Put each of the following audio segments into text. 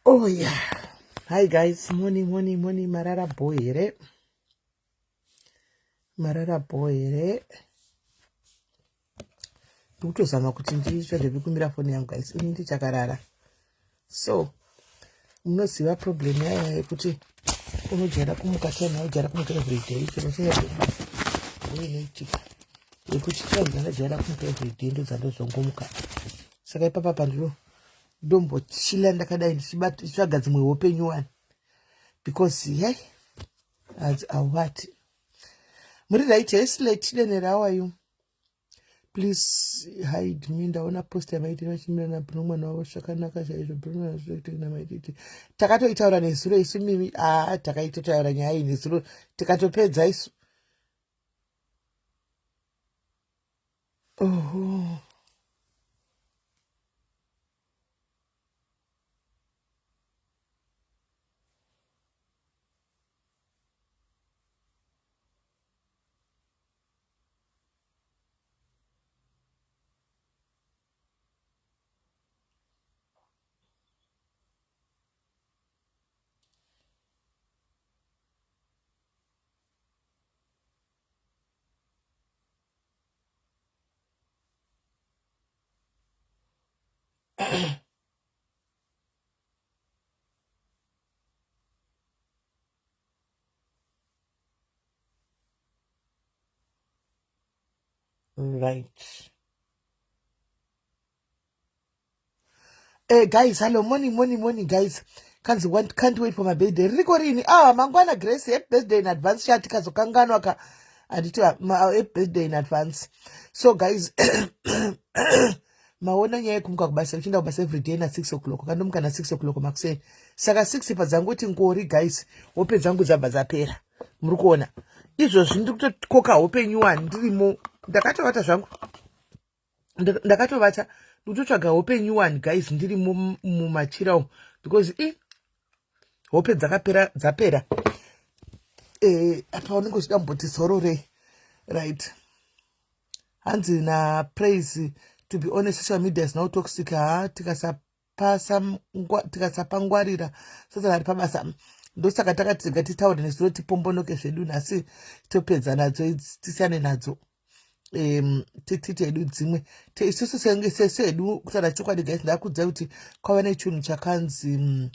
Oh yeah. Hi guys, morning, morning, morning. Marara boy here. Marara boy here. Ndikutozama kuti nditsvage pekumira foni yangu guys. Ini ndichakarara. So, munoziva problem yaya yekuti unojaira kumuka time unojaira kumuka every day. Chero sei inoitika. Yekuti time dzandajaira kumuka every day ndodzandozongomuka. Saka ipapa pandino ndombochila ndakadai ndichitsvaga dzimwe hope nyuwani because hey awati muri right heslet denera how are you please hide me ndaona post yamaitira vachimira nabruno mwana wavo zvakanaka chaizvo bruno namaititi takatoitaura nezuro isu mimi aa takaitotaura nyaya iyi nezuro tikatopedza isu Oho. Right. Hey eh, guys, hello, morning, morning, morning, guys. Can't, want, can't wait for my birthday. Ririko rini? Ah, mangwana Grace, happy birthday in advance. Sha tikazokanganwa ka anditi happy birthday in advance. So guys, maona nyaya yekumuka kubasa uchienda kubasa every day na 6 o'clock kandomuka na 6 o'clock makuseni saka 6 padzangoti ngori guys hope dzangu dzabva dzapera muri kuona izvozvi ndiri kutokoka hope nyuwani ndirimo ndakatovata zvangu ndakatovata ndikutotsvaga hope new one guys ndiri mumachira umu because i hope dzakapera dzapera eh, apa unenge uchida kumboti zororei right hanzi napraise to be honest social media is now toxic haa tikasapangwarira satan ari pabasa ndosaka takati rega titaure nezuro tipombonoke zvedu nhasi topedza nadzo idzi tisiyane nadzo um titite hedu dzimwe isusu senge sesu hedu kutaura chokwadi guys ndakuudzai kuti kwava nechinhu chakanzi mm,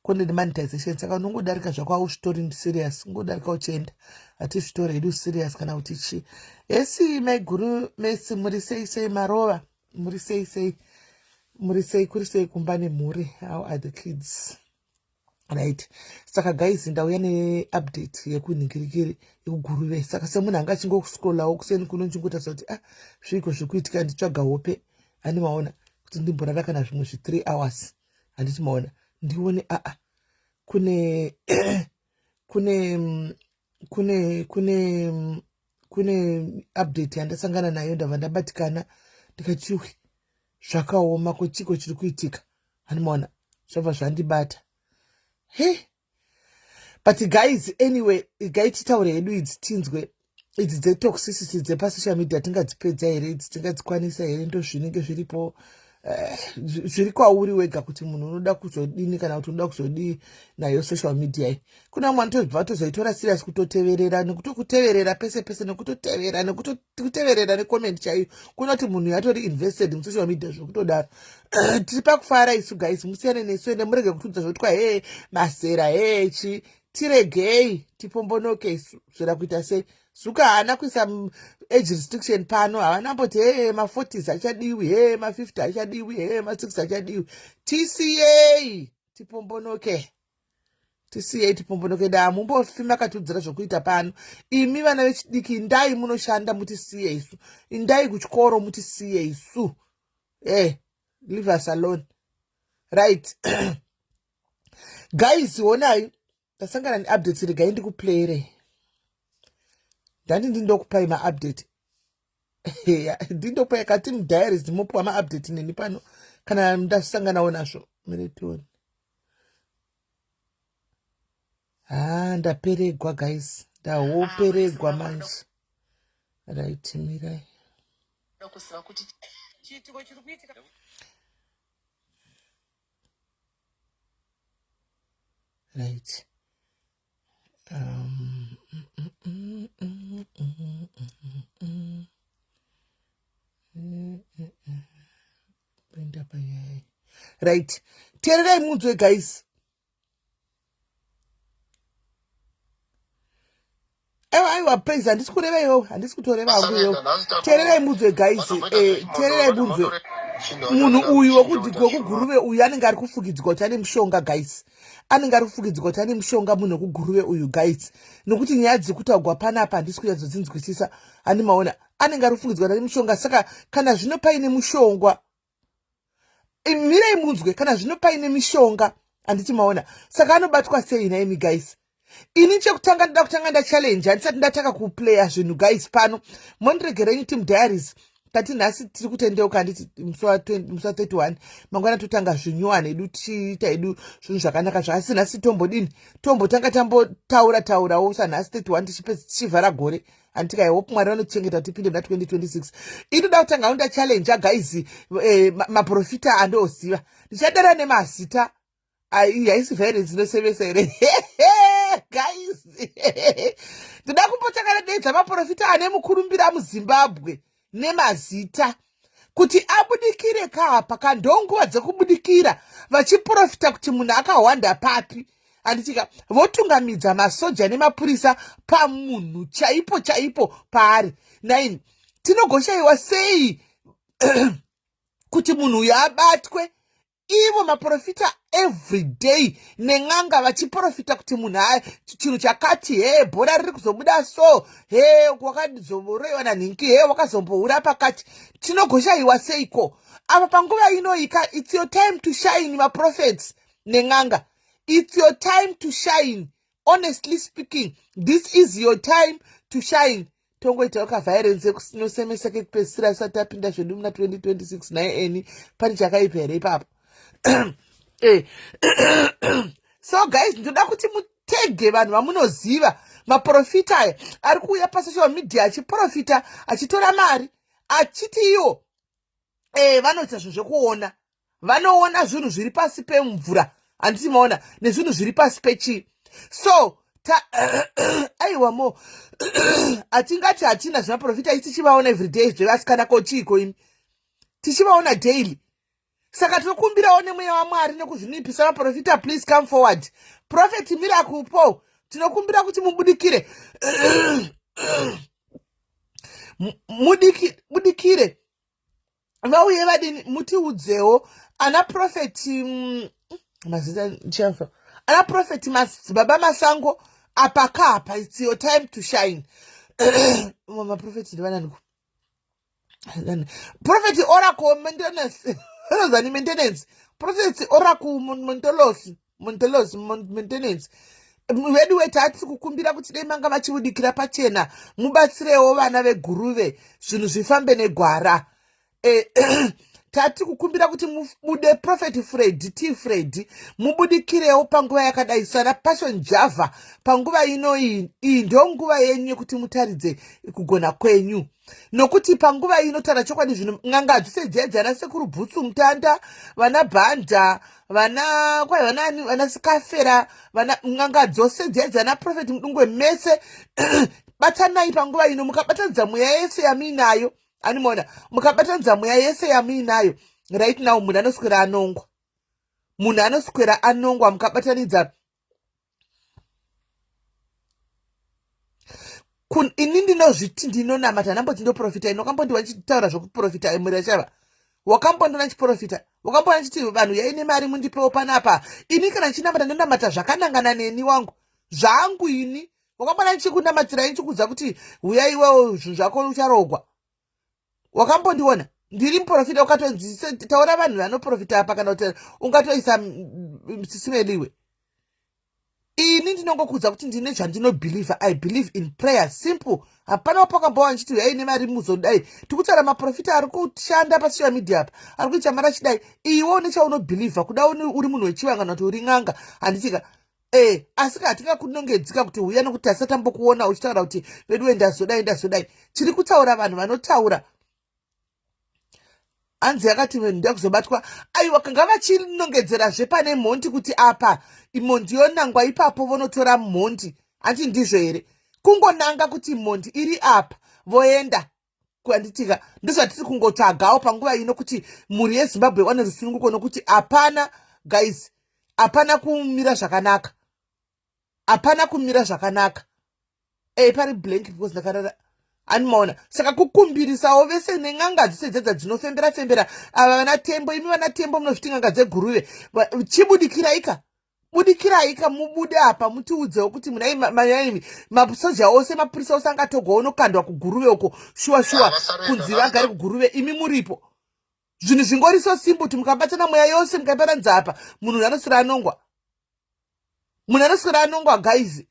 content monetization saka unongodarika zvako ausvitori serious ungodarika uchienda hatizvitori hedu serious kana kuti chii hesi maiguru mesi muri sei sei marova muri sei sei muri sei kuri sei kumba nemhuri how are the kids right saka guys ndauya neupdate yekunhingirikiri yekuguruve saka semunhu anga achingoscrollawo kuseni kuno ndichingotarisa kuti ah zviiko zviri kuitika nditsvaga hope handi maona kuti ndimborara kana zvimwe zvi three hours handiti maona ndione aa ah, kune kune kune kune kune update yandasangana nayo ndabva ndabatikana ndikati yuwi zvakaoma ko chiko chiri kuitika handimaona zvabva zvandibata he but guys anyway gai titaure hedu idzi tinzwe idzi dzetoxicity dzepasocial media tingadzipedza here idzi tingadzikwanisa here ndozvinenge zviripo eh, zviri kwauri wega kuti munhu unoda kuzodini kana kuti unoda kuzodii nayo social media iyi kuna vamwe vanotobva vatozoitora serious kutoteverera nekutokuteverera pese pese nekutotevera nekutokuteverera necomment chaiyo kunoti munhu yatori invested musocial media zvekutodaro tiri pakufara isu guys musiyane nesu ende murege kutiudza zvotwa hee masera hee chi tiregei tipombonoke isu zvera kuita sei zuka haana kuisa age restriction pano havana mboti hee ma40s achadiwi hee ma50 achadiwi hee ma60 achadiwi tisiyei tipombonoke tisiyei tipombonoke da hamumbofi makatiudzira zvokuita pano imi vana vechidiki indai munoshanda mutisiye isu indai kuchikoro mutisiye isu e leave us alone right guys honai ndasangana neupdates regai ndikuplayerei ndandi ndindokupai maupdate ndindokupai kati mudiaries ndimopiwa maupdate neni pano kana ndasanganawo nazvo miretioni haa ndaperegwa guys ndahoperegwa manje right mirai chiitiko chiri kuitika. Right. Penda panyaya. Right. Teererai munzwe guys. Aiwa aiwa praise handisi kureva iwewe handisi kutoreva hangu iwewe. Teererai munzwe guys. Eh, teererai munzwe. Munhu uyu wekuguruve uyu anenge ari kufukidzwa kuti ane mushonga guys. Anenge ari kufukidzwa kuti ane mushonga munhu wekuguruve uyu guys. Nokuti nyaya dziri kutaugwa panapa handisi kunyatsodzinzwisisa. Handi maona anenge ari kufungidzwa kuti ane mushonga saka kana zvino paine mushongwa mirei munzwe kana zvino paine mishonga handiti maona saka anobatwa sei nhaimi guys ini chekutanga ndoda kutanga ndachallenge handisati ndatanga kuplaya zvinhu guys pano mondiregerenyu team diaries tati nhasi tiri kutendeuka handiti musi wa 31 mangwana totanga zvinyuwani edu tichiita hedu zvinhu zvakanaka zvasi nhasi tombodini tombotanga tambotaura taurawo sanhasi 31 tichivhara gore Handiti I hope Mwari vanotichengeta tipinde muna 2026. Inoda kutanga unda challenge guys eh, maprofita andoziva. Ndichadara nemazita. Ai haisi violence inosevesa here? Guys. Ndoda kumbotanga ndadaidza maprofita ane mukurumbira muZimbabwe nemazita kuti abudikire kaapa kandonguva dzekubudikira vachiprofita kuti munhu akahwanda papi handitika votungamidza masoja nemapurisa pamunhu chaipo chaipo paari naini tinogoshaiwa sei kuti munhu uyu abatwe ivo maprofita everyday nen'anga vachiprofita kuti munhu a chinhu chakati he bhora riri kuzobuda so he wakazoroiwa nanhingi he wakazombohura pakati tinogoshaiwa seiko apa panguva inoika its your time to shine maprofets nen'anga its your time to shine honestly speaking this is your time to shine tongoitawo kaviolence ekunosemesa kekupedzisira asati tapinda zvedu muna 2026 naye eni pane chakaipa here ipapo eh. so guys ndoda kuti mutege vanhu vamunoziva maprofita aya ari kuuya pasocial media achiprofita achitora mari achiti iwo eh, vanoita zvinhu zvekuona vanoona zvinhu zviri pasi pemvura handiti maona nezvinhu zviri pasi pechii so ta aiwa mo hatingati hatina zvimaprofita isi tichivaona everyday zvevasikana ko chiiko imi tichivaona daily saka tinokumbirawo nemweya wamwari nekuzvinipisa maprofita please come forward prophet miracle paul tinokumbira kuti mubudikire mudikire vauye vadini mutiudzewo ana profeti mm, mazita ndichafa ana profeti madzibaba masango apa kaapa its your time to shine maprofeti ndivananiko profeti oracle maintenance anozani maintenance profeti oracle montolosi montolosi maintenance vedu we tati kukumbira kuti dai manga vachibudikira pachena mubatsirewo vana veguruve zvinhu zvifambe negwara e, tati kukumbira kuti mubude prophet fred t fred mubudikirewo panguva yakadai sana passion java panguva ino iyi iyi ndonguva yenyu yekuti mutaridze kugona kwenyu nokuti panguva ino tara chokwadi zvino n'anga hadzise dziya dziana sekuru bhutsu mutanda vana bhanda vana kwai vanaani vana sikafera vana n'anga dzose dziya dziana profeti mudungwe mese batanai panguva ino mukabatanidza mweya yese yamuinayo animona mukabatanidza mweya yese yamuinayo right now munhu anoswera anongwa munhu anoswera anongwa mukabatanidza ini ndinozviti ndinonamata ndamboti ndoprofita ini wakambondiwa ndichitaura zvekuprofita murachava wakambondiona ndichiprofita wakambona ndichiti vanhu yaine mari mundipewo panapa ini kana ndichinamata ndonamata zvakanangana neni wangu zvangu ini wakambona ndichikunamatirai ndichikuudza kuti huya iwewo zvinhu zvako ucharogwa wakambondiona ndiri muprofita ukatonzi taura vanhu vanoprofita apa kana kuti ungatoisa sisimeliwe ini ndinongokuudza kuti ndine zvandinobhilivha i believe in prayer simple hapana wapakambowa ndichiti uyai nemari muzodai tikutaura maprofita ari kushanda pasocial media apa ari kuita mari achidai iwe une chaunobhilivha kuda uri munhu wechivanga kana kuti uri n'anga handitika e asi ka hatingakunongedzika kuti huya nokuti tasatambokuona uchitaura kuti veduwe ndazodai ndazodai tiri kutaura vanhu vanotaura Hanzi yakati ndakuzobatwa. Aiwa, kanga vachinongedzerazve pane mhondi kuti apa imhondi yonangwa ipapo, vonotora mhondi. Hanti ndizvo here? Kungonanga kuti mhondi iri apa, voenda. Kwanditika ndozvatiri kungotsvagawo panguva ino, kuti mhuri yeZimbabwe iwane rusununguko, nokuti hapana, guys, hapana kumira zvakanaka, hapana kumira zvakanaka. Ei, pari blank because ndakarara, animaona. Saka kukumbirisawo vese nen'anga dzese dzedza dzinofembera fembera ava, vana Tembo. Imi vana Tembo munozviti n'anga dzeGuruve, chibudikiraika, budikiraika, mubude apa, mutiudzewo kuti munaimi masoja ose, mapurisa ose angatogwa unokandwa kuGuruve uko, shuwa shuwa, kunzi vagare kuGuruve imi muripo. Zvinhu zvingori so simple kuti mukabatana mweya yose, mukaibatanidza apa, munhu anoswera anongwa, munhu anoswera anongwa. Guys,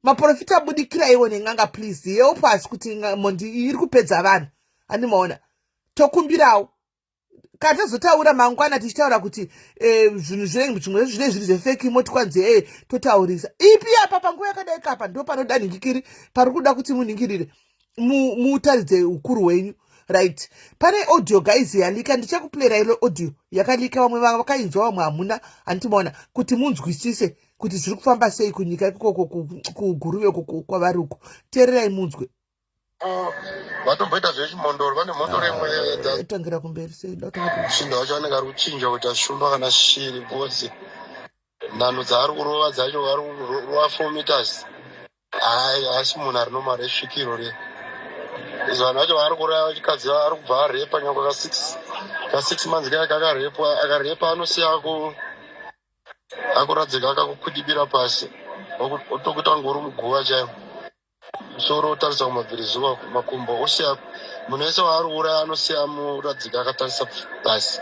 maprofita, budikiraiwo nen'anga, please help us kuti mhondi iri kupedza vanhu, handimaona. Tokumbirawo kana tazotaura mangwana tichitaura kuti zvinhu zvinenge zvimwe zvinenge zviri zvefake, moti kwanzi e totaurisa ipi apa. Panguva yakadai kapa ndo panoda nhingikiri, pari kuda kuti munhingirire, mutaridze ukuru hwenyu. Right, pane audio, guys, yalika. Ndichakuplayera ilo audio yakalika. Vamwe vakainzwa, vamwe hamuna, handimaona, kuti munzwisise kuti zviri kufamba sei kunyika ikoko, kuGuruve uko kwavari uko. Teererai munzwe. Vatomboita zvechimondoro, vane mhondoro imwe. Tangira kumberi sei? Shinda wacho anenge ari kuchinja kuita shumba kana shiri, because nhanho dzaari kurova dzacho, vari kurova 4 meters. Hai, haasi munhu ari normal, esvikiro re izvo. Vanhu vacho vaari kuraya vachikadzi, ari kubva arepa nyangwe ka 6 months kaya kakarepwa. Akarepa, anosiya akuradzika, akakukwidibira pasi, otokuita ngori muguva chaivo, musoro otarisa kumabvirizuva, makumbo osiya. Munhu wese waari kuuraya anosiya muradzika akatarisa pasi,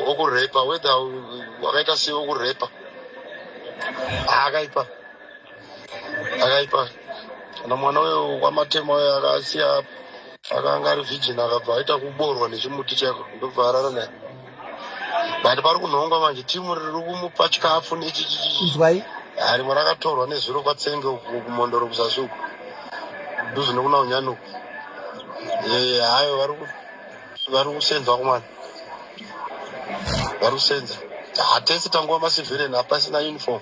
okurepa, whether wakaita sei, okurepa. Akaipa, akaipa. Kana mwana uyo kwaMatema uyo akasiya akanga ari virgin, akabva aita kuborwa nechimuti chako, ndobva arara naye. But pari kunhongwa manje timu riri kumupa chikafu nechichichi. Inzwai. Rimwe rakatorwa nezuro kwaTsenge uku, kuMondoro kuzasi uku, dhuze nekuna Unyani uku. Hayo, vari kusenza kumwana, vari kusenza. Hatese tanguva macivilian, hapasina uniform.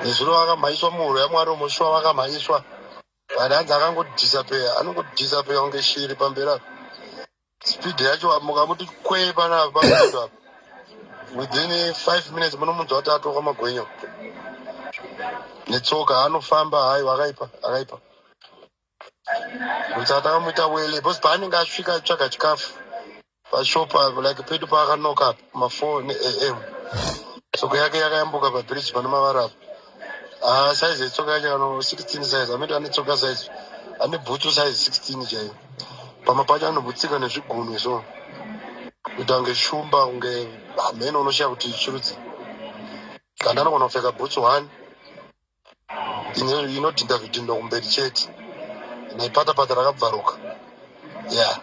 Nezuro vakamhanyiswa muhuro yaMwari umushuwa, vakamhanyiswa vanhu, hanzi akangodisappear, anongodisappear kunge shiri pamberi apa. Speed yacho, mukamuti kwee panapa pamendo apa, within 5 minutes munomunzwa kuti atoka magwenyo netsoka, anofamba. Hai, akaipa, akaipa. Saka takamuita wele because paanenge asvika atsvaga chikafu pashop, like pedu paakanoka ma4 am, tsoka yake yakayambuka pabridge pane mavara apa. Ah, size yetsoka yacho kano 16 size, amene ane tsoka size, ane bhutsu size 16 chaiyo. Pamwe pacho anombotsika nezvigunwe, so kuita kunge shumba, kunge hameno, unoshiya kuti chirudzi. Kana anogona kupfeka bhutsu one inodhinda zvidhindo kumberi chete, naipatapata rakabvaruka. Yeah,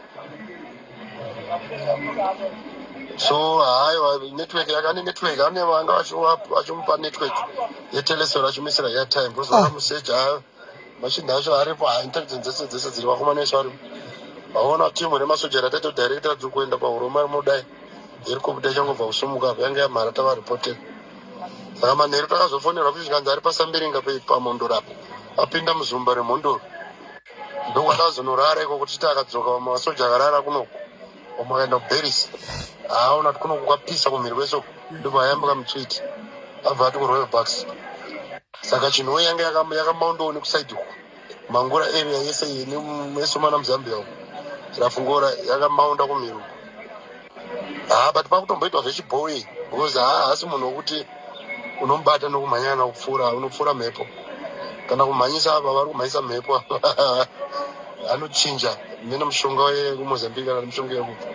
so haiwa, network yake, ane network, ane vanga vachimupa network yeTelecel, achimuisira airtime because vakamuseja. Hayo machinda acho aripo, intelligence dzese dzese dziri, vakomana vese varipo. Vaona timu remasoja rataito director tiri kuenda pahuroma rimodai, helicopter ichangobva kusumuka apo, yange yamhara, tavaripotera. Saka manheru takazofonerwa kuti zvikanzi ari paSambiringa paMondoro apo, apinda muzumba reMhondoro. Ndokwatazonorara ikoko tichiti akadzoka. Vamwe masoja akarara kunoku, vamwe vakaenda kuBeris. Haaona kuti kunoku kwapisa kumhiri kwese uku, ndobva ayambuka mutswiti, abva ati kuRoyal Bucks. Saka chinhu yange yakamaundawo nekuside uku, Mangura area yese iyi nemesomana muZambia uku, Rafungora yakamaunda kumhiri uku. Ha, but pakutomboitwa zvechibhoyi because ha, haasi munhu wekuti unomubata nokumhanyana kupfuura, unopfuura mhepo kana kumhanyisa. Apa vari kumhanyisa mhepo, anochinja mene mushonga wekuMozambique kana mushonga yekupi.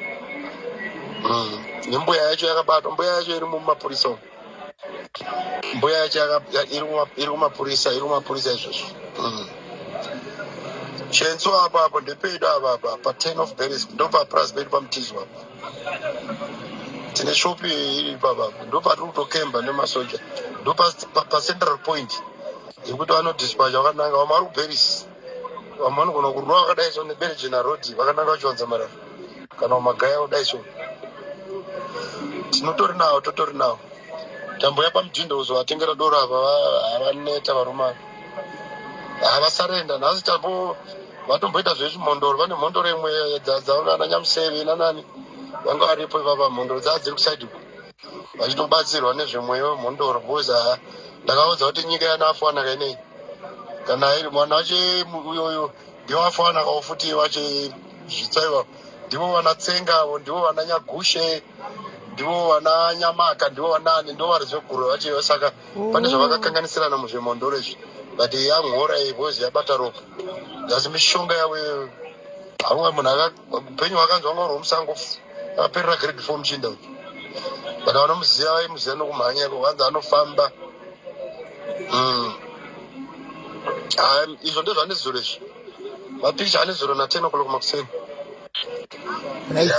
Nembuya yacho yakabatwa, mbuya yacho iri mumapurisa umu. Mbuya yacho iri kumapurisa, iri kumapurisa izvozvo. Chenso apa, apo ndepedu apa, apa pa10 of Beris, ndopapurazi pedu paMutizwa apa. Tine shopi iri ipapa, ndopatiri kutokemba nemasoja, ndo pacentral point yekuti vanodispatcha vakananga. Vamwe vari kuBeris. Vamwe vanogona kurova vakadai so neberejena road vakananga vachiwanza marara kana kumagaya kudai so. Tinotori nawo, totori nawo. Tambouya pamudhindo kuzovatengera doro apa havaneta varume ava. Havasarenda nhasi tambo vatomboita zvechimhondoro vane mhondoro imwe dzaana nyamuseve nanani vanga varipo ipapa mhondoro dzaa dziri kusaidi uko vachitobatsirwa nezvemweya wemhondoro because haa ndakaudza kuti nyika yana afanaka inei kana iri mwana wache uyoyo ndiwo afanakawo futi wache zvitsva ivavo ndivo vana tsenga avo ndivo vana nyagushe ndivo vana nyamaka ndivo vanani ndivo varidzi veguru vacho saka pane zvavakakanganisirana muzvemhondoro izvi but yamhora iyi because yabata ropa asi mishonga yavo iyoyo haumwe munhu upenyu hwakanzi wanga uri wemusango akaperera grade four muchinda uyu but vanomuziva vaimuziva nokumhanya iko vanzi anofamba mm. Izvo ndezvanezuro izvi mapikicha anezuro na 10 o'clock makuseni. Right,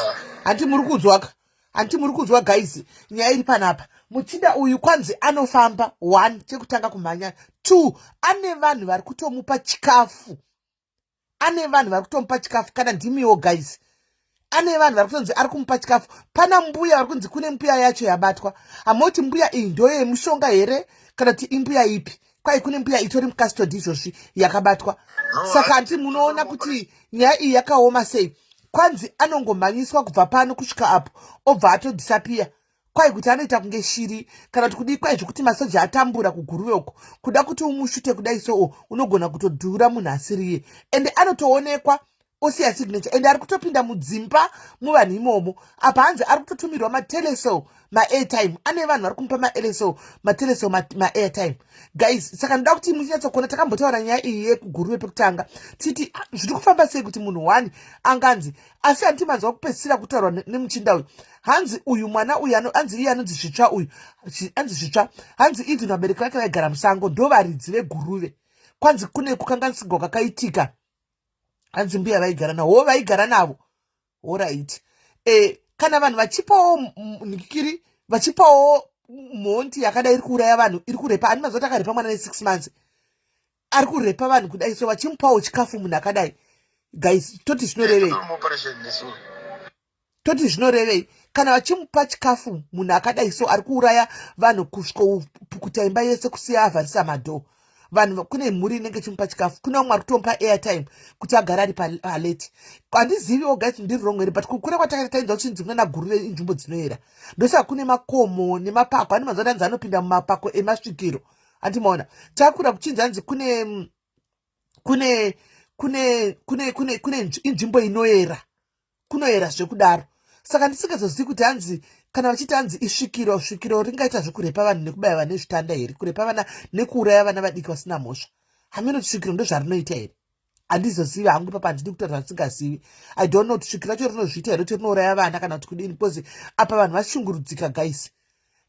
hanti muri kunzwaka? Hanti muri kunzwa guys nyaya iri panapa? Muchinda uyu kwanzi anofamba, one chekutanga kumhanya, two ane vanhu vari kutomupa chikafu, ane vanhu vari kutomupa chikafu. Kana ndimiwo guys, ane vanhu vari kutonzi ari kumupa chikafu. Pana mbuya vari kunzi kune mbuya yacho yabatwa. Hamoti mbuya iyi ndoyemushonga here kana kuti imbuya ipi? Kwai kune mbuya itori mucustody izvozvi yakabatwa. Saka hanti munoona kuti nyaya iyi yakaoma sei? Kwanzi anongomhanyiswa kubva pano kusvika apo, obva atodisappear. Kwai kuti anoita kunge shiri kana kuti kudii. Kwai zvekuti masoja atambura kuGuruve uko, kuda kuti umushute kudai soo unogona kutodhura munhu asiriye. Ende anotoonekwa osiya signature, ende ari kutopinda mudzimba muvanhu imomo. Apa hanzi ari kutotumirwa matelecel maairtime, ane vanhu vari kumupa maelesel matelecel maairtime guys. Saka ndoda kuti muchinyatsokuona, takambotaura nyaya iyi yekuGuruve pekutanga titi ah, zviri kufamba sei kuti munhu one anganzi, asi handiti manzwa kupedzisira kutaurwa nemuchinda uyu? Hanzi uyu mwana uyu hanzi iye anonzi Zvitsva uyu, hanzi Zvitsva, hanzi even vabereki vake vaigara musango, ndo varidzi veGuruve. Kwanzi kune kukanganisigwa kwakaitika, hanzi mbuya vaigara navo, vaigara navo. Alright, kana vanhu vachipawo nikikiri, vachipawo mhondi yakadai iri kuuraya vanhu, iri kurepa, ani mazuva takarepa mwana ne6 months, ari kurepa vanhu kudai so, vachimupawo chikafu munhu akadai guys, toti zvinorevei? Toti zvinorevei kana vachimupa chikafu munhu akadai so, ari kuuraya vanhu kusvikopukuta imba yese, kusiya avharisa madhoo vanhu? Kune mhuri inenge ichimupa chikafu, kune vamwe vari kutomupa airtime kuti agare ari paalert. Handiziviwo guys, ndiri wrong here? But kukura kwatakaita tainzwa kuchinzi kuna naGuruve inzvimbo dzinoera, ndosaka kune makomo nemapako. Ane mazuva anzi anopinda mumapako emasvikiro. Handimaona takura kuchinzi hanzi kune inzvimbo inoera, kunoera zvekudaro. Saka ndisingazozivi kuti hanzi kana vachiti hanzi isvikiro, svikiro ringaita zvekurepa vanhu nekubaya vanhu nezvitanda here, kurepa vana nekuuraya vana vadiki vasina mhosva? Hameno kuti svikiro ndozvarinoita here, handizozivi hangu ipapa. Handidi kutaura zvandisingazivi. I don't know kuti svikiro racho rinozviita here kuti rinouraya vana kana kuti kudini, because apa vanhu vashungurudzika guys,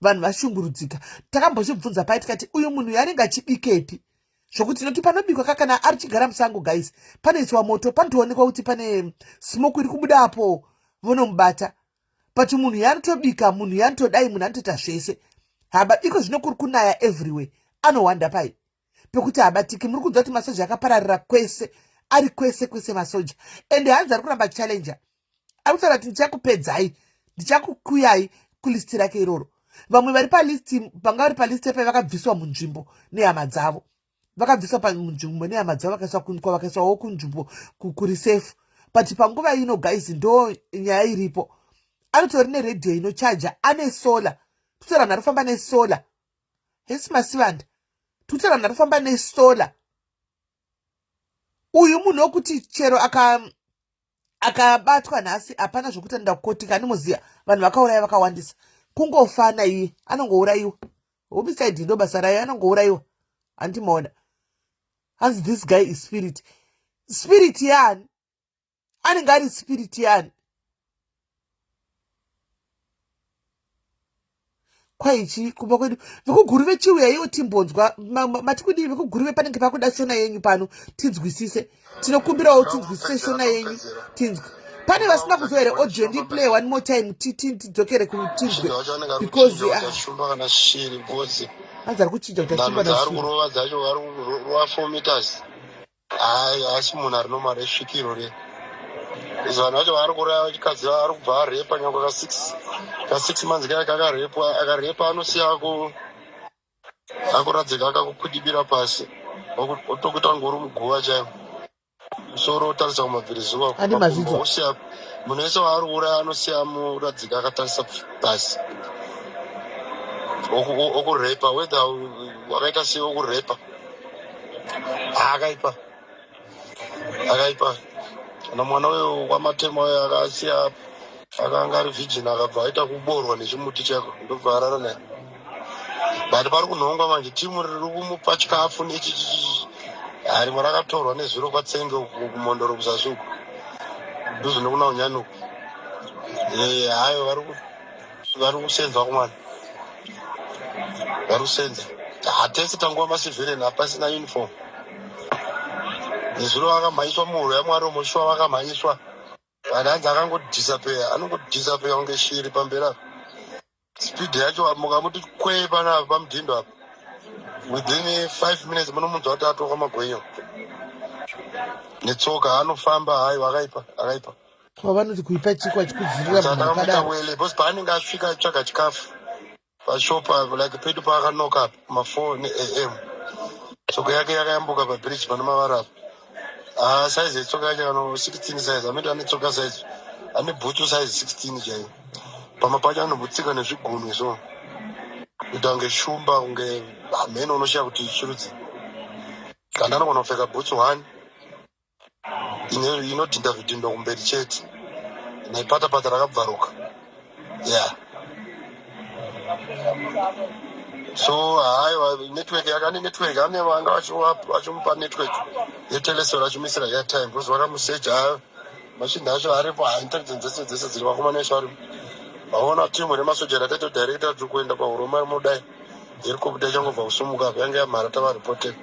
vanhu vashungurudzika. Takambozvibvunza pai tikati uyu munhu yaanenge achibikepi zvokuti noti panobikwa ka kana ari chigara musango guys, panoiswa moto, panotoonekwa kuti pane smoke iri kubuda apo, vonomubata. But munhu yaanotobika, munhu yaanotodai, munhu anotoita zvese haba. Iko zvino kuri kunaya everywhere, anowanda pai pekuti habatiki? Muri kunzwa kuti masoja akapararira kwese, ari kwese kwese masoja. Ende hanzi ari kuramba challenger, ari kutaura kuti ndichakupedzai, ndichakukuyai kulist rake iroro. Vamwe vari palist, vanga vari palist yapai, vakabviswa munzvimbo nehama dzavo, vakabviswa munzvimbo nehama dzavo, vakaiswawo kunzvimbo kuri safe. But panguva ino guys, ndo nyaya iripo. Anotori neredhiyo inochaja, ane solar. Tutaura vanhu ari kufamba nesolar. Hesi Masivanda, tutaura vanhu ari kufamba nesolar. Uyu munhu wokuti chero akabatwa nhasi, hapana zvokuti anoenda kukotika. Animoziva vanhu vakauraya vakawandisa, kungofana iye anongourayiwa. Homicide ndo basa rayo, anongourayiwa. Handimaona hanzi this guy is spirit. Spirit yani? Anenge ari spirit yani? Kwaichi kumba kwedu vekuGuruve chiuya iwo timbonzwa mati kudii vekuGuruve. Panenge pakuda shona yenyu pano tinzwisise. Tinokumbirawo tinzwisise shona yenyu, tinzwe. Pane vasina kuzwa here audio? Ndiplay one more time, tidzokere kutinzwe because ah, shumba kana shiri, because hanzi ari kuchinja kuti shumba. Nashiri kurova dzacho, vari kurova 4 meters. Hayi haasi munhu ari normal esvikiro re izvo vanhu vacho vaari kuuraya vachikadzi vari kubva arepa nyangwe ka six ka six months kaya kakarepwa akarepa anosiya aku akuradzika akakukwidibira pasi otokuita kunge uri muguva chaivo musoro otarisa kumabvirizuva Andi mazvidzwa. osiya munhu wese waari kuuraya anosiya amuradzika akatarisa pasi okurepa whether wakaita sei okurepa akaipa akaipa kana mwana uyo kwamatema uyo akasiya akanga ari virgin akabva aita kuborwa nechimuti chako ndobva arara naye but pari kunhongwa manje timu riri kumupa chikafu nechichichi rimwe rakatorwa nezuro kwatsenge uku kumondoro kuzasi uku dhuze nekuna unyani uku eh, hayo vari kusenza kumwana vari kusenza hatese tanguva masivhireni hapasina uniform nezuro vakamhanyiswa muhuro yamwari umushuwa vakamhanyiswa vanhu hanzi akangodhisapeya anongodhisapeya kunge shiri pamberi apa speed yacho mukamuti kwee panapa pamudhindo apa within five minutes munomunzwa kuti atoka magwenyo netsoka anofamba hayi akaipa akaipa Kwavanoti kuipa chikwa chikudzirira munhu akadaro. Wele because paanenge asvika atsvaga chikafu pashop apo like pedu paakanoka apa kuma 4 am tsoka yake yakayambuka pabridge pane mavara apo ah size yetsoka yacho kano 16 size amene ane tsoka size ane bhutsu size 16 chaiyo pamwe pacho anombotsika nezvigunwe so kuita kunge shumba kunge hameno unoshaya kuti chirudzi kana anogona kupfeka bhutsu one inodhinda zvidhindo kumberi chete nepatapata rakabvaruka yeah so haiwa network yakane network ane vanga vachimupa network yetelesol vachimuisira airtime because vakamuseja hayo machinda acho aripo ha intelligence dzese dzese dziri vakomana vese varipo vaona timu remasoja rataito director tiri kuenda pahuroma rimodai helicopter ichangobva kusumuka apa yange yamhara tavaripotera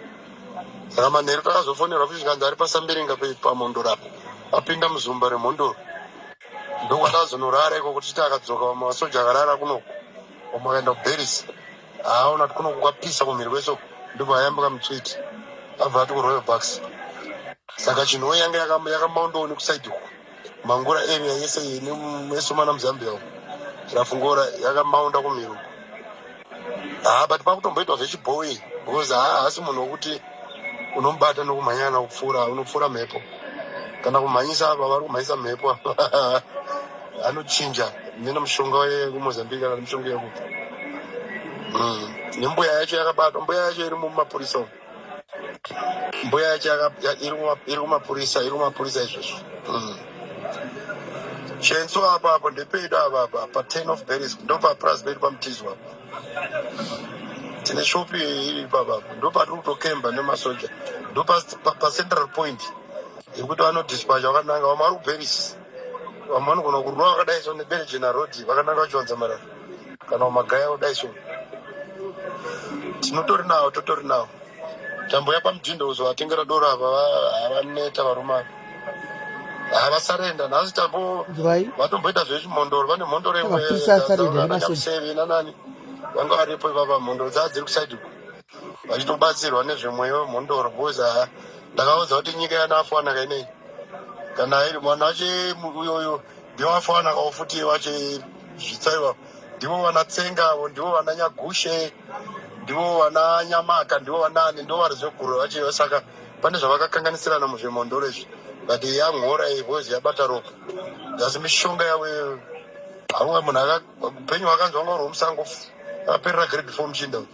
saka manheru takazofonerwa futi zvikanzi ari pasambiringa pamhondoro apa apinda muzumba remhondoro ndokwatazonorara ikoko tichiti akadzoka vamwe masoja akarara kunoku vamwe vakaenda kuberis haaona kuti kunoku kwapisa kumhiri kwese uku ndobva ayambuka mutswiti abva ati kuroyal bucks saka chinhoyi yange yakamaundowo nekusaidi uku mangura area yese iyi nesomana muzambia uku rafungora yakamaunda kumhiri uku haa but pakutomboitwa zvechibhoyi because haa haasi munhu wekuti unomubata nokumhanyana kupfuura unopfuura mhepo kana kumhanyisa apa vari kumhanyisa mhepo apa anochinja mine mushonga yekumozambique kana mishonga yekupi mm. nembuya yacho yakabatwa mbuya yacho iri mumapurisa umu mbuya yacho iri kumapurisa iri kumapurisa izvozvo mm. chenso apa apo ndepedu apa apa pa 10 of berries ndopapurazi pedu pamutizwa apa tine shopi iri ipapa apo ndopatiri kutokemba nemasoja ndopacentral point yekuti vanodispacha vakananga vamwe vari kuberis vamwe vanogona kurova vakadai so neberejena road vakananga vachiwanza marara kana kumagaya kudai so tinotori nawo totori nawo tambo yapamudhindo kuzovatengera doro apa havaneta varume ava havasarenda nhasi tambo vatomboita zvechimhondoro vane mhondoro imweanyamuseve nanani vanga varipo ipapa mhondoro dzaa dziri kusaidi uko vachitobatsirwa nezvemweya wemhondoro because haa ndakaudza kuti nyika yanaafwanaka inei kana iri mwana wache uyoyo ndivo afanakawo futi vachizvitsaiwa ndivo vana tsenga avo ndivo vana nyagushe ndivo vana nyamaka ndivo vanani ndivo vari zveguru vachiva saka pane zvavakakanganisirana muzvemhondoro izvi but yamhora iyi because yabata ropa asi mishonga yavo haunga munhu upenyu hwakanzi wanga uri wemusango akaperera grade four muchinda uyu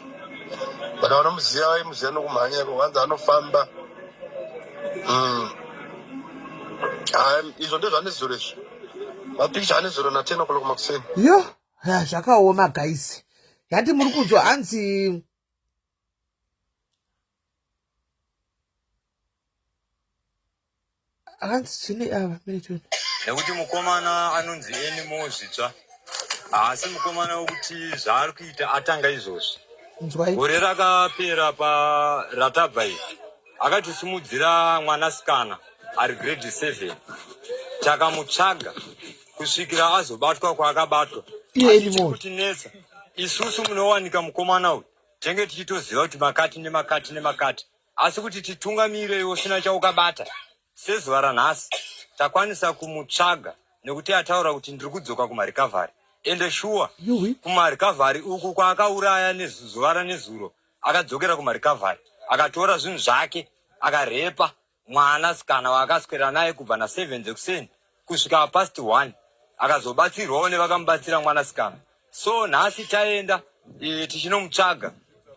but vanomuziva vaimuziva nokumhanya iko vanzi anofamba mm. Izvo ndezvanezuro izvi mapikicha anezuro na 10 o'clock makuseni yo zvakaoma guys yati muri kunzwa hanzi hanzi chine ava mire nekuti mukomana anonzi Anymore Zvitsva haasi mukomana wekuti zvaari kuita atanga izvozvi gore rakapera paratabva iri akatisimudzira mwanasikana ari grade 7 takamutsvaga kusvikira azobatwa kwaakabatwa kutinetsa isusu munowanika mukomana uyu tenge tichitoziva kuti makati nemakati nemakati. Asi kuti titungamire iwe usina chaukabata, sezuva ranhasi takwanisa kumutsvaga nekuti ataura kuti ndiri kudzoka kumarecovery. Ende shuwa kumarecovery uku kwaakauraya nezuva ranezuro akadzokera kumarecovery akatora zvinhu zvake akarepa mwana sikana waakaswera naye kubva na 7 dzekuseni kusvika past 1 akazobatsirwawo nevakamubatsira mwana sikana. So nhasi taenda e, tichinomutsvaga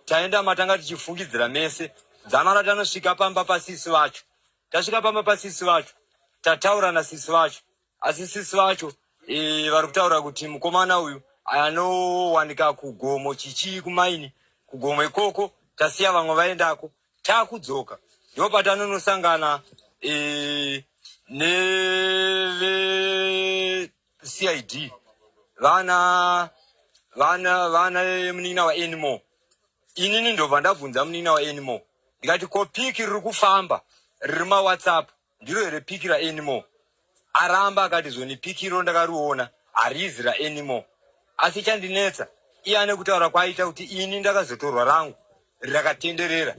taenda matanga tichifungidzira mese dzamara tanosvika pamba pasisi vacho. Tasvika pamba pasisi vacho tataura nasisi vacho, asi sisi vacho e, vari kutaura kuti mukomana uyu anowanika kugomo chichii kumaini kugomo ikoko, tasiya vamwe vaendako takudzoka ndipo patanonosangana e, neve CID vana vana vana munin'ina waAnymore. Inini ndobva ndabvunza munin'ina waAnymore ndikati ko piki riri kufamba riri mawhatsapp ndiro here piki raAnymore? Aramba akati zvoni piki iro ndakariona harizi raAnymore. Asi chandinetsa iye ane kutaura kwaaita kuti ini ndakazotorwa rangu rakatenderera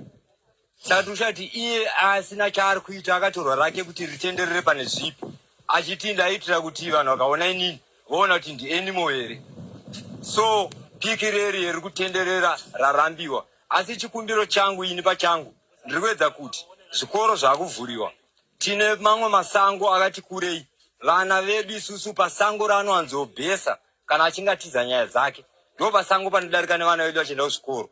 saka tikushati iye asina chaari kuita akatorwa rake kuti ritenderere pane zvipi achiti ndaitira kuti vanhu vakaona inini voona kuti ndianymore here. So piki reri riri kutenderera rarambiwa. Asi chikumbiro changu ini pachangu ndiri kuedza kuti zvikoro zvakuvhuriwa, tine mamwe masango akati kurei, vana vedu isusu pasango raanowanzobhesa kana achinge atiza nyaya dzake ndo pasango panodarika nevana vedu vachienda kuzvikoro.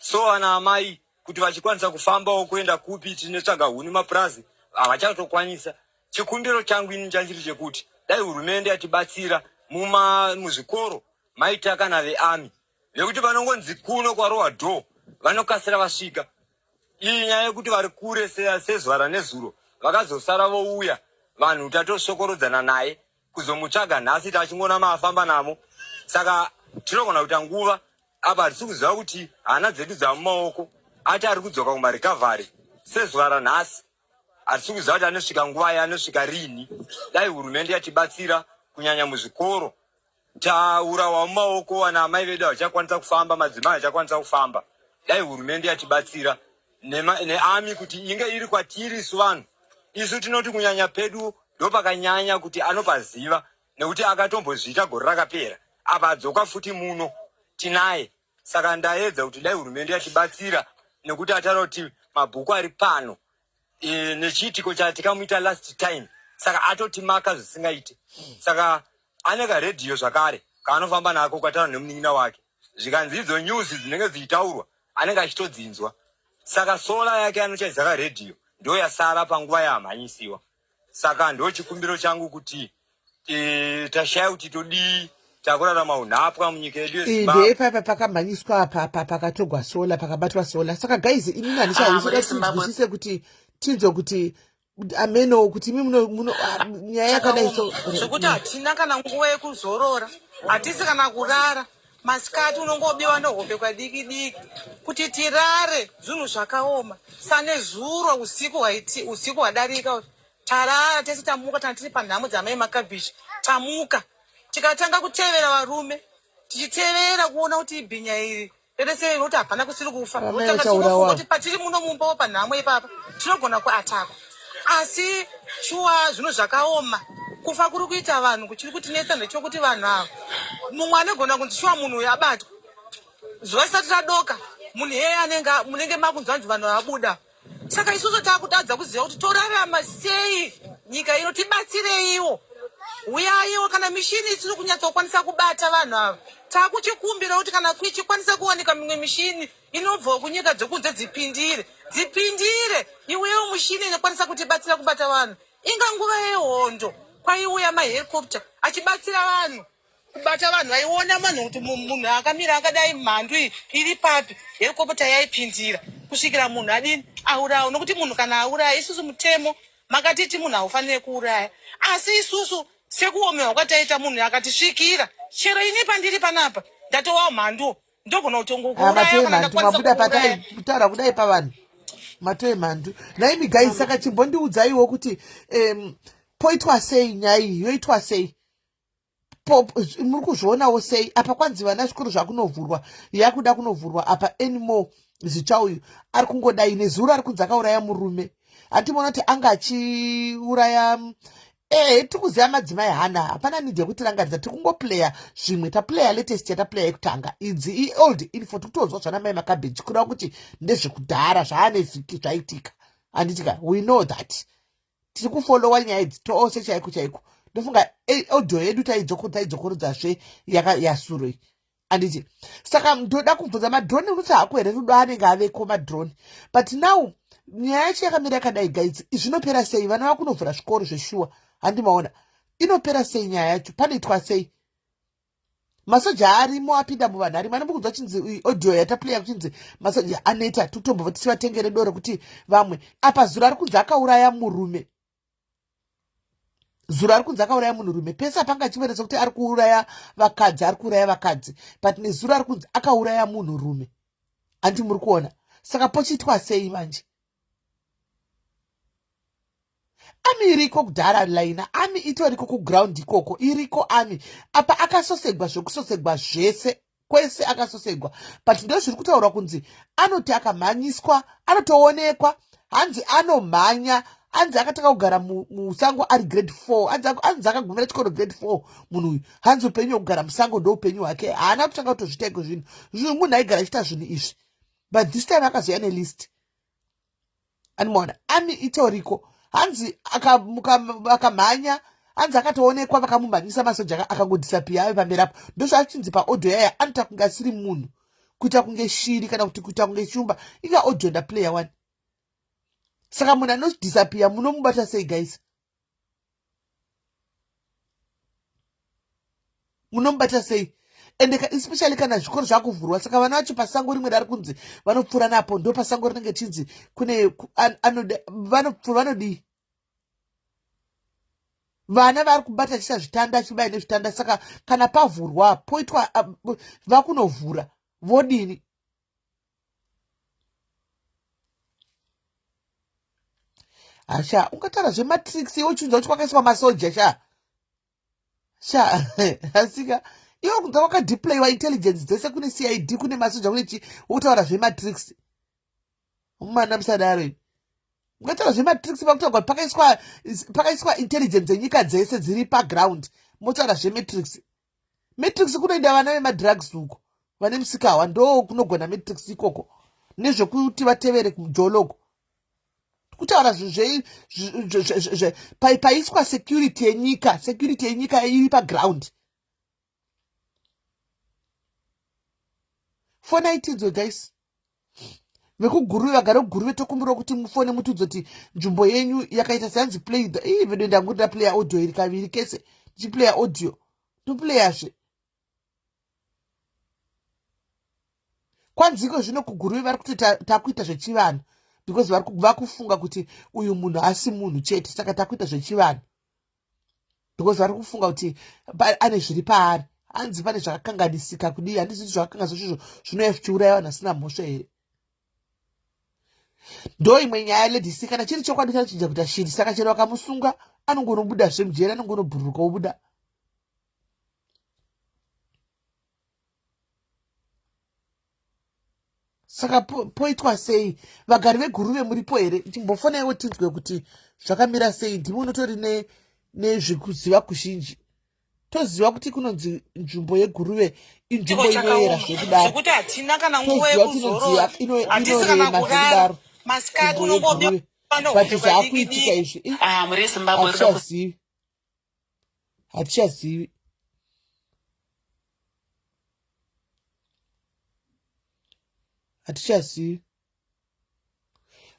So vana amai kuti vachikwanisa kufambawo kuenda kupi tinotsvaga huni mapurazi havachatokwanisa. Chikumbiro changu ini chanchiri chekuti dai hurumende yatibatsira muzvikoro maita kana vearmy vekuti vanongonzi kuno kwarohwa door vanokasira vasvika. Iyi nyaya yekuti vari kure sezuva ranezuro vakazosara vouya vanhu tatosokorodzana naye kuzomutsvaga nhasi tachingoona maafamba namo, saka tinogona kuita nguva apa hatisi kuziva kuti hana dzedu dzamumaoko ati ari kudzoka kumarecovery sezuva ranhasi hatisi kuziva kuti anosvika nguva anosvika rini. Dai hurumende yatibatsira kunyanya muzvikoro, taurawa mumaoko vana amai vedu havachakwanisa kufamba, madzimai havachakwanisa kufamba. Dai hurumende yatibatsira neami kuti inge iri kwatiri isu vanhu. Isu tinoti kunyanya pedu ndopakanyanya kuti anopaziva nekuti akatombozviita gore rakapera apa adzoka futi muno tinaye. Saka ndaedza kuti dai hurumende yatibatsira nekuti ataura kuti mabhuku ari pano e, nechiitiko chatikamuita last time, saka atotimaka zvisingaite. Saka ane karedhiyo zvakare kaanofamba nako kataura nemunin'ina wake, zvikanzi idzo news dzinenge dzichitaurwa anenge achitodzinzwa. Saka sola yake anochaisa karedhiyo ndo yasara panguva yaamhanyisiwa. Saka ndo chikumbiro changu kuti e, tashaya kuti todii, takurarama unhapwa munyika yedu yeZimbabwe. Ndepapa pakamhanyiswa apa pakatogwa sola, pakabatwa sola. Saka guys, inini handichazisoda tinzwisise kuti tinzwe kuti ameno kuti imi muno nyaya yakadai so zvekuti hatina kana nguva yekuzorora, hatisi kana kurara masikati, unongobiwa nehope kwadiki diki kuti tirare, zvinhu zvakaoma. Sanezuro usiku hwaiti usiku hwadarika tarara tese, tamuka tanga tiri panhamo dzamai makabhichi, tamuka tikatanga kutevera varume, tichitevera kuona kuti ibhinya iri rese nokuti hapana kusiri kufa. Amai Tanga vachaurawa. tichingofunga kuti patiri muno mumba panhamo ipapa tinogona kuatakwa, asi shuwa zvinhu zvakaoma. Kufa kuri kuita vanhu kuchiri kutinetsa ndechekuti vanhu ava mumwe anogona kunzi shuwa munhu uyu abatwa zuva risati radoka, munhu iyeye anenge munenge makunzwa nzi vanhu vabuda. Saka isusu takutadza kuziva kuti torarama sei nyika ino. Tibatsireiwo, uyaiwo kana mishini isiri kunyatsokwanisa kubata vanhu ava, takuchikumbira kuti kana kuchikwanisa kuwanika mimwe mishini inobvawo kunyika dzokunze dzipindire, dzipindire iwewo mushini inokwanisa kutibatsira kubata vanhu. Inga nguva yehondo kwaiuya mahelicopter achibatsira vanhu kubata vanhu, vaiona vanhu kuti munhu akamira akadai, mhandu iyi iri papi, helicopter yaipindira kusvikira munhu adini aurawa. Nokuti munhu kana auraya, isusu mutemo makatiti munhu haufaniri kuuraya, asi isusu sekuomerwa kwataita munhu akatisvikira, chero ini pandiri panapa ndatowawo mhanduwo, ndogona kutongokuuraya Matoe kana mhandu ndakwanisa mabuda kukuuraya. patai kutaura kudai pavanhu, matoe mhandu. Naimi guys, saka chimbondiudzaiwo kuti poitwa sei nyaya iyi, yoitwa sei? Muri kuzvionawo sei? Apa kwanzi vana zvikoro zvakunovhurwa, yakuda kunovhurwa apa Anymore. Zvitsva uyu ari kungodai nezuro ari kunzi akauraya murume handimuona kuti anga achiuraya ehe tiri kuziva madzimai hana hapana need yekutirangaridza tiri kungoplaya zvimwe taplaya latest yataplaya yekutanga idzi iold info tiri kutonzwa zvana mai makabheji kureva kuti ndezvekudhara zvaane vhiki zvaitika handitika we know that tiri kufollowa nyaya idzi tose chaiko chaiko ndofunga eh, audio yedu taidzokorodzazve yasuro iyi anditi saka ndoda kubvunza madrone kuti hako here rudo anenge aveko madrone but now nyaya yacho yakamira yakadai guys zvinopera sei vana vakunovhura zvikoro zveshuwa handimaona inopera sei nyaya yacho panoitwa sei masoja arimo apinda muvanhu arimo anombokunzwa chinzi audio yataplaya kuchinzi masoja aneta totombova tichivatengere doro kuti vamwe apa zuro ari kunzi akauraya murume zuro ari kunzi akauraya munhurume pese apanga achiveredza kuti ari kuuraya vakadzi ari kuuraya vakadzi but nezuro ari kunzi akauraya munhurume handi muri kuona saka pochiitwa sei manje ami iriko kudhara laina ami itoriko kuground ikoko iriko ami apa akasosegwa zvekusosegwa zvese kwese akasosegwa but ndo zviri kutaurwa kunzi anoti akamhanyiswa anotoonekwa hanzi anomhanya hanzi akatanga kugara musango ari grade four hanzi akagumira chikoro grade four munhu uyu hanzi upenyu hwekugara musango ndo upenyu hwake haana kutanga kutozviita iko zvinhu zvinhu munhu aigara achiita zvinhu izvi but this time akazouya nelist animaona ami itoriko hanzi akamhanya hanzi akatoonekwa vakamumhanyisa masoja akangodisapia ave pamberi apo ndozvaachinzi paaudio yaya anoita kunge asiri munhu kuita kunge shiri kana kuti kuita kunge shumba inga audio ndaplayer one saka munhu anodisapia munomubata sei guys munomubata sei ende especially kana zvikoro zvakuvhurwa saka vana vacho pasango rimwe rari kunzi vanopfuura napo ndo pasango rinenge chinzi kune vanodii vana vari kubata chisa zvitanda achibaya nezvitanda saka kana pavhurwa poitwa vakunovhura vodini asha ungataura zvematrix iwe uchinzwa kuti kwakaiswa masoja sha sha asika iwe kunza kwakadeployiwa intelligence dzese kune cid kune masoja kune chi wotaura zvematrix mumana musadaro ini ungataura zvematrix pakutaurwa pakaiswa pakaiswa intelligence yenyika dzese dziri paground motaura zvematrix matrix kunoenda vana vemadrugs uko vane musikawa ndo kunogona matrix ikoko nezvekuti vatevere kumujoloko kutaura paiswa security yenyika security yenyika iri paground fonai tinzwe guys vekuguruve vagara kuguruve tokumbirawo kuti mufone mutiudze kuti nzvimbo yenyu yakaita seyanzi play the ii vedu ndangu ndaplaya audio iri kaviri kese ndichiplaya audio toplayazve kwanziko zvino kuguruve vari kuti takuita zvechivanhu because vakufunga kuti uyu munhu asi munhu chete saka takuita zvechivanhu because vari kufunga kuti ane zviri paari hanzi pane zvakakanganisika kudii handizivi zvakakanganisa zvizvo zvinouya zvichiuraya vanhu vasina mhosva here ndo imwe nyaya ledisi kana chiri chokwadi chanochinja kuita shiri saka chero vakamusunga anongonobuda zvemujeri anongonobhururuka obuda saka poitwa sei vagari veguruve muripo here chimbofonaiwo tinzwe kuti zvakamira sei ndimi unotori nezvekuziva kuzhinji toziva kuti kunonzi nzvimbo yeguruve inzvimbo inoyera zvekudaro zvekuti hatina kana nguva toziva kuti yekuzorora inonzi hatisi kana inorema kurara zvekudaro masikati nzvimbo unongobiwa yeguruve but nehombe zvaakuitika padiki izvi ih, Ah, muri Zimbabwe rudo hatichazivi hatichazivi hatichazivi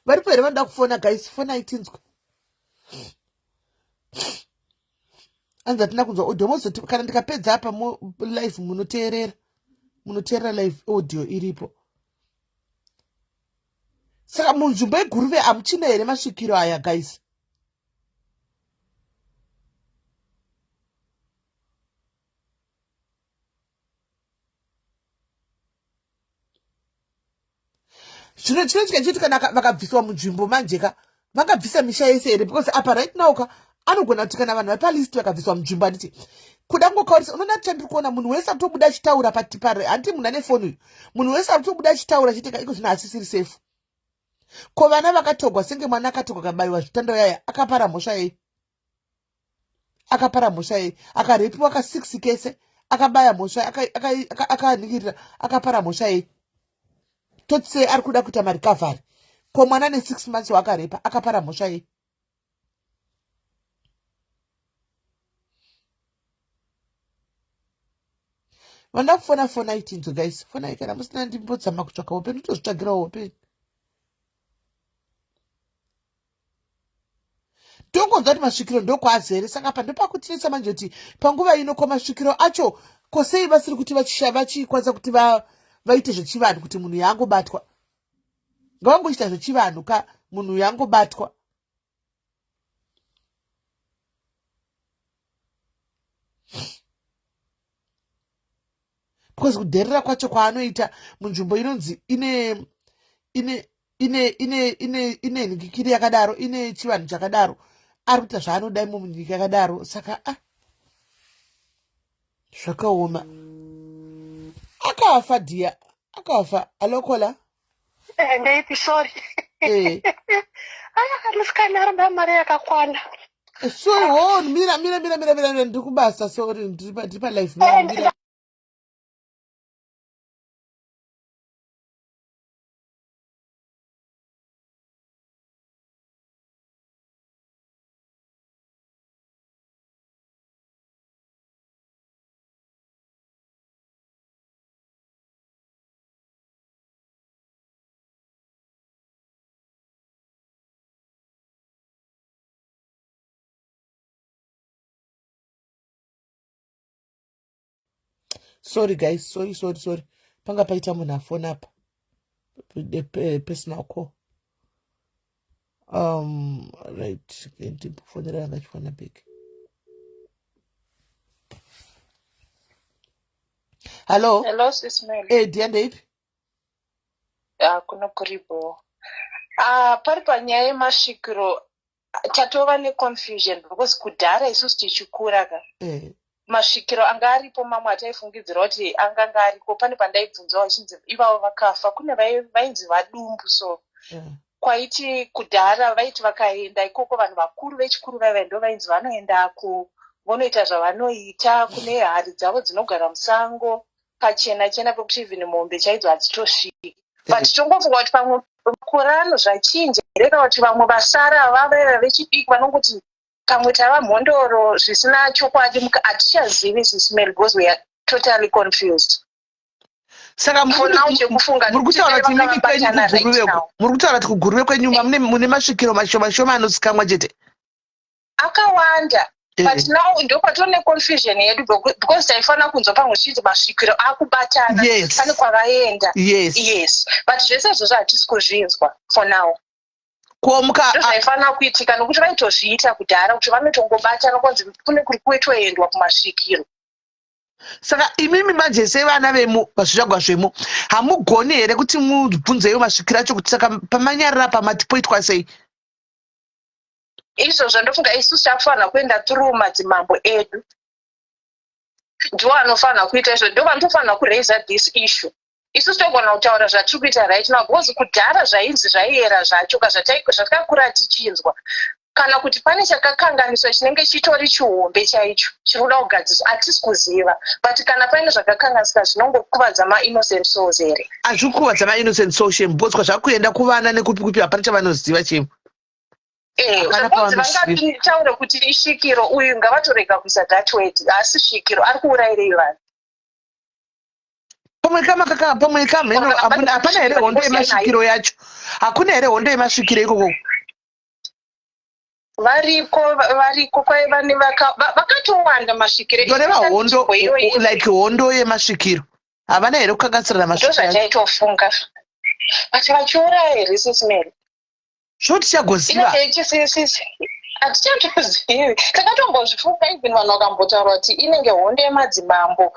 varipo here vanoda kufona guys fonai tinzwe anzi hatina kunzwa audio mozoti kana ndikapedza apa live munoteerera munoteerera live audio iripo saka munzvimbo yeguruve hamuchina here masvikiro aya guys zvino chinoitika chiti kana vakabviswa munzvimbo manje ka vangabvisa misha yese here because apa right now ka Anogona kuti kana vanhu vari palist vakabviswa munzvimbo, handiti kuda kungokaurisa. Unoona chandiri kuona, munhu wese akutobuda achitaura patipare, handiti munhu ane foni uyu, munhu wese akutobuda achitaura achiteka iko zvino hasisiri safe. Ko vana vakatogwa senge mwana akatogwa akabayiwa zvitanda yaya, akapara mhosva yei? Akapara mhosva yei? Akarepiwa ka6 kese, akabaya mhosva, akaningirira, akapara mhosva yei? Toti sei ari kuda kuita marecovery? Ko mwana ne6 months waakarepa akapara mhosva yei? Vanoda kufona, fonai tinzwe guys, fonai. Kana musina ndimbodzama kutsvaka hope, ndotozvitsvagirawo hope. Tongonzwa kuti masvikiro ndokwaazere, saka pa ndopakutinetsa manje kuti panguva ino ko masvikiro acho ko sei vasiri kuti vachikwanisa kuti vaite zvechivanhu kuti munhu yaangobatwa? Ngavangoita zvechivanhu ka, munhu yangobatwa. Because kudherera kwacho kwaanoita munzvimbo inonzi ine ine ine ine ine ine nhikikiri yakadaro, ine chivanhu chakadaro, ari kuita zvaanoda imo munyika yakadaro. Saka a ah, zvakaoma. Akafa dhiya, akafa. Alokola. Eh, ndeipi? Sorry. Eh. Ah, musikana arikuda mari yakakwana. Eh, sorry, oh, mira mira mira mira mira, ndiri kubasa, sorry, ndiri palife. Eh, mira. Sorry guys, sorry, sorry, sorry, panga paita munhu afona apa, personal call. Right, ndimbofonera anga achifona back. Hallo. Hello, Sis Mel. Eh, dear, ndeipi? Ah, kuno kuripo. Ah, pari panyaya yemasvikiro tatova neconfusion because kudhara isusu tichikura ka, masvikiro anga aripo mamwe ataifungidzira kuti anganga ariko. Pane pandaibvunzwa vachinzi ivavo vakafa, kune vainzi vadumbu, so kwaiti kudhara vaiti vakaenda ikoko vanhu vakuru vechikuru vaiva ndo vainzi vanoendako vonoita zvavanoita, kune hari dzavo dzinogara musango pachena chena pekuti even mombe chaidzo hadzitosviki. But tongofunga kuti pamwe makore ano zvachinja here, kana kuti vamwe vasara vavaiva vechidiki vanongoti pamwe tava mhondoro zvisina chokwadi. Hatichazivi, Sis Mel, because we are totally confused. Saka For now chekufunga muri kutaura kuti vanga mimi kwenyu vabatana right kuGuruve now. Muri kutaura kuti kuGuruve kwenyu mune masvikiro mashoma shoma anosikamwa chete? Akawanda, but now ndo patone confusion yedu because taifanira kunzwa pamwe zvichinzi masvikiro akubatana, pane kwavaenda. Yes, but zvese izvozvo hatisi kuzvinzwa for now. Ko muka Ndo zvaifanira kuitika nokuti vaitozviita kudhara kuti vanotongobatana kwanzi kune kuri kuitoendwa kumasvikiro. Saka imimi manje sevana vemu pazvizvagwa zvemo hamugoni here kuti mubvunzeiwo masvikiro acho kuti saka pamanyarira pamati poitwa sei? Izvozvo ndofunga isusu takufanira kuenda through madzimambo edu, ndiwo anofanira kuita izvo, ndo vanotofanira kuraisa this issue. Isusu togona kutaura zvatiri kuita right now because kudhara zvainzi zvaiera zvacho ka, zvatakakura tichinzwa, kana kuti pane chakakanganiswa chinenge chitori chihombe chaicho chiri kuda kugadziswa, hatisi kuziva. But kana paine zvakakanganisika zvinongokuvadza mainnocent souls here? Hazvikuvadza mainnocent soul, shame, because kwazvakuenda kuvana nekupi kupi hapana chavanoziva chemo. Eh, Hapana zvakonzi pavanosvika. Vangataure kuti isvikiro uyu, ngavatorega kuisa that word, haasi svikiro. Ari kuurayirei vanhu? Pamwe kama kaka pamwe kamheno. Kana Hapana here hondo yemasvikiro yacho? Hakuna here hondo yemasvikiro ikoko? Variko, variko, kwaiva vakatowanda masvikiro. Ndoreva hondo Nzvimbo iyoyi. Like hondo yemasvikiro, havana here kukanganisirana Ndo masvikiro acho? Zvachaitofunga, but vachiuraya here, Sis Mary? Zvo tichagoziva. Inenge ichisisisi, hatichatozivi. Takatombozvifunga, even vanhu vakambotaura kuti inenge hondo yemadzimambo.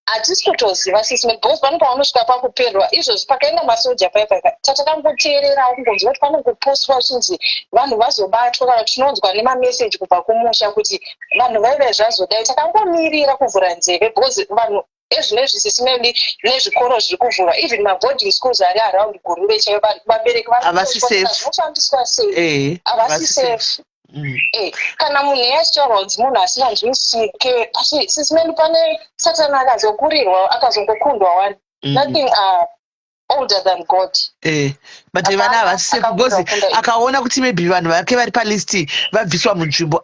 Hatisi kutoziva, sisi, because pane paunosvika pakuperwa. Izvozvi pakaenda masoja paipa, tatakangoteererawo kungonzwa kuti panongopostwa chinzi vanhu vazobatwa, kana tinonzwa nemameseji kubva kumusha kuti vanhu vaive zvazodai. Takangomirira kuvhura nzeve because vanhu ezvinezvi, sisi Meli, nezvikoro zviri kuvhurwa, even maboarding schools ari around Guruve chaivo, vabereki Havasi safe. Zvinofambiswa sei? Havasi safe. Kana munhu iye achitaurwa kunzi munhu asinganzwisike, asi sisi Meli, pane Satani akazokurirwa, akazongokundwa wani. Nothing older than God. But vana havasi safe because akaona kuti maybe vanhu vake vari palist vabviswa munzvimbo,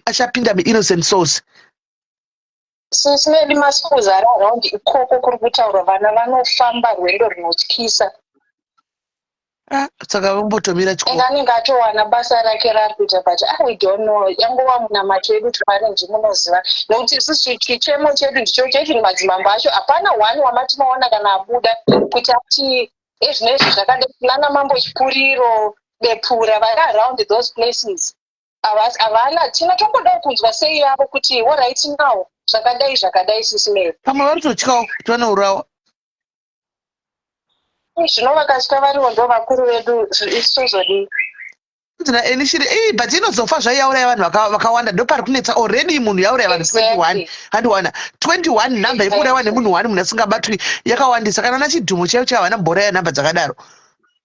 achapinda muinnocent souls. Sisi Meli, maschools ari around ikoko kuri kutaurwa, vana vanofamba rwendo runotyisa. Ah, saka vombotomira And chikoro. Anenge atowana basa rake raari kuita, but ah, we don't know. Yangova munamato yedu kuti Mwari ndimunoziva, nokuti isusu chichemo chedu ndicho even madzimambo acho hapana one wamatinoona kana abuda kuti ati ezvinezvi zvakadai. Nana Mambo Chipuriro, Bepura, vari around those places havana. Tinotongodawo kunzwa sei yavo kuti alright, now zvakadai zvakadai, sisi Mary. Pamwe vari kutotyawo kuti vanourawa. Zvino vakatya variwo ndo vakuru vedu, isu tozodii? Nzina enishiri ei, but inozofa zvayo yauraya vanhu vakawanda. Ndo pari kunetsa already. Munhu yauraya vanhu 21, handiwana 21 nhamba yekuurayiwa nemunhu one, munhu asingabatwi, yakawandisa. Kana nachidhumo chaivo chaivo havana mbouraya nhamba dzakadaro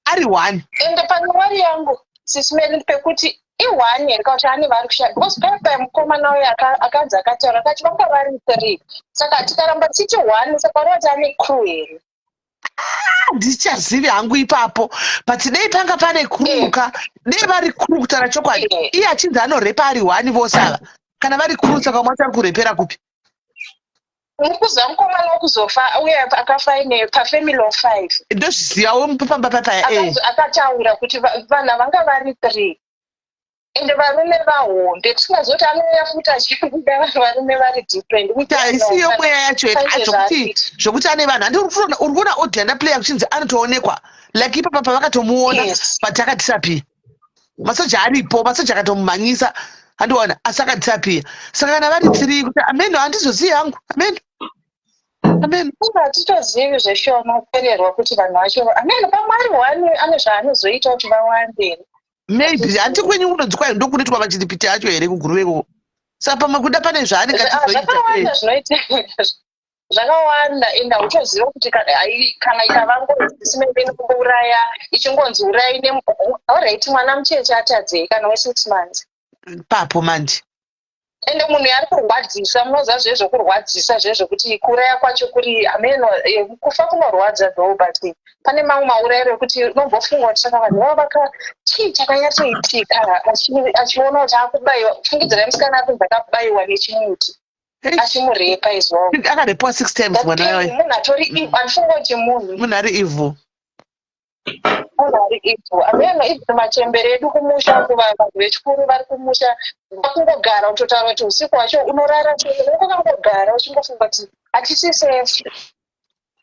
ari one. Ende pane worry yangu, sisi Meli, pekuti i-one here kana kuti ane vari kushaya, because paipai mukomana uyo akanzi akataura akati vanga vari three, saka tikaramba tichiti one, saka uri kuti ane crew here? Handichazivi hangu ipapo, but dei panga pane crew ka, dei vari crew, kutaura chokwadi. Iye achinzi anorepa ari one, vose ava kana vari crew, saka umwe ari kurepera kupi? Mukuziva mukomana wekuzofa uye akafa ine pafamily of five. Ndozvizivawo pamba papaya. Akataura kuti vanhu vanga vari three, ende varume vahombe, tisingazoti anouya futi achibuda varume vari different. Kuti haisiyo mweya yacho here? Zvokuti ane vanhu, handi uri kuona audio yandaplaya kuchinzi anotoonekwa like ipapa pavakatomuona, but akadisappear. Masoja aripo, masoja akatomumhanyisa, handiona, asi akadisappear. Saka kana vari three, kuti ameno, handizozivi hangu, ameno, ameno. Hatitozivi zveshuwa, unopererwa kuti vanhu vacho ameno, pamwe ari one ane zvaanozoita kuti vawande. Maybe handi kwenyu kunonzi kwai ndokunoitwa machiripiti acho here kuGuruve ikoko? Saka pamwe kuda pane zvaanenge achizoita. Zvakawanda zvinoita, zvakawanda, ende hautoziva kuti kana ikava ngozi simende inokumbouraya, ichingonzi urai. Alright, mwana mucheche atadzei kana we6 months? Papo manje. Ende munhu yaari kurwadzisa, munoziva zvezvokurwadzisa, zvezvokuti kuuraya kwacho kuri ameno. Kufa kunorwadza though, but pane mamwe maurayiro ekuti unombofunga kuti saka vanhu vava vaka chii chakanyatsoitika, achiona kuti akubayiwa. Fungidzirai musikana akunzi akabayiwa nechimuti achimurepa as well. Akarepiwa six times mwana wayo. Munhu atori, andifunga kuti munhu Munhu ari evil. Munhu ari evil, ameno. Even machembere edu kumusha, vanhu vechikuru vari kumusha, vakungogara kutotaura kuti usiku hwacho unorara unongogara uchingofunga kuti hatisi safe.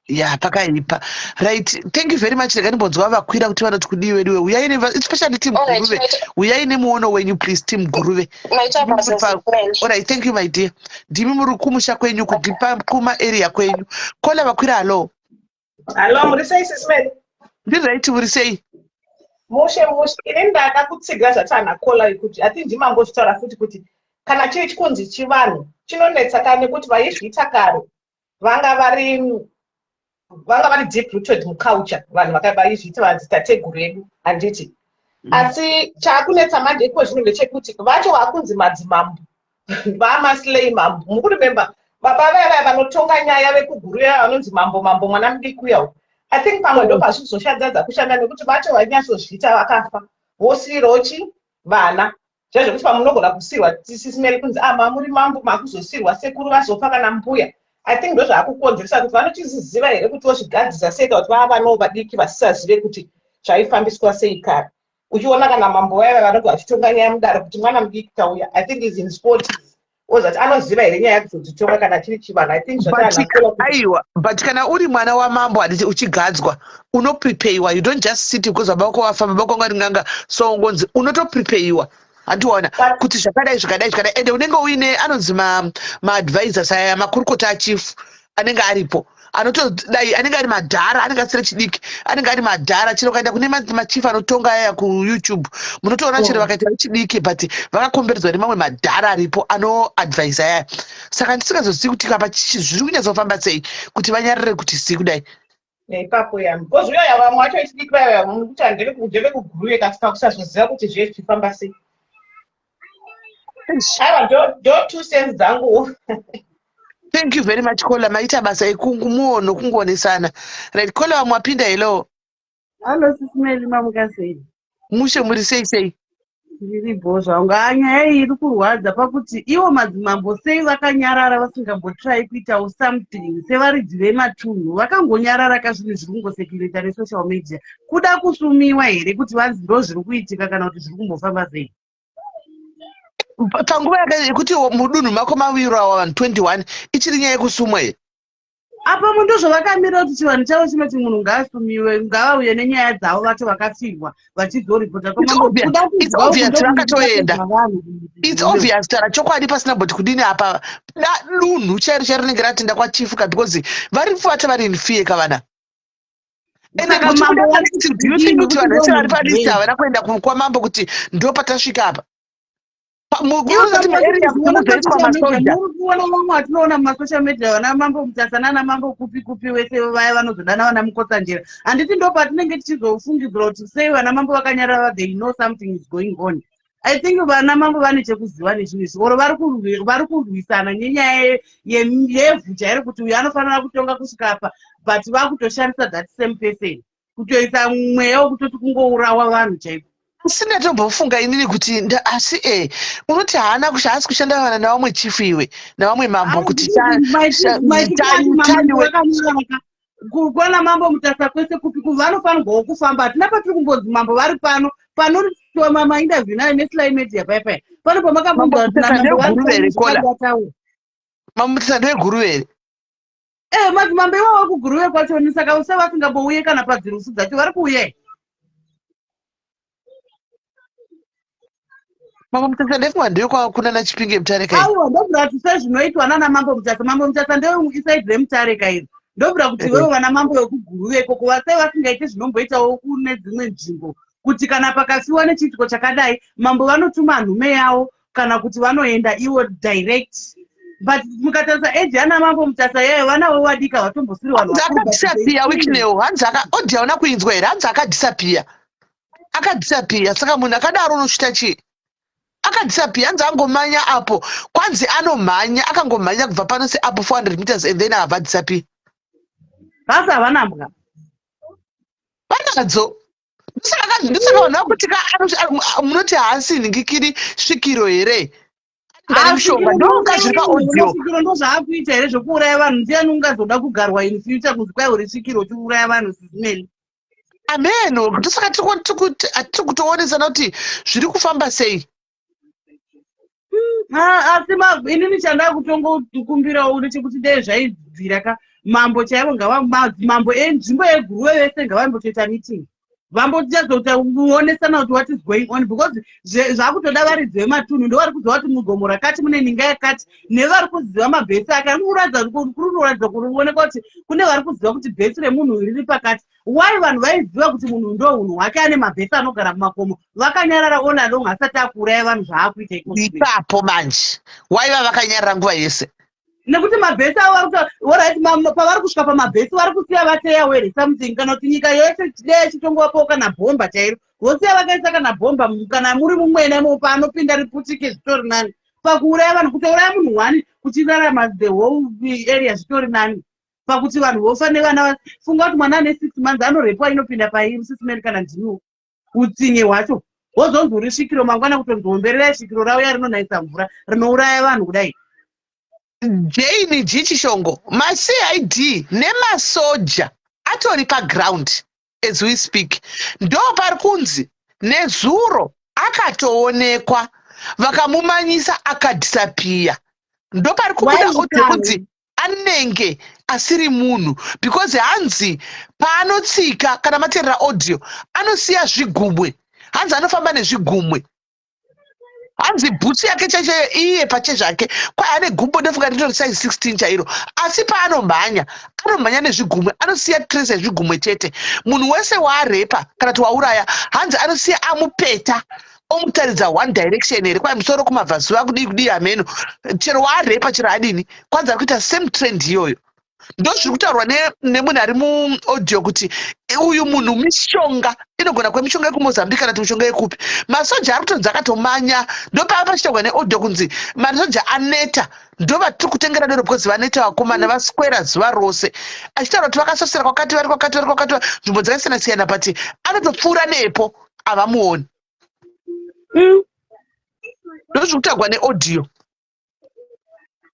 Ya, pakaipa. Right, thank you very much. Rega ndimbonzwa vakwira kuti vanoti kudii veduwe. Uyai, especially team Guruve, uyai nemuono wenyu please, team Guruve. Alright, thank you, my dear. Ndimi muri kumusha kwenyu kudipa kumaarea kwenyu. Kola vakwira, hallo. Hallo, muri sei, sisi Meli? Ndiri right, muri sei? Mushe mushe. Ini ndada kutsigira zvatana kola yekuti ati ndimangozvitaura futi kuti kana chiri chikunzi chivanhu chinonetsa kana nekuti vaizviita kare vanga vari deep rooted muculture, vanhu vaizviita vadzitateguru edu, handiti? Asi chaakunetsa manje iko zvino ndechekuti vacho vakunzi madzimambo vamaslay mambo. Mukuremember baba vaya vaya vanotonga nyaya vekuGuruve vanonzi mambo, mambo mwana mudiki uyawo? I think pamwe ndo pazvizoshadzadza kushanda nekuti vacho vainyatsozviita vakafa, vosiyirawo chi vana zvezvekuti pamunogona kusiyirwa, sisi Meli, kunzi ah, mamuri mambo, makuzosiyirwa sekuru vazofa kana mbuya. I think ndo zvaakukonzeresa kuti vanochiziziva here kuti vozvigadzisa sei, kana kuti vava vanowo vadiki vasisazive kuti zvaifambiswa sei kare. Uchiona kana mambo vaiva vanenge vachitonga nyaya mudare kuti mwana mudiki kauya, I think is in sports, ozati anoziva here nyaya yekuzodzitonga kana chiri chivanhu? I think Aiwa, but kana uri mwana wamambo, handiti uchigadzwa unoprepeiwa? You don't just sit because baba vako wafa, baba vako ngari nganga, so ngonzi unotoprepeiwa, handiona kuti zvakadai zvakadai zvakadai, ende unenge uine anonzi maadvisors aya, makurukota achief. Anenge aripo anotodai, anenge ari madhara, anenge asiri chidiki, anenge ari madhara. Chero ukaenda kune machief anotonga aya kuYouTube, munotoona chero vakaita vechidiki, but vakakomberedzwa nemamwe madhara aripo anoadvisa aya. Saka ndisingazozivi kuti kapa zviri kunyatsofamba sei kuti vanyarare kuti si kudai. Ipapo ya, because uyoya vamwe vacho vechidiki vaya kuti ndevekuGuruve, kasi pakusazoziva kuti zviye zvichifamba sei. Aiwa, ndo 2 cents dzanguwo. Thank you very much, caller. Maita basa ekungumuono kungonesana. Right, caller, vamwe wapinda. Hello. Hallo, Sis Melly, mamuka sei? Mushe, muri sei sei? Ndiripo zvangu. Ha, nyaya iyi iri kurwadza pakuti ivo madzimambo sei vakanyarara, vasingambotrai kuitawo something sevaridzi vematunhu? Vakangonyarara ka, zvinhu zviri kungocirculata nesocial media. Kuda kusumiwa here kuti vanzi ndo zviri kuitika, kana kuti zviri kumbofamba sei? Panguva yekuti mudunhu mako mawirawa vanhu 21, ichiri nyaya yekusumwa here? Apa mundu zvavakamira kuti chivanhu chavo chinoti munhu ngaasumiwe, ngavauye nenyaya dzavo vacho vakafirwa vachizoripota. It's obvious vakatoenda. It's obvious, tara chokwadi pasina boti kudini apa. Dunhu chairo chairo rinenge ratenda kwachief ka, because vari vacho vari in fear kavana. Do you think kuti vanhu vese vari palist havana kuenda kwamambo kuti ndo patasvika apa? Muzoiswa masoja. Kuona vamwe vatinoona mumasocial media, vana Mambo Mutasa nana Mambo kupi kupi wese vaya vanozodana vana Mukotsanjera, handiti? Ndo patinenge tichizofungidzira kuti sei vana mambo vakanyarara. They know something is going on. I think vana mambo vane chekuziva nezvinhu izvi, or vari kurwisana nenyaya yevhu chairo, kuti uyu anofanira kutonga kusvika apa, but vakutoshandisa that same person kutoisa mweya wekutoti kungourawa vanhu chaiko. Asi ndatombofunga inini kuti asi unoti haana haasi kushanda vana navamwe chief iwe navamwe mambo kuti Kwana Mambo Mutasa kwese kupi vanofanirwawo kufamba. Hatina patiri kumbonzi mambo vari pano panoitwa mainterview nayo neSly Media paipai pano pamakambonzwa kuti namambo vari pano. Mambo Mutasa ndeweGuruve here? Madzimambo iwawo kuGuruve kwachoni, saka usa vasingambouye kana padzirufu dzacho vari kuuya. Mambo Mutasa ndefunga ndekwakunana Chipinge, Mutare kai. Aiwa, ndobvira kuti sezvinoitwa nana Mambo Mutasa. Mambo Mutasa ndeiside reMutare kairi. Ndobvira kuti iwewo vana mambo vekuGuruve ikoko vasai vasingaiti zvinomboitawo kune dzimwe nzvimbo, kuti kana pakafiwa nechiitiko chakadai, mambo vanotuma nhume yavo kana kuti vanoenda ivo direct. But mukatarisa age yana Mambo Mutasa yayo, vanavo vadika, vatombosiri vanhu. Akadisappear Wicknell, hanzi audio hauna kuinzwa here? Hanzi akadisappear, akadisappear. Saka munhu akadaro unosvita chii? Akadisappear, hanzi angomanya apo, kwanzi anomhanya, akangomhanya kubva pano seapo 400 meters and then akabva adisappear. Basi havana mbwa? Vanadzo. Ndosaka vanhu vakuti munoti haasi nhingikiri svikiro here mushonga ndonga zviri paaudio. Svikiro ndo zvaakuita here zvokuuraya vanhu? Ndiani ungazoda kugarwa in future kunzi kwai uri svikiro uchiuraya vanhu, Sis Melly? Ameno, ndosaka tiri kutoonesana kuti zviri kufamba sei. Asi inini chandaa kutongokumbirawo ndechekuti dei zvaibvira ka, mambo chaivo, ngava madzimambo enzvimbo yeGuruve vese ngavambotoita meeting, vambochazokuonesana kuti what is going on, because zvakutoda varidzi vematunhu ndo vari kuziva kuti mugomo rakati mune ninga yakati, nevari kuziva mabhesi ake. Ari kuratidza kuoneka kuti kune vari kuziva kuti bhesi remunhu riri pakati. Why vanhu vaiziva kuti munhu ndo unhu hwake, ane mabhesi anogara mumakomo, vakanyarara all along asati akuuraya vanhu zvaakuita iko? Ipapo manje waiva vakanyarara nguva yese. Nekuti mabhesi avo, alright, pavari kusvika pamabhesi vari kusiya vateya were something, kana kuti nyika yese dei chitongovapowo kana bhomba chairo, vosiya vakaisa kana bhomba kana muri mumwena imo, paanopinda riputike, zvitori nani pakuuraya vanhu. Kutouraya munhu one kuchirarama the whole area zvitori nani pakuti vanhu vofa nevana. Funga kuti mwana ane 6 months anorepwa, inopinda pai, Sis Melly? Kana ndimiwo, utsinye hwacho, wozonzi uri svikiro mangwana, kutonzi ombererai svikiro rauya rinonayisa mvura rinouraya vanhu kudai. Jane G Chishongo, maCID nemasoja atori paground as we speak. Ndo pari kunzi nezuro akatoonekwa, vakamumanyisa akadisappear. Ndo pari kubuda audio kunzi anenge asiri munhu, because hanzi paanotsika, kana mateerera audio, anosiya zvigumwe, hanzi anofamba nezvigumwe. Hanzi bhutsu yake chaichaiyo iye pachezvake kwai ane gumbo ndofunga ritori size 16 chairo, asi paanomhanya anomhanya nezvigumwe, anosiya trace yezvigumwe chete. Munhu wese waarepa kana kuti wauraya, hanzi anosiya amupeta, omutaridza one direction here, kwai musoro kumabvazuva, kudii kudii, hameno. Chero waarepa, chero adini, kwanzi ari kuita same trend iyoyo. Ndozviri kutaurwa nemunhu ari muaudio kuti uyu munhu mishonga inogona kuva mishonga yekuMozambique kana kuti mishonga yekupi. Masoja ari kutonzi akatomanya. Ndopava pachitaurwa neaudio kunzi masoja aneta, ndovatiri kutengera doro because vaneta vakomana, vaswera zuva rose. Achitaura kuti vakasosera kwakati, vari kwakati, vari kwakati, nzvimbo dzakasiyana siyana, but anotopfuura nepo havamuoni. Ndozviri kutaurwa neaudio.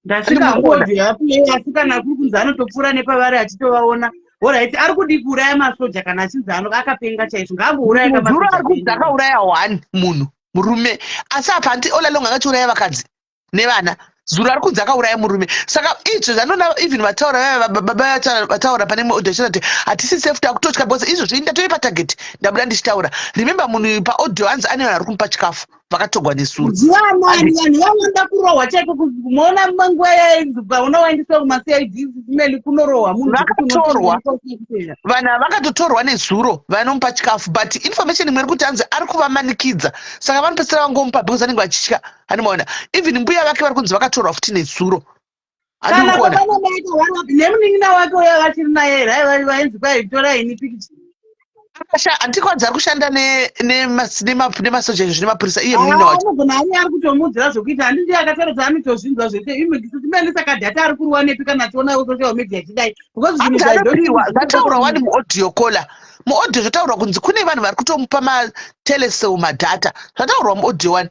Ndasvika hangu audio yaplay, asi kana kuri kunzi anotopfuura nepavari achitovaona, alright, ari kudi kuuraya masoja kana achinzi ano akapenga chaizvo, ngaambouraya. Muzuro ari kunzi akauraya one munhu murume, asi apa anti all along akachiuraya vakadzi nevana. Zuro ari kunzi akauraya murume. Saka izvo zvanoona, even vataura baba vataura pane imwe audio kuti hatisi safe, takutotya because izvozvo ini ndatove patarget, ndabuda ndichitaura. Remember, munhu paaudio hanzi ane vanhu vari kumupa chikafu vakatogwa nesuro. Ndivanani vanhu vanoda kurohwa chaiko? Moona nguva yainzi unowaendeswa kumaCID meli kunorohwa munhu. Vakatorwa vanhu ava, vakatotorwa nezuro, vanomupa chikafu, but information imwe iri kuti hanzi ari kuvamanikidza, saka vanopedzisira vangomupa because vanenge vachitya. Handimaona, even mbuya vake vari kunzi vakatorwa futi nezuro. Kana baba namai nemunin'ina wake uya vachiri naye here? Vainzi kwaitora ini pikicha. Handikwanzi ari kushanda nemasoja izvo nemapurisa, iye munin'ina wacho. Anogona ari kutomuudzira zvokuita. Handindi akataura kuti anotozvinzwa zvese imene. Saka data ari kuriwanepi kana achiona social media achidai? Because zvinhu Anopiwa. Zvataurwa wani muaudio caller, muaudio zvataurwa kunzi kune vanhu vari kutomupa maTelecel madata. Zvataurwa muaudio wani.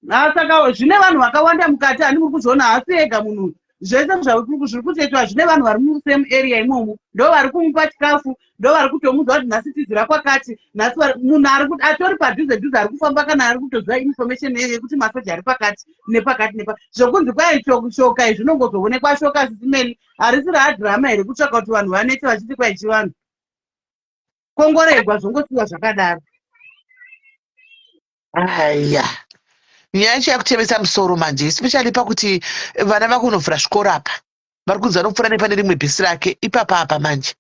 Saka zvine vanhu vakawanda mukati, handi muri kuzviona? Haasi ega munhu. Zvese zviri kutoitwa zvine vanhu vari musame area imomo, ndo vari kumupa chikafu, ndo vari kutomuudza kuti nhasi tizira kwakati, nhasi munhu ari atori padhuze dhuze ari kufamba kana ari kutoziva information yekuti masoja ari pakati nepakati nepa. Zvokunzi kwai shoka izvi zvinongozoonekwa shoka sisimeni, harisi raadhirama here kutsvaka kuti vanhu vanete vachiti kwai chivanhu kongoregwa, zvongosiwa zvakadaro? Aya nyaya yacho yakutemesa musoro manje, especially pakuti vana vakunovhura zvikoro apa, vari kunzi vanopfuura nepane rimwe bhesi rake ipapa apa manje.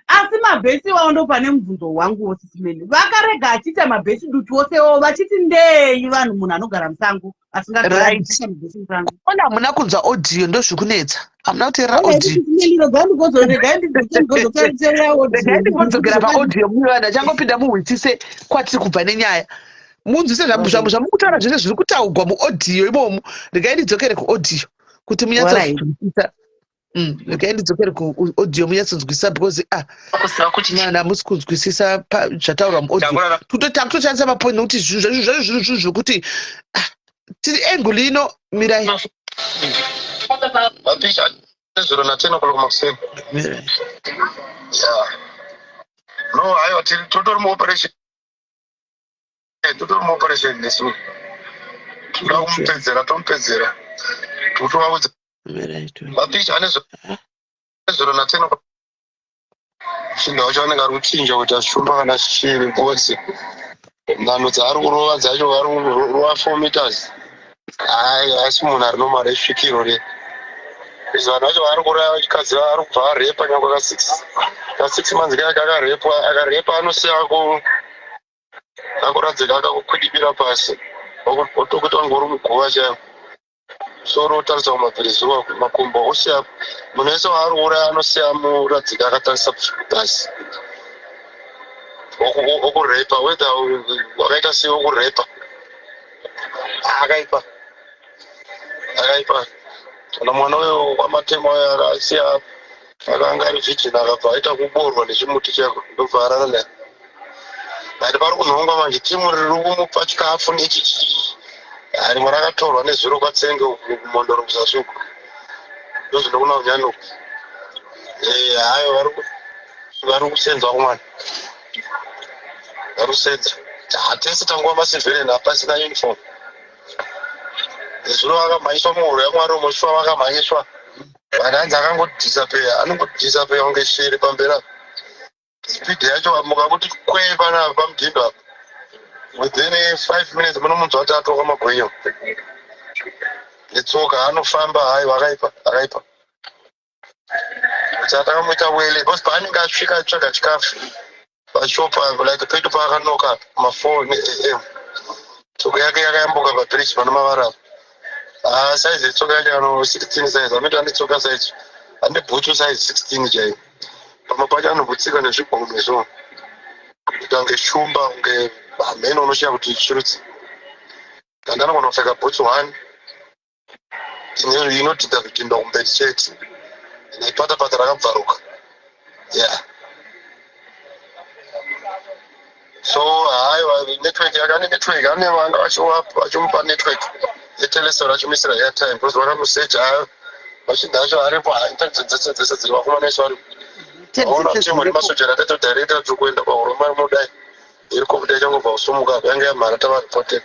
Asi mabhesi iwawo, ndo pane mubvunzo wangu wosisimeni, vakarega achiita mabhesi dutu osewo vachiti ndei vanhu, munhu anogara musango asingagari mabhesi musango? Ona, hamuna kunzwa audio, ndo zviri kunetsa, hamuna kuteerera audio. Regai ndimbodzokera paaudio mune vanhu achangopinda, muhwisise kwatiri kubva nenyaya, munzwise zvamukutaura zvese zviri kutaugwa muaudio imomo. Regai ndidzokere kuaudio kuti munyatsonzwisisa. Regai ndidzokere kuaudio munyatsonzwisisa because ah, vanhu hamusi kunzwisisa zvataurwa muaudio. Takutoshandisa mapoint nekuti zvinhu zvacho zvacho zvinhu zvokuti ah, tiri angle ino, mirai. Mapicha nezuro na10 o'clock makuseni. Mirai. Yeah, no, aiwa, tiri totori muoperation, totori muoperation nesu. Toda kumupedzera, tomupedzera, totovaudza. Mirai. Mapicha ane nezuro na10 o'clock. Chinhu wacho anenge ari kuchinja kuita shumba kana shiri because nhanho dzaari kurova dzacho, vari kurova 4 meters. Hai, asi munhu ari normal esvikiro re izvi, vanhu vacho vaari kuraya vachikadzi, ari kubva arepa nyangwe ka 6 months kaya kakarepwa. Akarepa anosiya akuradzika akakukwidibira pasi, otokuita kunge uri muguva chaivo, soro otarisa kumabvirizuva, makumbo osiya. Munhu wese waari kuuraya anosiya muradzika akatarisa pasi, okurepa, whether wakaita sei, okurepa. Akaipa, akaipa. Kana mwana uyo kwamatema uyo akasiya akanga ari virgin, akabva aita kuborwa nechimuti chako, ndobva arara naye. But pari kunhongwa manje timu riri kumupa chikafu nechi, rimwe rakatorwa nezuro kwaTsenge uku, kuMondoro kuzasi uku, ndozvinokuna kunyani uku. Hayo vari kusenza kumwana, vari kusenza. Hatisi tanguva macivilian, hapasina uniform. Zuro vakamhanyiswa muhuro yaMwari umoshwa, vakamhanyiswa vanhu, hanzi akangodisappear, anongodisappear kunge shiri pamberi apa. Speed yacho, mukamuti kwee panapa pamudhindo apa. Within 5 minutes munomunzwa kuti atoka magwenyo netsoka anofamba. Haiwa, akaipa, akaipa. Saka takamuita wele because paanenge asvika atsvaga chikafu pashop like pedu paakanoka ma4 am, tsoka yake yakayambuka pabridge pane mavara apa. Ah, size yetsoka yacho ano 16 size anoita, ane tsoka size, ane bhutsu size 16 chaiyo. Pamwe pacho anobutsika nezvigomwe so kuita kunge shumba, kunge hameno, unoshiya kuti chirudzi. Kana anogona kupfeka bhutsu one inodhidha zvidhindwa kumberi chete nepata pata rakabvaruka. Yeah, so haiwa, network yakane network ane vanga vachimupa network yeTelecel, achimuisira airtime because vakamusecha. Hayo machinda acho aripo, intelligence dzese dzese dziri vakomana isu varipo. Aona timu remasoja ratatodirect tiri kuenda pahuroma mudai helicopter ichangobva kusumuka apa yange yamhara tavaripotera.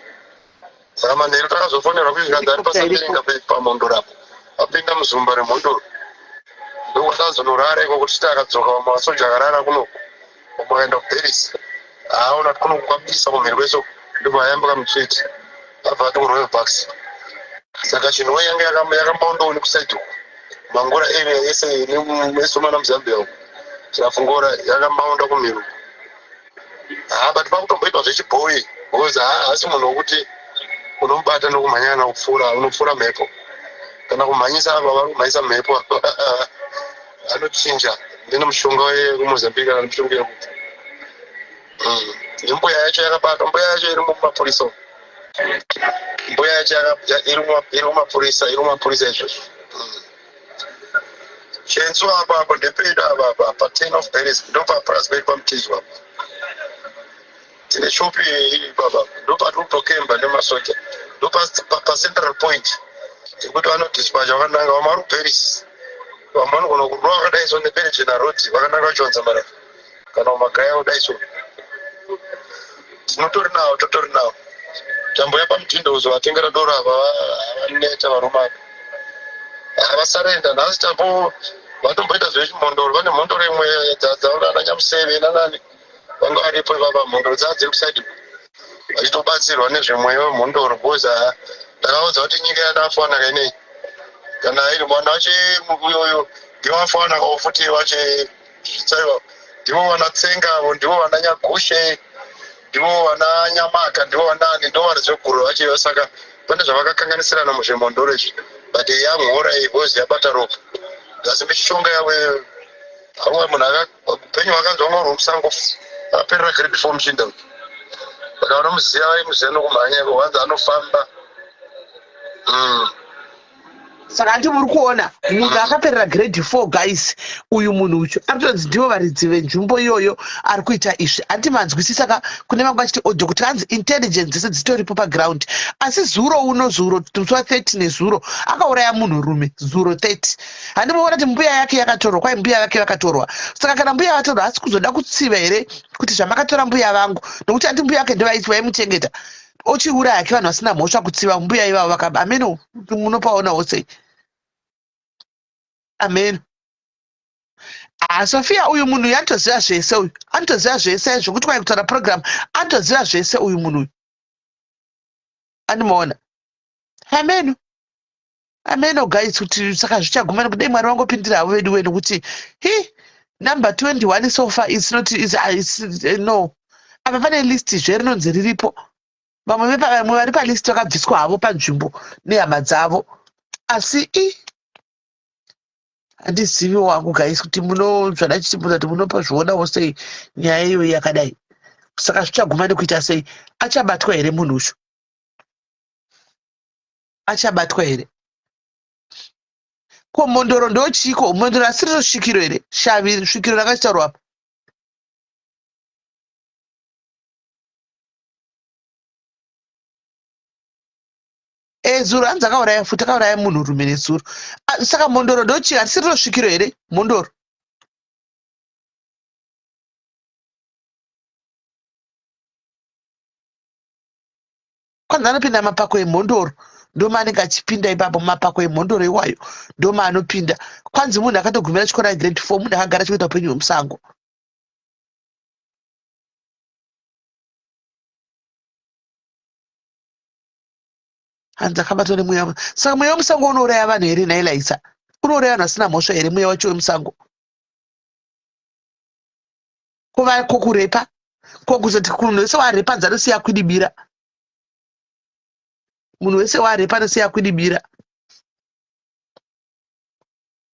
Saka manheru takazofonerwa kuti zvikanzi ari paSamiringa paMhondoro apo, apinda muzumba reMhondoro. Ndokwatazonorara ikoko tichiti akadzoka. Vamwe masoja akarara kunoku, vamwe vakaenda kuBeris. Aona kuti kunoku kwabisa kumhiri kwese, ndobva ayambuka mutsveti abva ati kuRoyal Bucks. Saka Chinhoyi yange yakamaundawo nekuside uku, Mangura area yese nesomana muZambia uku, Chirafungora yakamaunda kumhiri uku. Ha, but pakutomboitwa zvechibhoyi because haasi munhu wekuti unomubata nokumhanya kana kupfuura, unopfuura mhepo kana kumhanyisa. Ava vari kumhanyisa mhepo, anochinja ndine mushonga wekuMozambique kana mishonga yekuti nembuya yacho yakabatwa. Mbuya yacho iri mumapurisa, mbuya yacho iri mumapurisa, iri mumapurisa izvozvo. Chensu apa apo ndepedu apa apa pa10 of Paris, ndopapurasi pedu paMutizwa apa. Tine shopi iri baba, ndopatiri kutokemba nemasoja, ndopacentral point yekuti vanodispatcha vakananga. Vamwe vari kuParis, vamwe vanogona kurova vakadai so nePerejena Road vakananga vachiwanza marara kana kumagaya kudai so. Tinotori nawo, totori nawo. Tambo pamutindo kuzovatengera doro apa, vaneta varume apa, havasarenda. Nhasi tambo vatomboita zvechimhondoro, vane mhondoro imwe dzaona ana Nyamuseve nanani vanga varipo ivava. Mhondoro dzaa dziri kuside vachitobatsirwa nezvemweya wemhondoro because ndakaudza kuti nyika yadafanaka inei kana iri mwana wache uyoyo ndivo afanakawo futi vache zvitsaiwa, ndivo vana Tsengavo, ndivo vana Nyagushe, ndivo vana Nyamaka, ndivo vanani, ndo vari zveguru vacho. Saka pane zvavakakanganisirana muzvemhondoro izvi, but yamhora iyi because yabata ropa asi mishonga yavo. Amwe munhu upenyu hwakanzwa ngori wemusango, akaperera grade 4 muchinda uyu. Saka vanomuziva vaimuziva nokumhanya iko vanzi anofamba. Saka handi muri kuona munhu akaperera grade 4, guys? Uyu munhu uchu ari kutonzi ndivo varidzi venzvimbo iyoyo ari kuita izvi. Handi manzwisisa ka? Kune vamwe vachiti audio kuti hanzi intelligence dzese dzitoripo paground, asi zuro uno, zuro musi wa30 nezuro akauraya munhurume zuro 30. Handi muona kuti mbuya yake yakatorwa? Kwai mbuya vake vakatorwa. Saka kana mbuya vatorwa, asi kuzoda kutsiva here kuti zvamakatora mbuya vangu? Nokuti handi mbuya vake ndovaiti vaimuchengeta, ochiuraya hake vanhu vasina mhosva kutsiva mbuya ivavo vakaba. Ameno, munopaonawo sei? Ameno. Ah, Sofia, uyu munhu uyu anotoziva zvese, uyu anotoziva zvese zvokuti kwai kutaura program, anotoziva zvese uyu munhu uyu. Andimaona. Ameno, ameno guys, kuti saka zvichaguma nekuti dai Mwari vangopindira havo vedu we, nokuti hi number 21 so far is not is, no. Apa pane list zve rinonzi riripo, vamwe vamwe vari palist vakabviswa havo panzvimbo nehama dzavo, asi i handizivi wangu guys kuti munozvada chichibvunza kuti munopazvionawo sei nyaya iyoyi yakadai. Saka zvichaguma nekuita sei? Achabatwa here munhu uchu? Achabatwa here? Ko mhondoro ndochiko? Mhondoro asiriro svikiro here? Shavi svikiro rakachitaurwa apa. E, zuro hanzi akauraya futi, akauraya munhurume nezuro. Saka mhondoro ndochii? Hatisiriro svikiro here mhondoro? Kwanzi anopinda mapako emhondoro, ndomaanenge achipinda ipapo mumapako emhondoro iwayo, ndomaanopinda. Kwanzi munhu akatogumira chikoro grade 4, munhu akagara achikuita upenyu hwemusango. Hanzi akabatwa nemweya. Saka mweya wemusango unouraya vanhu here nhai Laisa? Unouraya vanhu vasina mhosva here mweya wacho wemusango? Ko kurepa? Ko kuzoti munhu wese warepa hanzi anosiya akwidibira. Munhu wese warepa anosiya akwidibira.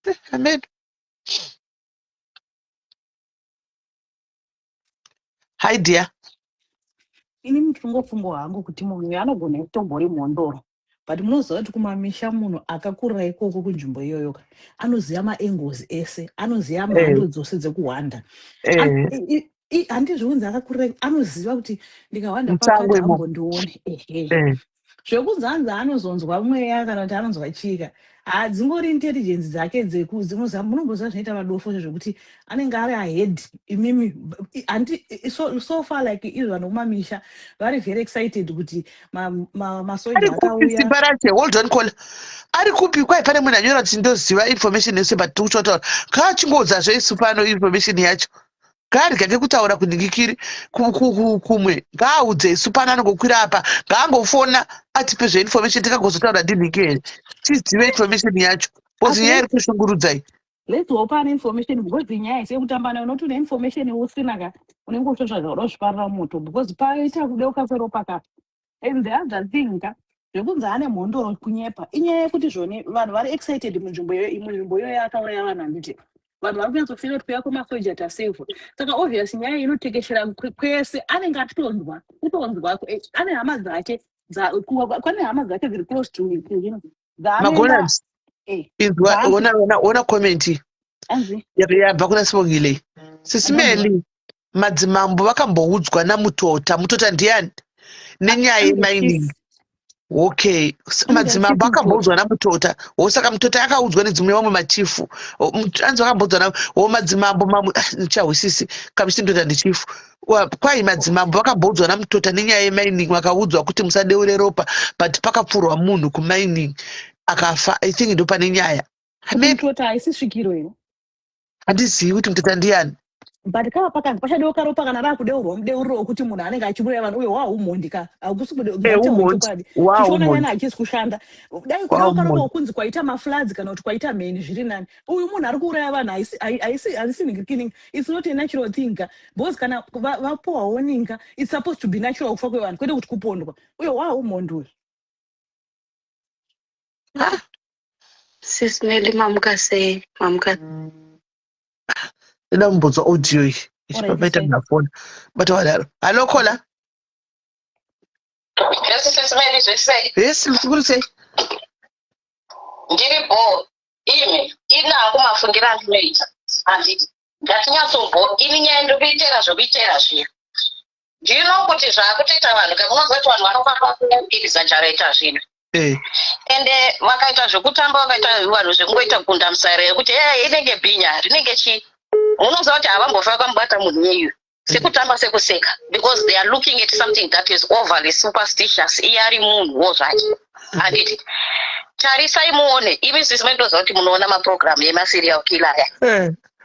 Eh, amen. Hi dear. Ini ndinongofungawo hangu kuti munhu uyu anogona kutombori mhondoro but munoziva kuti kumamisha munhu akakurira ikoko kunzvimbo iyoyo ka anoziva maengozi ese anoziva mhando dzose dzekuhwanda handizviunzi akakurira anoziva kuti ndikahwanda Musango pakati imomo. hambondione ehe Zvekunzi hanzi anozonzwa mweya kana kuti anonzwa chika hadzingori intelligence dzake dzekuzi munomboziva zvinoita vadofo zvekuti anenge ari ahead imimi handi so, so far like izvo vanhu kumamisha vari very excited kuti masoja ari kupi akauya simba rache hold on caller ari kupi kwai pane munhu anyora kuti ndoziva information yese but tiri kutotaura ngaachingoudza zve isu pano information yacho ngaarigake kutaura kudikikiri kumwe ngaaudze isu pano anongokwira apa ngaangofona atipe zveinformation tingagozotaura ndinhiki here tizive information yacho because Asi nyaya iri kushungurudzai Let's hope ane information because nyaya isi yekutamba nayo unoti une information usina ka unenge utotsvaga kuda kuzviparira moto because paita kudeuka kweropa ka and the other thing ka zvekunzi ane mhondoro kunyepa inyaya yekuti zvoni vanhu vari excited munzvimbo iyoyo munzvimbo iyoyo akauraya vanhu handiti vanhu vari kunyatsofira kuti kuya kwemasoja tasevhwa saka obvious nyaya iyi inotekeshera kwese anenge achitonzwa kutonzwa ane hama dzake pane hama dzake dziri close to him dzaanoenda magonans inzwa ona ona ona comment iyi anzi yabva kuna sibongile anonzwa sisimeli madzimambo vakamboudzwa namutota mutota ndiani nenyaya anzi yemining chief okay anzi madzimambo chief mutota akamboudzwa namutota wo saka mutota akaudzwa nedzimwe vamwe machifu anzi vakamboudzwa na wo madzimambo mamwe ah, ndichahwisisi kamisi mutota ndichifu kwai madzimambo vakamboudzwa namutota nenyaya yemining vakaudzwa kuti musadeure ropa but pakapfurwa munhu kumining akafa i think ndo pane nyaya kuti maybe mutota haisi svikiro here handizivi kuti mutota ndiani but kava pakanzi pachadeuka ropa kana raakudeurwa mudeuriro wekuti munhu anenge achiuraya vanhu uyo waumhondi ka hakusi ngataure umhondi chokwadi chichiona waumhondi nyana hachisi kushanda dai kudeuka ropa waumhondi ukunzi kwaita mafloods kana kuti kwaita mheni zviri nani uyu munhu ari kuuraya vanhu haisi haisi haisi nhingikiningi it's not a natural thing ka because kana vapuwa warning ka it's supposed to be natural kufa kwevanhu kwete kuti kupondwa uyo waumhondi uyu Ah, Sis Nelly mamuka sei? Mamuka ndoda kumbonzwa audio iyi alright ichipapaita sei munafona bata wadaro hallo caller Yes, Sis Melly, zvesei? yes kuri sei Ndiri bho. Imi, ini hangu mafungiro andinoita. Handiti. Ngatinyatsobho. Ini nyaya ndikuitera zvokuitera zviya. Do you know kuti zvaakutoita vanhu ka munoziva kuti vanhu vanofanira kuexaggerata zvinhu. Ende vakaita zvekutamba vakaita vanhu zvekungoita gunda musare yekuti e inenge bhinya rinenge chii. Munoziva kuti havambofa vakamubata munhu iyeyu. Sekutamba sekuseka because they are looking at something that is overly superstitious iye ari munhuwo zvake. Handiti. Tarisai muone imi sisi maitoziva kuti munoona maprogram emaserial killer aya.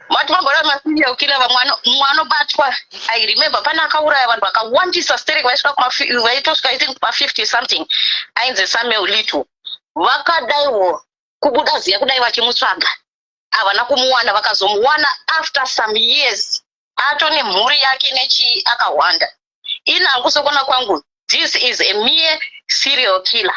Mati mamboona maserial killer vamwe mumwe anobatwa I remember pane akauraya vanhu vakawandisa sterek vaisvika kuma vaitosvika I think kuma 50 something ainzi Samuel Little. Vakadaiwo kubuda ziya kudai vachimutsvaga havana kumuwana vakazomuwana after some years ato nemhuri yake nechii akahwanda. Ini hangu sekuona kwangu this is a mere serial killer.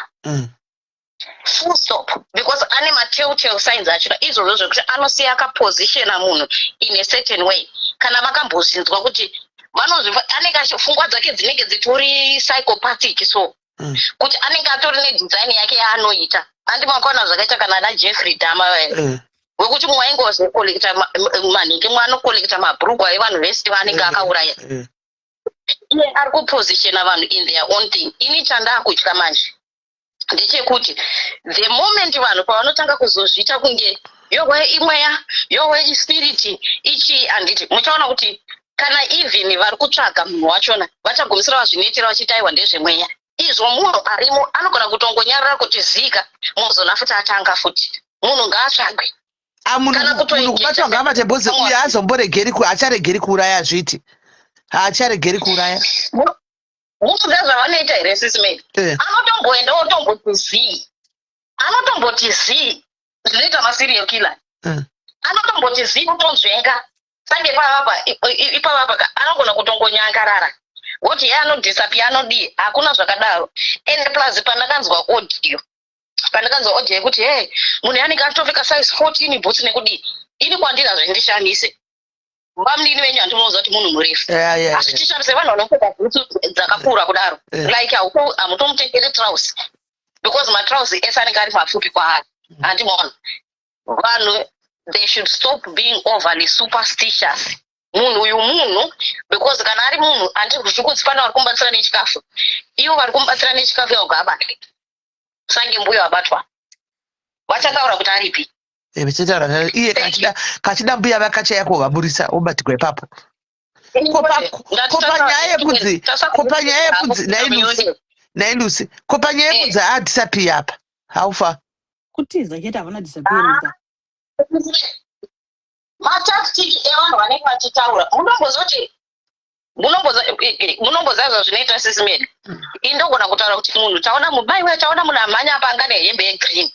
Full stop because ane matelltale signs achona izvozvo zvekuti anosiya akapositiona munhu in a certain way kana makambozvinzwa kuti vanozviva anenge pfungwa dzake dzinenge dzitori psychopathic so kuti anenge atori nedesign yake yaanoita andi makaona zvakaita kana ana Jeffrey Dahmer vaya wekuti mumwe aingozokolekta manhingi mumwe anokolekta mabhurugwa evanhu vese vaanenge akauraya iye ari kupositiona vanhu in their own thing ini chandakutya manje ndechekuti the moment vanhu pavanotanga kuzozviita kunge yohwe imweya yohwe ispiriti ichii handiti muchaona kuti kana even vari kutsvaga munhu wachona vachagumisira vazvinetera vachiti aiwa ndezvemweya izvo munhu arimo anogona kutongonyarara kuti zika muzona futi atanga futi munhu ngaatsvagwe Ah, munhu kana munhu kutoengeza kubatwa ngaabate bhozi uyu haazomboregeri haacharegeri kuuraya zviti haacharegeri kuuraya. Munoziva zvavanoita here sisi Mary? Eh. Anotomboenda otomboti zii. Anotomboti zii zvinoita maserial killer. Anotomboti zii kutonzvenga. Sange ipapapa ipapapa ka anogona kutongonyangarara. Woti ye anodisappear anodii hakuna zvakadaro. And plus pandakanzwa audio pandakanzwa audio yekuti hey munhu anenge atopfeka size 14 boots nekudii ini kwandiri hazvindishamise. Bamunini venyu handinoziva kuti munhu murefu. Hazvitishamise vanhu vanopfeka bhutsu dzakakura kudaro. Like hamutomutengeri trouse because matrouse ese anenge ari mapfupi kwaari. Handimaona. Vanhu they should stop being overly superstitious. Munhu uyu munhu because kana ari munhu handizvi kunzi pane vari kumubatsira nechikafu. Ivo vari kumubatsira nechikafu ivo ngaabatwe. Sange mbuya vabatwa. Vachataura kuti aripi. Eh, vachitaura iye kachida kachida mbuya vakachaya kovaburisa obatirwa ipapo. Ko panyaya yekunzi ko panyaya yekunzi nailusi nailusi ko panyaya yekunzi adisappear apa how far? Kutiza chete havana disappearance. Matactic evanhu vanenge vachitaura munombozoti munomboziva zvazvinoita sisi Mary. Indogona kutaura kuti munhu taona mubaiwe taona munhu amhanya apa anga nehembe yegreen.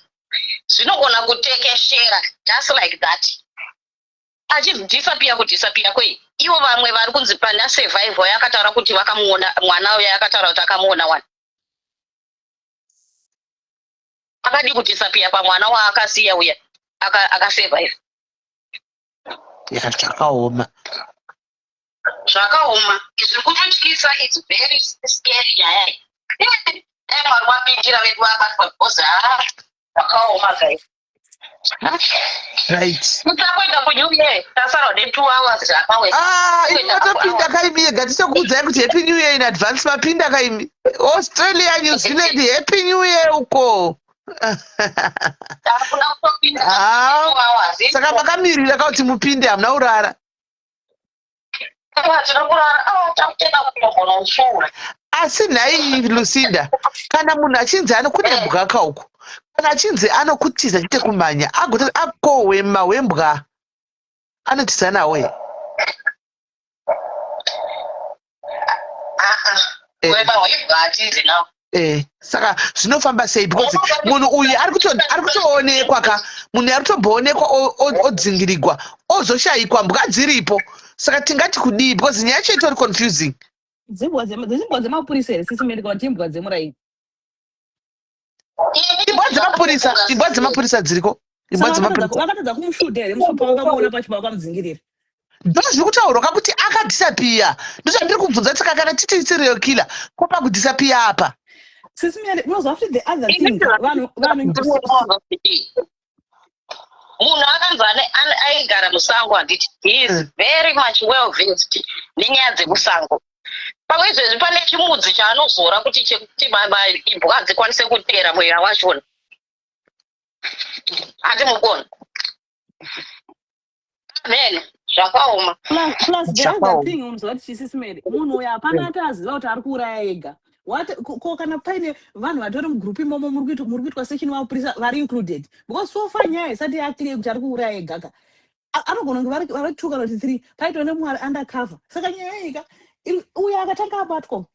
Zvinogona kutekeshera just like that. Achidisappear kudisappear kwei? Ivo vamwe vari kunzi pana survival yakataura kuti vakamuona mwana uya akataura kuti akamuona wani. Akadi kudisappear pamwana waakasiya uya akasurvive. Ya zvakaoma. Zvakaoma. Zviri kutotyisa, it's very scary nyaya iyi. Dai Mwari wapindira vedu vabatwa because haa zvakaoma guys. Right. Tutakuenda kuNew Year tasarwa ne 2 hours apa we. Ah, imi matopinda kaimi yega tichikuudzai kuti happy new year in advance mapinda kaimi. Australia, New Zealand, happy new year uko. Takuda kutopinda Ah, 2 hours. saka makamirira ka kuti mupinde hamuna kurara. Asi nhai Lucinda, kana munhu achinzi ano kune mbwa ka uku, kana achinzi anokutiza chete kumhanya, agoti akohwema hwembwa, anotiza nawo here? Hwema hwembwa hatizi nawo. Saka zvinofamba sei? Because munhu uyu ari kutoonekwa ka, munhu ari kutomboonekwa odzingirigwa, ozoshayikwa, mbwa dziripo. Saka tingati kudii? Because nyaya yacho itori confusing. Dzimbwa dzemapurisa here sisi Mary, kana kuti imbwa dzemuraini? Imbwa dzemapurisa, imbwa dzemapurisa dziriko. Imbwa Saka dzemapurisa. vakatadza kumushuta here musi pavakamuona pacho pavakamudzingirira? Ndozviri kutaurwa ka kuti akadisappear. Ndozvandiri kubvunza saka kana titi serial killer, ko pakudisappear apa? Sisi Mary, unoziva futi the other thing, vanhu Munhu akanzi aigara musango handiti, he is very much well versed nenyaya dzekusango. Pamwe izvezvi pane chimudzi chaanozora kuti chekuti imbwa dzikwanise kuteera mweya wachona. Handi mukona. Amen. Zvakaoma. Plus the other Zvakaoma. thing unoziva kuti sisi Mary, munhu uyu hapana ati aziva kuti ari kuuraya ega. What, ko kana paine vanhu vatori mugroup imomo muri kuitwa section vamapurisa vari included. Because so far nyaya isati yaclear kuti ari kuuraya ega ka. Anogona kunge vari 2 kana kuti 3, paitwa nemumwe ari undercover. Saka nyaya iyi ka, uyo akatanga abatwa,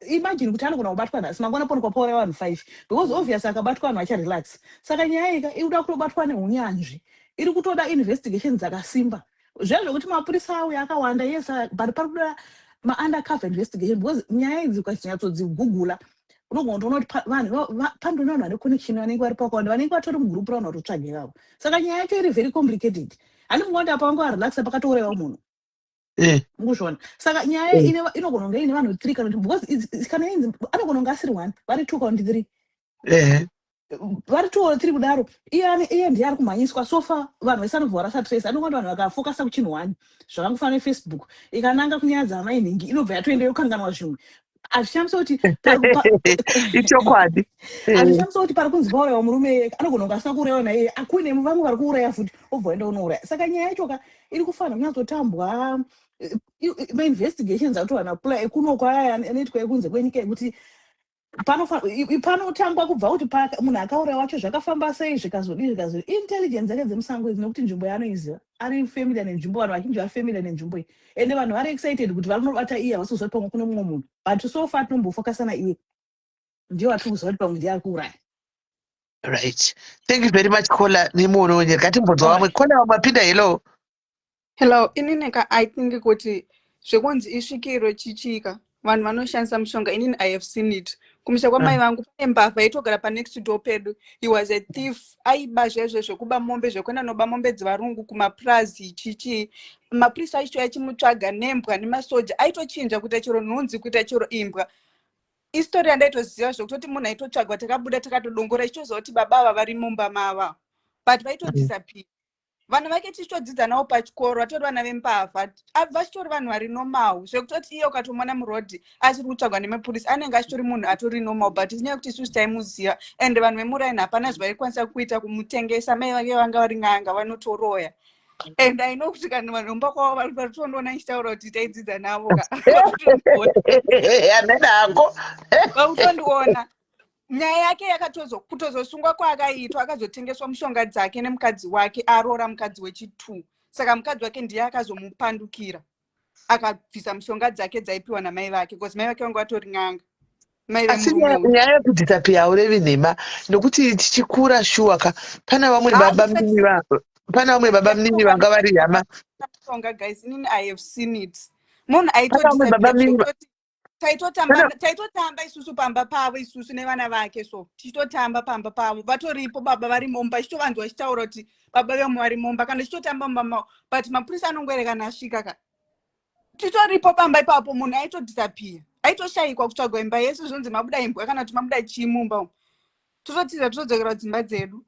imagine kuti anogona kubatwa nhasi, mangwana pano kwapauraya vanhu 5. Because obvious akabatwa vanhu vacharelax. Saka nyaya iyi ka, iri kuda kutobatwa neunyanzvi. Iri kutoda investigation dzakasimba. Zviya zvekuti mapurisa auya akawanda, yes, but pari kuda ma-undercover investigation because nyaya idzi ukanyatsodzigugula unogona kutoona kuti vanhu pandona vanhu vane connection vanenge vari pakawanda, vanenge vatori mugroup ravanhu vatotsvaga ivavo. Saka nyaya yacho iri very complicated. Handi mungaona apa vanga varelaxa pakatourayiwa munhu. Mukuzviona. Saka nyaya inogona kunge ine vanhu 3 kana kuti, because kana inzi anogona kunge asiri 1, vari 2 kana kuti 3. Vari 2 or 3 kudaro, iye ndiye ari kumhanyiswa. So far vanhu vese vanobva varasa trace. Anongoti vanhu vakafokasa kuchinhu 1, zvakangofanana neFacebook, ikananga kunyaya dzamai nhingi inobva yatoenda yokanganwa zvimwe. Hazvishamisi kuti Ichokwadi. Hazvishamisi kuti pari kunzi paurayiwa murume iyeye, anogona kunge asina kuurayiwa naiye, akuine vamwe vari kuuraya futi, obva waenda unouraya. Saka nyaya yacho ka iri kufanira kunyatsotambwa, mainvestigations akutowana kula ekunoko aya anoitwa ekunze kwenyika ekuti Panotangwa kubva kuti munhu akauraya wacho zvakafamba sei, zvikazodii, zvikazodii. Intelligence dzake dzemusango idzi, nekuti nzvimbo yaanoiziva, ari familiar nenzvimbo. Vanhu vazhinji vari familiar nenzvimbo iyi, ende vanhu vari excited kuti vari kunobata iye. Havasi kuziva kuti pamwe kune mumwe munhu, but so far tinombofokasa naiye, ndiye watiri kuziva kuti pamwe ndiye ari kuuraya. Right, thank you very much, caller, nemuono wenyu. Ngatimbonzwa vamwe. Caller, vamwe vapinda. Hello. Hello, inini ka, I think kuti zvekunzi isvikiro chichika, vanhu vanoshandisa mushonga. Inini I have seen it kumusha kwamai vangu. Pane mbavha yaitogara panext door pedu. He was a thief, aiba zvezve zvekuba mombe, zvekuenda noba mombe dzevarungu kumapurazi chichi. Mapurisa aichitouya achimutsvaga nembwa nemasoja, aitochinja kuita chero nhunzi, kuita chero imbwa. Istory yandaitoziva, zvekutoti munhu aitotsvagwa. Takabuda takatodongora ichitoziva kuti baba ava vari mumba mava, but vaitodisappear. Vana vake tichitodzidza navo pachikoro, vatori vana vembavha, vachitori vanhu vari normal, zvekutoti iye ukatomuona murodhi achiri kutsvagwa nemapurisa, anenge achitori munhu atori normal. But inyaya yekuti isusu taimuziva, and vanhu vemuraini hapana zvavaikwanisa kuita kumutengesa. Mai vake vanga vari n'anga, vanotoroya, and I know kuti kana vanhu vomba kwavo vari kutondiona ichitaura kuti taidzidza navo ka. Amene hako. Vakutondiona. Nyaya yake yakatozo kutozosungwa kwaakaitwa, akazotengeswa mushonga dzake nemukadzi wake, aroora mukadzi wechi2. Saka mukadzi wake ndiye akazomupandukira, akabvisa mushonga dzake dzaipiwa namai vake, because mai vake vanga vatori n'anga, mai Asi vemurume uyu. Nyaya yekudisappear haurevi nhema, nekuti tichikura shuwa ka, pane vamwe baba munini pane vamwe baba munini vanga vari hama. Mushonga guys, inini I have seen it, munhu Pane vamwe baba munini aitodisappear. Taitotamba, taitotamba isusu pamba pavo, isusu nevana vake, so tichitotamba pamba pavo, vatoripo baba vari mumba, ichitovanzwa vachitaura kuti baba vemwe vari mumba, kana tichitotamba mumba mavo. But mapurisa anongoerekana asvika ka, titoripo pamba ipapo, munhu aitodisappear, aitoshayikwa, kutsvagwa imba yese, zvonzi mabuda imbwa kana kuti mabuda chii mumba umu. Tototiza, totodzokera kudzimba dzedu.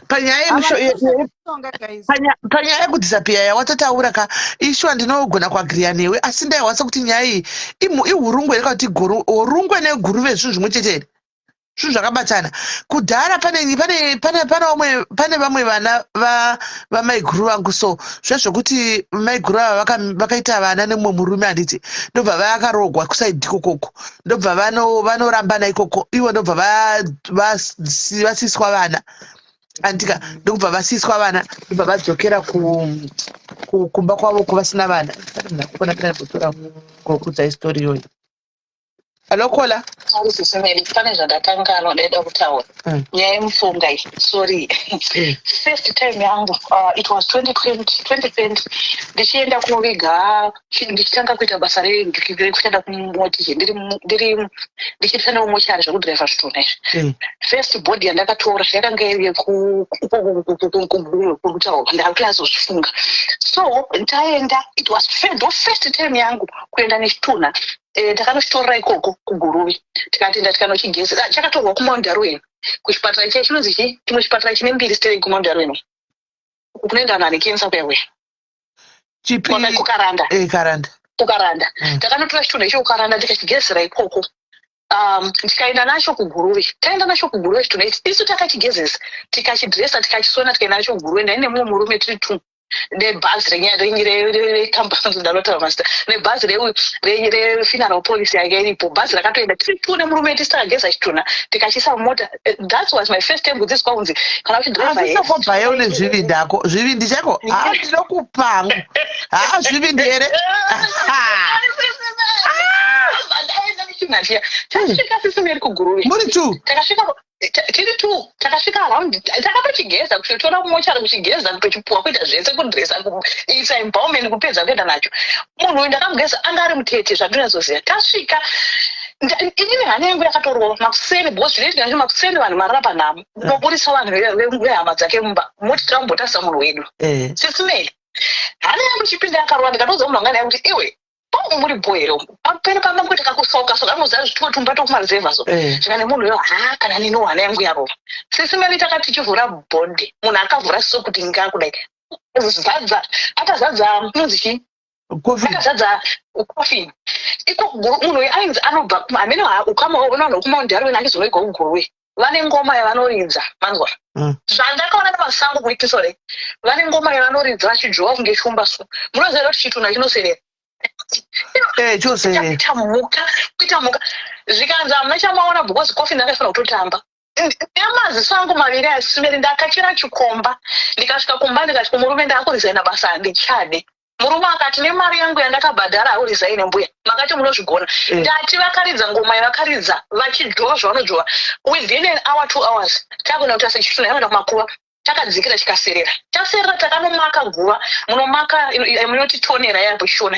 Panyaya Havanoshonga guys. Panyaya yekudisappear yawatotaura ka, ishuwa ndinogona kuagriya newe, asi ndaiwasa kuti nyaya iyi ihurungwe here kana kuti hurungwe neguruve zvinhu zvimwe chete here? Zvinhu zvakabatana. Kudhara pane pane pane pane vamwe pane vamwe vana vamaiguru vangu. So zvezvokuti maiguru ava vakaita vana nemumwe murume, handiti? Ndobva vakarogwa kuside ikokoko, ndobva vanorambana ikoko ivo, ndobva vasiswa vana, andika? Ndokubva vasiswa vana, ndobva vadzokera kumba kwavo kuvasina vana. Ndakufona pina ndimbotora kuudza istori iyoyo. Hello, caller. Sorry sisi Mary, pane zvandakanganwa ndaida kutaura. Nyaya yemushonga iyi, sorry. First time yangu, it was 2020, 2020, ndichienda kunoviga, ndichitanga kuita basa rekushanda kumotije, ndiri ndichishanda mumochari zvekudhiraivha zvitunha izvi. First body yandakatora yakanga iri yekutaura, ndakunyatsozifunga. So taenda, it was ndo first time yangu kuenda nechitunha. Takanochitorera ikoko kuGuruve, tikatoenda tikanochigeza. Chakatorwa kuMount Darwin, kuchipatara chiya chinonzi chii, chimwe chipatara chine mbiri stereki kuMount Darwin, kunoenda vanhu ane kensa kuya kuya. Chipi? Kukaranda. Karanda. Kukaranda. Takanotora chitunha icho kuKaranda, tikachigezera ikoko, tikaenda nacho kuGuruve. Taenda nacho kuGuruve chitunha ichi, isu takachigezesa, tikachidresa, tikachisona, tikaenda nacho kuGuruve. Ndaine mumwe murume, tiri two, nebhazi rekambani, ndanotaura mazita, nebhazi refuneral policy yanga iripo. Bhazi rakatoenda, tiri two nemurume, tisi takageza chitunha, tikachiisa mumota. That was my first time kudzidziswa kunzi kana uchidhiraivha Asi sokobvayo une zvivindi hako, zvivindi chako. Ha, ndinokupa hangu. Ha, zvivindi here? Ndaenda nechitunha chiya, tasvika sisi Mary kuGuruve. Muri two? Takasvika tiri two. Takasvika around, takatochigeza, kuchitora kumochari, kuchigeza, kutochipuwa, kuita zvese, kudresa, kuisa embalmment, kupedza kuenda nacho. Munhu uyu ndakamugeza, anga ari mutete, zvandinatsoziva. Tasvika, inini hana yangu yakatorova makuseni, because zvinoitika nje makuseni, vanhu marara panhamo, unoburisa vanhu vehama dzake mumba, moti tirambotarisa munhu wedu. Sisi Mary, hana yangu ichipinda yakarova, ndikatoudza munhu wanga naye kuti, "Iwe, pangu muri bho here umu? Pamberi pamangwe takakusoka soka." Anoziva zvitwo tumba tokumaruzevha so. Zvika nemunhu uyo, ha, kana niniwo hana yangu yarova. Sisi Mary, takati tichivhura body, munhu akavhura so kuti nga kudai, zadza akazadza, inonzi chii? Coffin. Akazadza coffin iko munhu uyu ainzi anobva hamene ukama hwavo kuMount Darwin, achizonoigwa kuGuruve. Vane ngoma yavanoridza, manzwa? Zvandakaona nemasango kuitisore, vane ngoma yavanoridza vachidzvova kunge shumba. So munoziva kuti chitunha chinoserera. Eh, chose. Kuita mhuka, kuita mhuka. Zvikanzi hamuna chamaona because coffin ndakafanira kutotamba. Nemaziso angu maviri asimeri ndakachera chikomba. Ndikasvika kumba ndikati kumurume ndakuresigna basa handichade. Murume akati nemari yangu yandakabhadhara hauresign mbuya. Makati munozvigona. Ndati vakaridza ngoma yavakaridza vachidzvova zvavanodzvova. Within an hour, 2 hours takuenda kuti asechituna yanoenda kumakuva. Takadzikira chikaserera, taserera takanomaka guva. Munomaka munoti tonera yapo shona.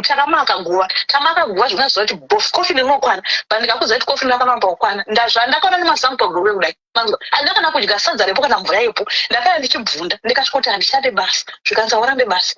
Takamaka guva, tamaka guva zvinoziva kuti bof coffin rinokwana. Pandikakuziva kuti coffin rakanamba kukwana, ndazvandakaona nemasango paguruve kudai, manzwa, handina kana kudya sadza repo kana mvura yepo. Ndakaya ndichibvunda, ndikasvika kuti handichade basa. Zvikanzi aurambe basa.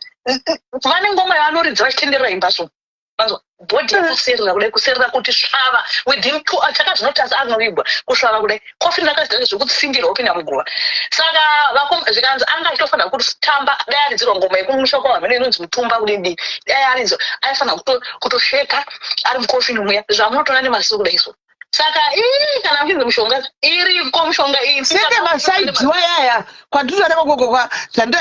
Vane ngoma yavanoridza vachitenderera imba so, manzwa, body yakaserera kudai, kuserera kuti svava. Within two takazvinotasa anovigwa, kusvava kudai, coffin rakazita zvekutsindirwa kupinda muguva. Saka zvikanzi anga achitofanira kutamba, dai aridzirwa ngoma yekumusha kwavo inonzi mutumba kudidi, dai aridzwa aifanira kutosheka ari mucoffin muya, zvamunotoona nemaziso kudai so. Saka ii kana muchinzi mushonga, iriko mushonga iyi. Senge masaidziwa yaya kwandinoda kokokokwa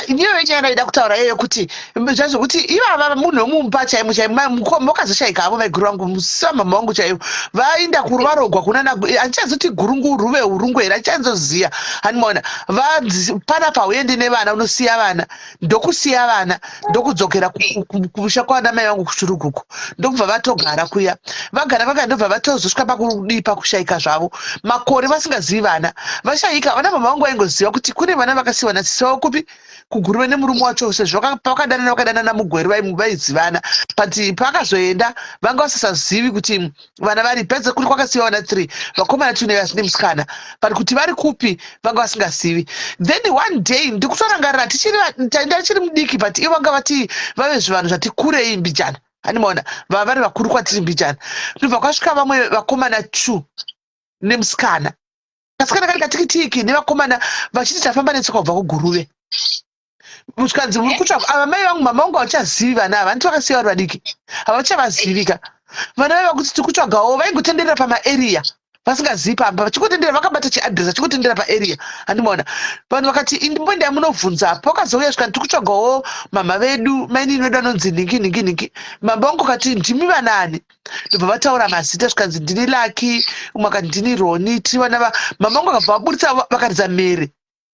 iyoyo nyaya ndaida kutaura iyoyo kuti zvazvokuti ivava munhu wemumba chaimo chaimo mokazoshaika havo vaiguru vangu musamama vangu chaivo vainda kuvarogwa kunana handichazoti gurungu ruve urungu here, handichazoziya. Handimaona vanzi panapa hauendi nevana, unosiya vana. Ndokusiya vana, ndokudzokera kumusha kwana mai vangu kuChuruguku. Ndokubva vatogara kuya, vagara vagara, ndobva vatozosvika pakudii, pakushaika zvavo, makore vasingazivi vana vashayika. Vana mama vangu vaingoziva kuti kune vana vakasiyiwa nasisi vavo kupi, kuGuruve, nemurume wacho, sezvo pavakadanana, vakadanana muGweru, vaizivana. But paakazoenda vanga vasingazivi kuti vana vari pedze kuri kwakasiyiwa vana three, vakomana two nemusikana, but kuti vari kupi vanga vasingazivi. Then one day ndikutorangarira tichiri ndachiri mudiki, but ivo vanga vati vave zvivanhu zvati kurei mbijana, handimaona vava vari vakuru kwatiri mbijana. Ndobva kwasvika vamwe vakomana two nemusikana, kasikana kari katikitiki, nevakomana vachiti tafamba netsoka kubva kuGuruve. Zvikanzi muri kutsvaka ava mai vangu, mama vangu havachazivi vana ava, handiti vakasiya vari vadiki, havachavazivika vana vaiva kuti tiri kutsvagawo. Vaingotenderera pamaarea vasingazivi pamba, vachingotendera vakabata chiaddress, vachingotendera paarea. Handimaona vanhu vakati indimboendai munobvunza. Pakazouya zvikanzi tiri kutsvagawo mama vedu, mainini vedu anonzi nhingi nhingi nhingi. Mama vangu akati ndimi vanani? Ndobva vataura mazita, zvikanzi ndini Laki, umwe akati ndini Roni, tiri vana va mama vangu. Akabva vaburitsa, vakaridza mhere.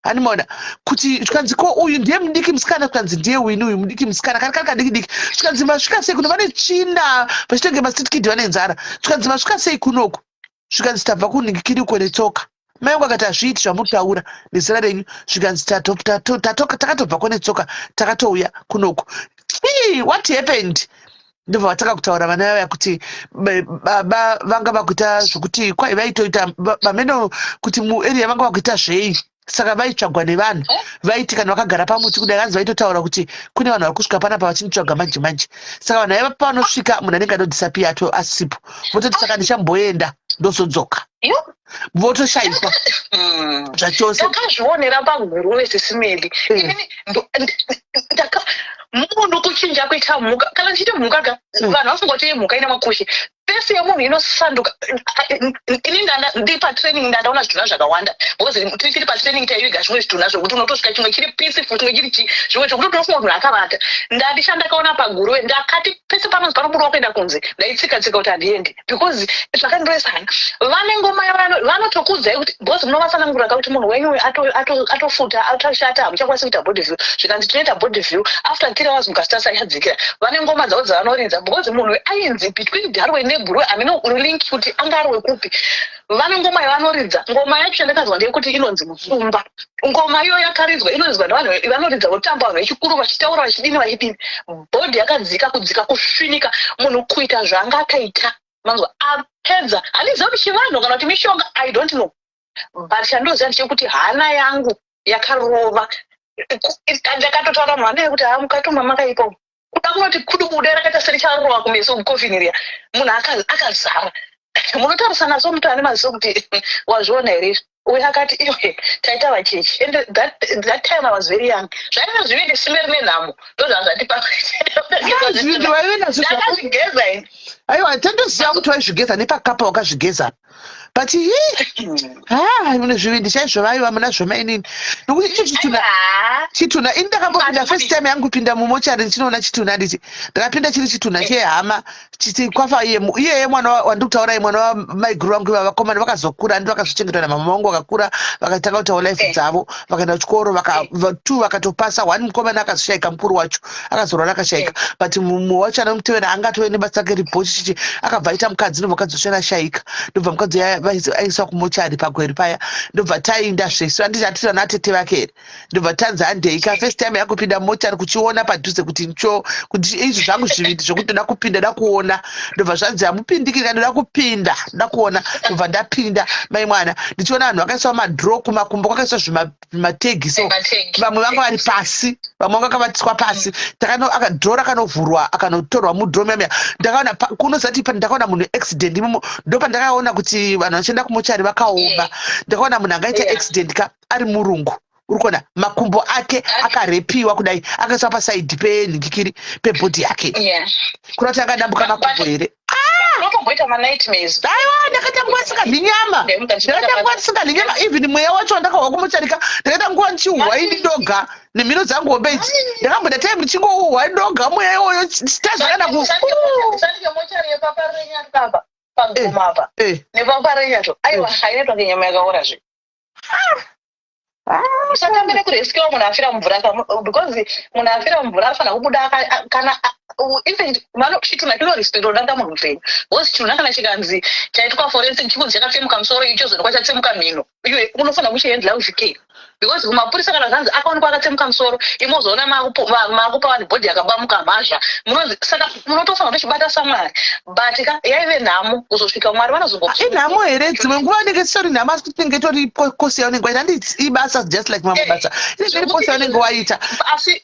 Handimaona kuti zvikanzi ko uyu ndiye mudiki musikana? Zvikanzi ndiye wini uyu mudiki musikana, kari kari kadiki diki. Zvikanzi masvika sei kuno? Vane tsvina, vachitenge mastreet kid, vane nzara. Zvikanzi masvika sei kunoku? Zvikanzi tabva kunhingikiri uko netsoka. Mai vangu akati hazviiti zvamutaura nezera renyu. Zvikanzi takatobvako netsoka, takatouya kunoku. Chii, what happened? Ndobva vatanga kutaura vana vaya kuti baba vanga vakuita zvokuti kwai vaitoita vameno kuti muarea vanga vakuita zvei. Saka vaitsvagwa nevanhu, vaiti kana vakagara pamuti kudai, hanzi vaitotaura kuti kune vanhu vari kusvika panapa vachinditsvaga manje manje. Saka vanhu vaiva panosvika munhu anenge adodisappear ato asipo, vototi saka ndichamboenda ndozodzoka, votoshayikwa zvachose. Ndakazvionera paGuruve, Sisimeli. Inini ndaka munhu kuchinja kuita mhuka. Kana ndichiti mhuka ka, vanhu vasingoti imhuka ine makushe. Face yemunhu inosanduka. Ini ndiri patraining, ndandaona zvitunha zvakawanda because tichiri patraining taiviga zvimwe zvitunha zvokuti unotosvika chimwe chiri peaceful, chimwe chiri chi zvimwe zvokuti unofunga kuti munhu akavata. Ndandisha ndakaona paGuruve, ndakati pese panonzi panobudiwa kuenda kunze ndaitsika tsika kuti handiendi because zvakandiresana. Vane ngoma vanotokuudzai kuti because munovatsanangurira ka kuti munhu wenyu uyu atofuta, atoshata, hamuchakwanisi kuita body view. Zvikanzi tinoita body view after 3 hours, mukasitasa yadzikira. Vane ngoma dzavo dzavanoridza because munhu ainzi between Darwe neGuruve, hameno link kuti anga ari wekupi. Vane ngoma yavanoridza. Ngoma yacho yandakanzwa ndeyekuti inonzi mutsumba. Ngoma iyo yakaridzwa, inoridzwa nevanhu vanoridza, votamba, vanhu vechikuru vachitaura, vachidini vachidini. Body yakadzika, kudzika, kusvinika, munhu kuita zvaanga akaita, manzwa, apedza. Handiziva kuti chivanhu kana kuti mishonga, I don't know, but chandoziva ndechekuti hana yangu yakarova. Ndakatotaura munhu anaye kuti ha mukati umu makaipa umu. Kuda kunoti kudubuda rakaita sericharova kumeso mucoffin riya, munhu akazara. Munotarisa naso mutu ane maziso kuti wazviona here izvi? Uyu akati iwe taita vachechi. And that time I was very young. Zvaiva zvivindi sime rine nhamo, ndozvazvatipa. Zvivindi waive nazvo? Ndakazvigeza ini. Aiwa, tandoziva kuti waizvigeza nepakapa, wakazvigeza. But hi, ha, mune zvivindi chaizvo, vaiva munazvo mainini, nokuti icho chitunha, chitunha, ini ndakambopinda first time yangu kupinda mumochari ndichinoona chitunha. Nditi ndakapinda chiri chitunha chehama, chiti kwafa iye iyeye mwana wandiri kutaurai, mwana wamaiguru vangu. Iva vakomana vakazokura, ndi vakazochengetwa namama vangu, vakakura, vakatanga kutaura life dzavo, vakaenda kuchikoro, two vakatopasa. One mukomana akazoshaika, mukuru wacho akazorwara akashaika, but mumwe wacho anomutevera angatove nebasa rake ribhochi chichi, akabva aita mukadzi, ndobva mukadzi wacho ashaika, ndobva mukadzi uya aiswa kumochari pagweri paya. Ndobva tainda zvese, anditi hatiri vana atete vake here? Ndobva tanzi handeika. First time yakupinda mumochari, kuchiona padhuze kuti ncho, kuti izvi zvangu zvivindi zvokuti ndoda kupinda, ndoda kuona. Ndobva zvanzi hamupindiki ka, ndoda kupinda, ndoda kuona. Ndobva ndapinda, mai mwana, ndichiona vanhu vakaiswa madro kumakumbo, kwakaiswa zvimategi so. Mategi. Vamwe vanga vari pasi, vamwe vanga vakavatiswa pasi. Drawer rakanovhurwa, akanotorwa mudrawer muyamya. Ndakaona kunozati ndakaona munhu accident imomo. Ndo pandakaona kuti vanhu vachienda kumochari vakaoma. Ndakaona munhu angaita accident ka, ari murungu, uri kuona makumbo ake akarepiwa kudai, akaiswa pasaidhi penhingikiri pebody yake, kuda kuti akadambuka makumbo here? Unotomboita manightmares. Aiwa, ndakaita nguva ndisingadyi nyama. Ndakaita nguva ndisingadyi nyama. Even mweya wacho wandakahwa kumucharika, ndakaita nguva ndichiuhwa ini ndoga nemhino dzangu hombe idzi. Ndakamboita time ndichingouhwa ndoga mweya iwoyo, tazvakana ku Sandike mochari yepaparenyatapa, paguma apa, nepaparenyato, aiwa, hainoitwa ngenyama yakaora zve. Usatambire kurescuewa munhu afira mumvura because munhu afira mumvura anofanira kubuda kana even chitunha chinorespecta kudarika munhu mupenyu, because chitunha kana chikanzi chaitwa forensic, chikunzi chakatsemuka musoro, ichozoonekwa chatsemuka mhino, iwe unofanira kuchihandla with care, because kumapurisa kana zvanzi akaonekwa akatsemuka musoro, imozoona maakupa vanhu body yakabamuka mhazha, munonzi saka munotofanira kutochibata samwari. But ka yaive nhamo kuzosvika Mwari vanozongo Inhamo here? Dzimwe nguva inenge isitori nhamo, asi kuti inenge itori kosi yaunenge waita. Handi ibasa just like mamwe basa, inenge iri kosi yaunenge waita. Asi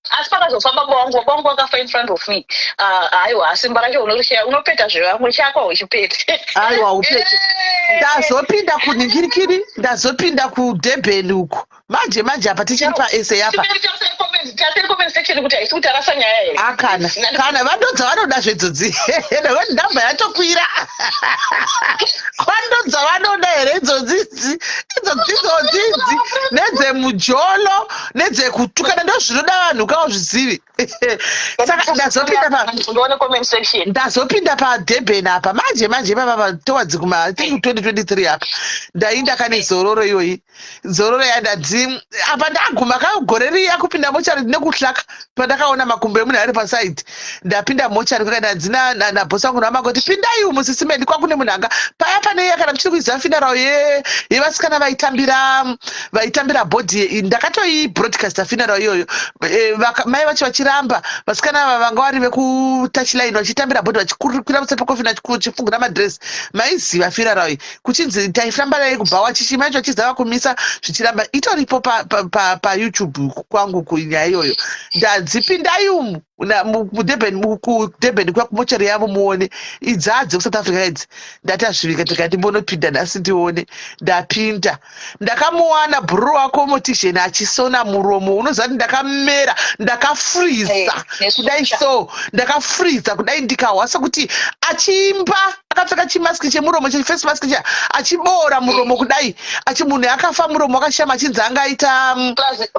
asi pakazofamba baba vangu, baba vangu vakafa in front of me. Ah, aiwa, simba racho unorishaya, unopeta zvevamwe, chako uchipete. Aiwa, upete. Ndazopinda kunhingirikiri, ndazopinda kuDurban uku manje manje apa, tichiri paese apa. Taseri comment section kuti haisi kutarasa nyaya here? Akana kana vandodza vanoda zvedzodzI, nekuti ndamba yatokwira. Vandodza vanoda here idzodzidzi, idzodzidzi nedzemujolo nedzekutukana? Ndo zvinoda vanhu kawo, zvizivi. Saka ndazopinda pa Ndione comment section. Ndazopinda paDurban apa manje manje ipapa, towards kuma, I think 2023 apa. Ndainda kane zororo iyoyi, zororo yandadzi apa. Ndaguma kagore riya kupinda mochari nekuhlaka, pandakaona makumbo emunhu ari pasaidi. Ndapinda mochari kwakaenda dzina nabhosi vangu namakoti, "Pindai umu, sisimendi." Kwakune munhu anga paya pane iya, kana muchiri kuiziva, funeral yevasikana vaitambira body. Ndakatoi broadcasta funeral iyoyo. Mai vacho vachiramba, vasikana ava vanga vari vekutouchline vachitambira body, vachikwira musoro pecoffin, vachifungura madress. Maiziva funeral iyi, kuchinzi taifamba naye kubva wachichi, mai vacho vachizava kumisa zvichiramba. Itoripo paYouTube kwangu kunyaya iyoyo. Ndadzipindai umu muDurban, kuDurban kuya kumochari yavo, muone idzadze kuSouth Africa idzi. Ndatazvivika, tikati mbonopinda nhasi ndione. Ndapinda, ndakamuwana bhururu wako mortician achisona muromo. Unoziva kuti ndakamera, ndakafriza kudai so, ndakafriza kudai, ndikahwa sekuti achiimba akapfeka chimaski chemuromo, cheface mask cha, achiboora muromo kudai, achi munhu akafa muromo wakashama, achinzi angaita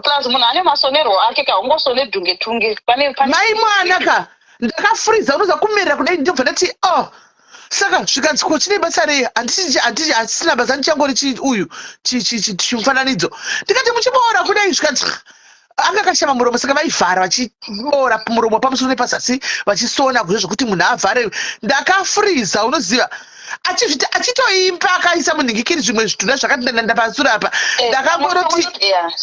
Plus munhu ane masonerwo ake ka, ungosone dhunge tunge pane Mai mwana ka, ndakafriza, unoza kumerera kudai. Ndobva ndati, "Oh." Saka zvikanzi, "Ko chine basa rei?" Handiti hasisina basa, ndichangori uyu chimufananidzo. Ndikati, "Muchiboora kudai?" Zvikanzi anga akashama muromo, saka vaivhara, vachiboora muromo pamusoro nepazasi, vachisona kuzvo zvokuti munhu avhare. Ndakafriza, unoziva, achizviti achitoimba akaisa munhingikiri, zvimwe zvitunha zvakati ndanda pasure apa. Ndakangoroti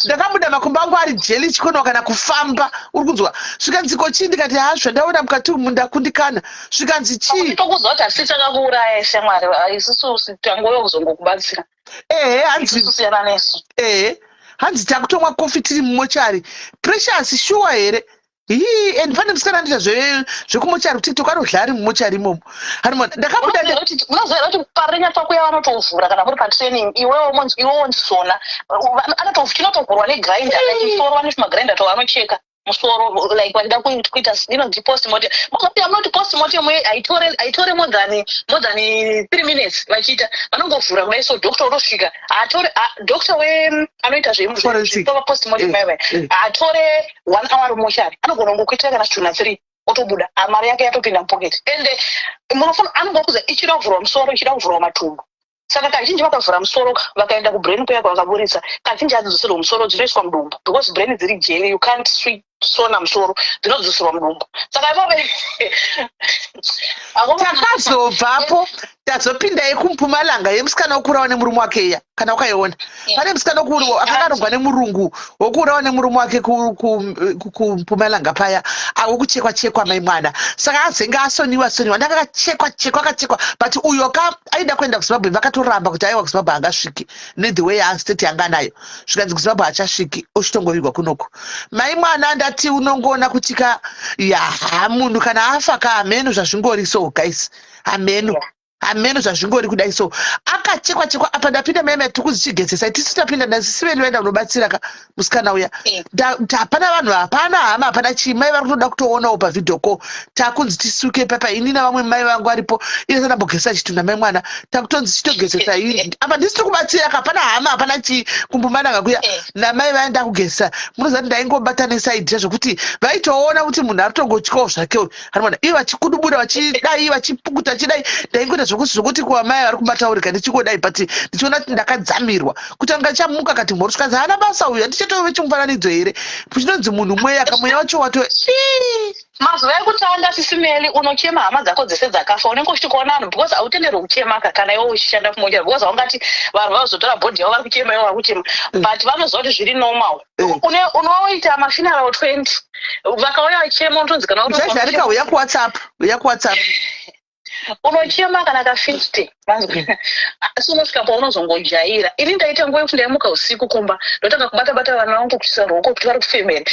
ndakabuda, makumbo angu ari jelly, chikonowa kana kufamba. Uri kunzwa? Zvikanzi, "Ko chii?" Ndikati, "Ha, zvandaona mukati umu, ndakundikana." Zvikanzi, "Chii?" Tokuziva kuti hasi takakuuraya, shamwari, isusu tangouya kuzongokubatsira. Ehe, hanzi Isusu siyana nesu. Ehe, hanzi takutomwa kofi tiri mumochari. Precious, shuwa here? Hii, and pane musikana anoita zvekumochari kuTikTok, anodya ari mumochari imomo. Hanimona ndakabuda. Unoziva kuti parinyatwa kuya vanotovhura kana muri patraining, iwewo monzi, iwewo wonzisona, chinotovhurwa negrinder, chisorwa nezvimagrinder to vanocheka. Musoro like vachida kuita inonzi postmortem. Munoti postmortem haitore haitore more than 3 minutes. Vachiita vanongovhura kudai, so doctor unosvika, haatore doctor we anoita Forensic. Zvepostmortem, haatore one hour mumochari. Anogona kungokuitira kana chitunha three, otobuda. Ah, mari yake yatopinda mupocket. Ende munofana anongokuza ichida kuvhurwa musoro, ichida kuvhurwa matumbu. Saka kazhinji vakavhura musoro, vakaenda kubrain kuya, vakaburitsa, kazhinji hadzidzoserwa musoro, dzinoiswa mudumbu because brain dziri jelly, you can't sona musoro, dzinodzoserwa mudumbu. Saka ipapo Takazobvapo, tazopinda yekuMpumalanga yemusikana wokurawa nemurume wake iya. Kana ukaiona, pane musikana akakarogwa nemurungu, wokurawa nemurume wake kuMpumalanga paya, wokuchekwa chekwa mai mwana. Saka azenge asoniwa soniwa, ndakakachekwa chekwa, akachekwa, but uyo ka aida kuenda kuZimbabwe, vakatoramba kuti aiwa, kuZimbabwe haangasviki nethe way state yanga nayo. Zvikanzi kuZimbabwe haachasviki, ochitongovigwa kunoku. Mai mwana, ndati unongoona kuti ka ya munhu kana afa ka, hameno zvazvingori. So guys, hameno hameno zvazvingori kudai. So akachekwa chekwa apa, ndapinda maima tikuzichigezesa tisu, tapinda nasisi vedu vaenda kunobatsira ka musikana uya. Hapana vanhu, hapana hama, hapana chii. Mai vari kutoda kutoonawo pavideo call. Takunzi tisuke papa, ini navamwe mai vangu varipo, iye sandambogezesa chitunha mai mwana. Takutonzi chitogezesa apa, ndisi tiri kubatsira ka, hapana hama, hapana chii. KuMpumalanga kuya namai vaenda kugezesa, munoziva kuti ndaingobata nesaidi zvokuti vaitoona kuti munhu ari kutongotyawo zvake uyu arimona. Ivo vachikudubura, vachidai, vachipukuta, vachidai. Ndaingoita zvokuti kuvamai vari kubataurika, ndichingodai, but ndichiona kuti ndakadzamirwa kuti anga chamuka kati mhoro, zvikanzi haana basa uyu. Handichatove chimufananidzo here chinonzi munhu mweya kamweya wacho wato. Mazuva ekutanga, Sisimeli, unochema hama dzako dzese dzakafa. Unenge uchitikuona vanhu because hautenderwi kuchema ka kana iwe uchishanda kumochari, because haungati vanhu vazotora body yavo vari kuchema, ivo vari kuchema, but vanoziva kuti zviri normal. Unoita mafuneral 20, vakauya vachema, unotonzi kana Zvaizvarika, uya kuWhatsApp, uya kuWhatsApp. Unochema kana ka50, asi unosvika paunozongojaira. Ini ndaita nguva yekuti ndaimuka usiku kumba, ndotanga kubata bata vana vangu, kuisa ruoko kuti vari kufemera.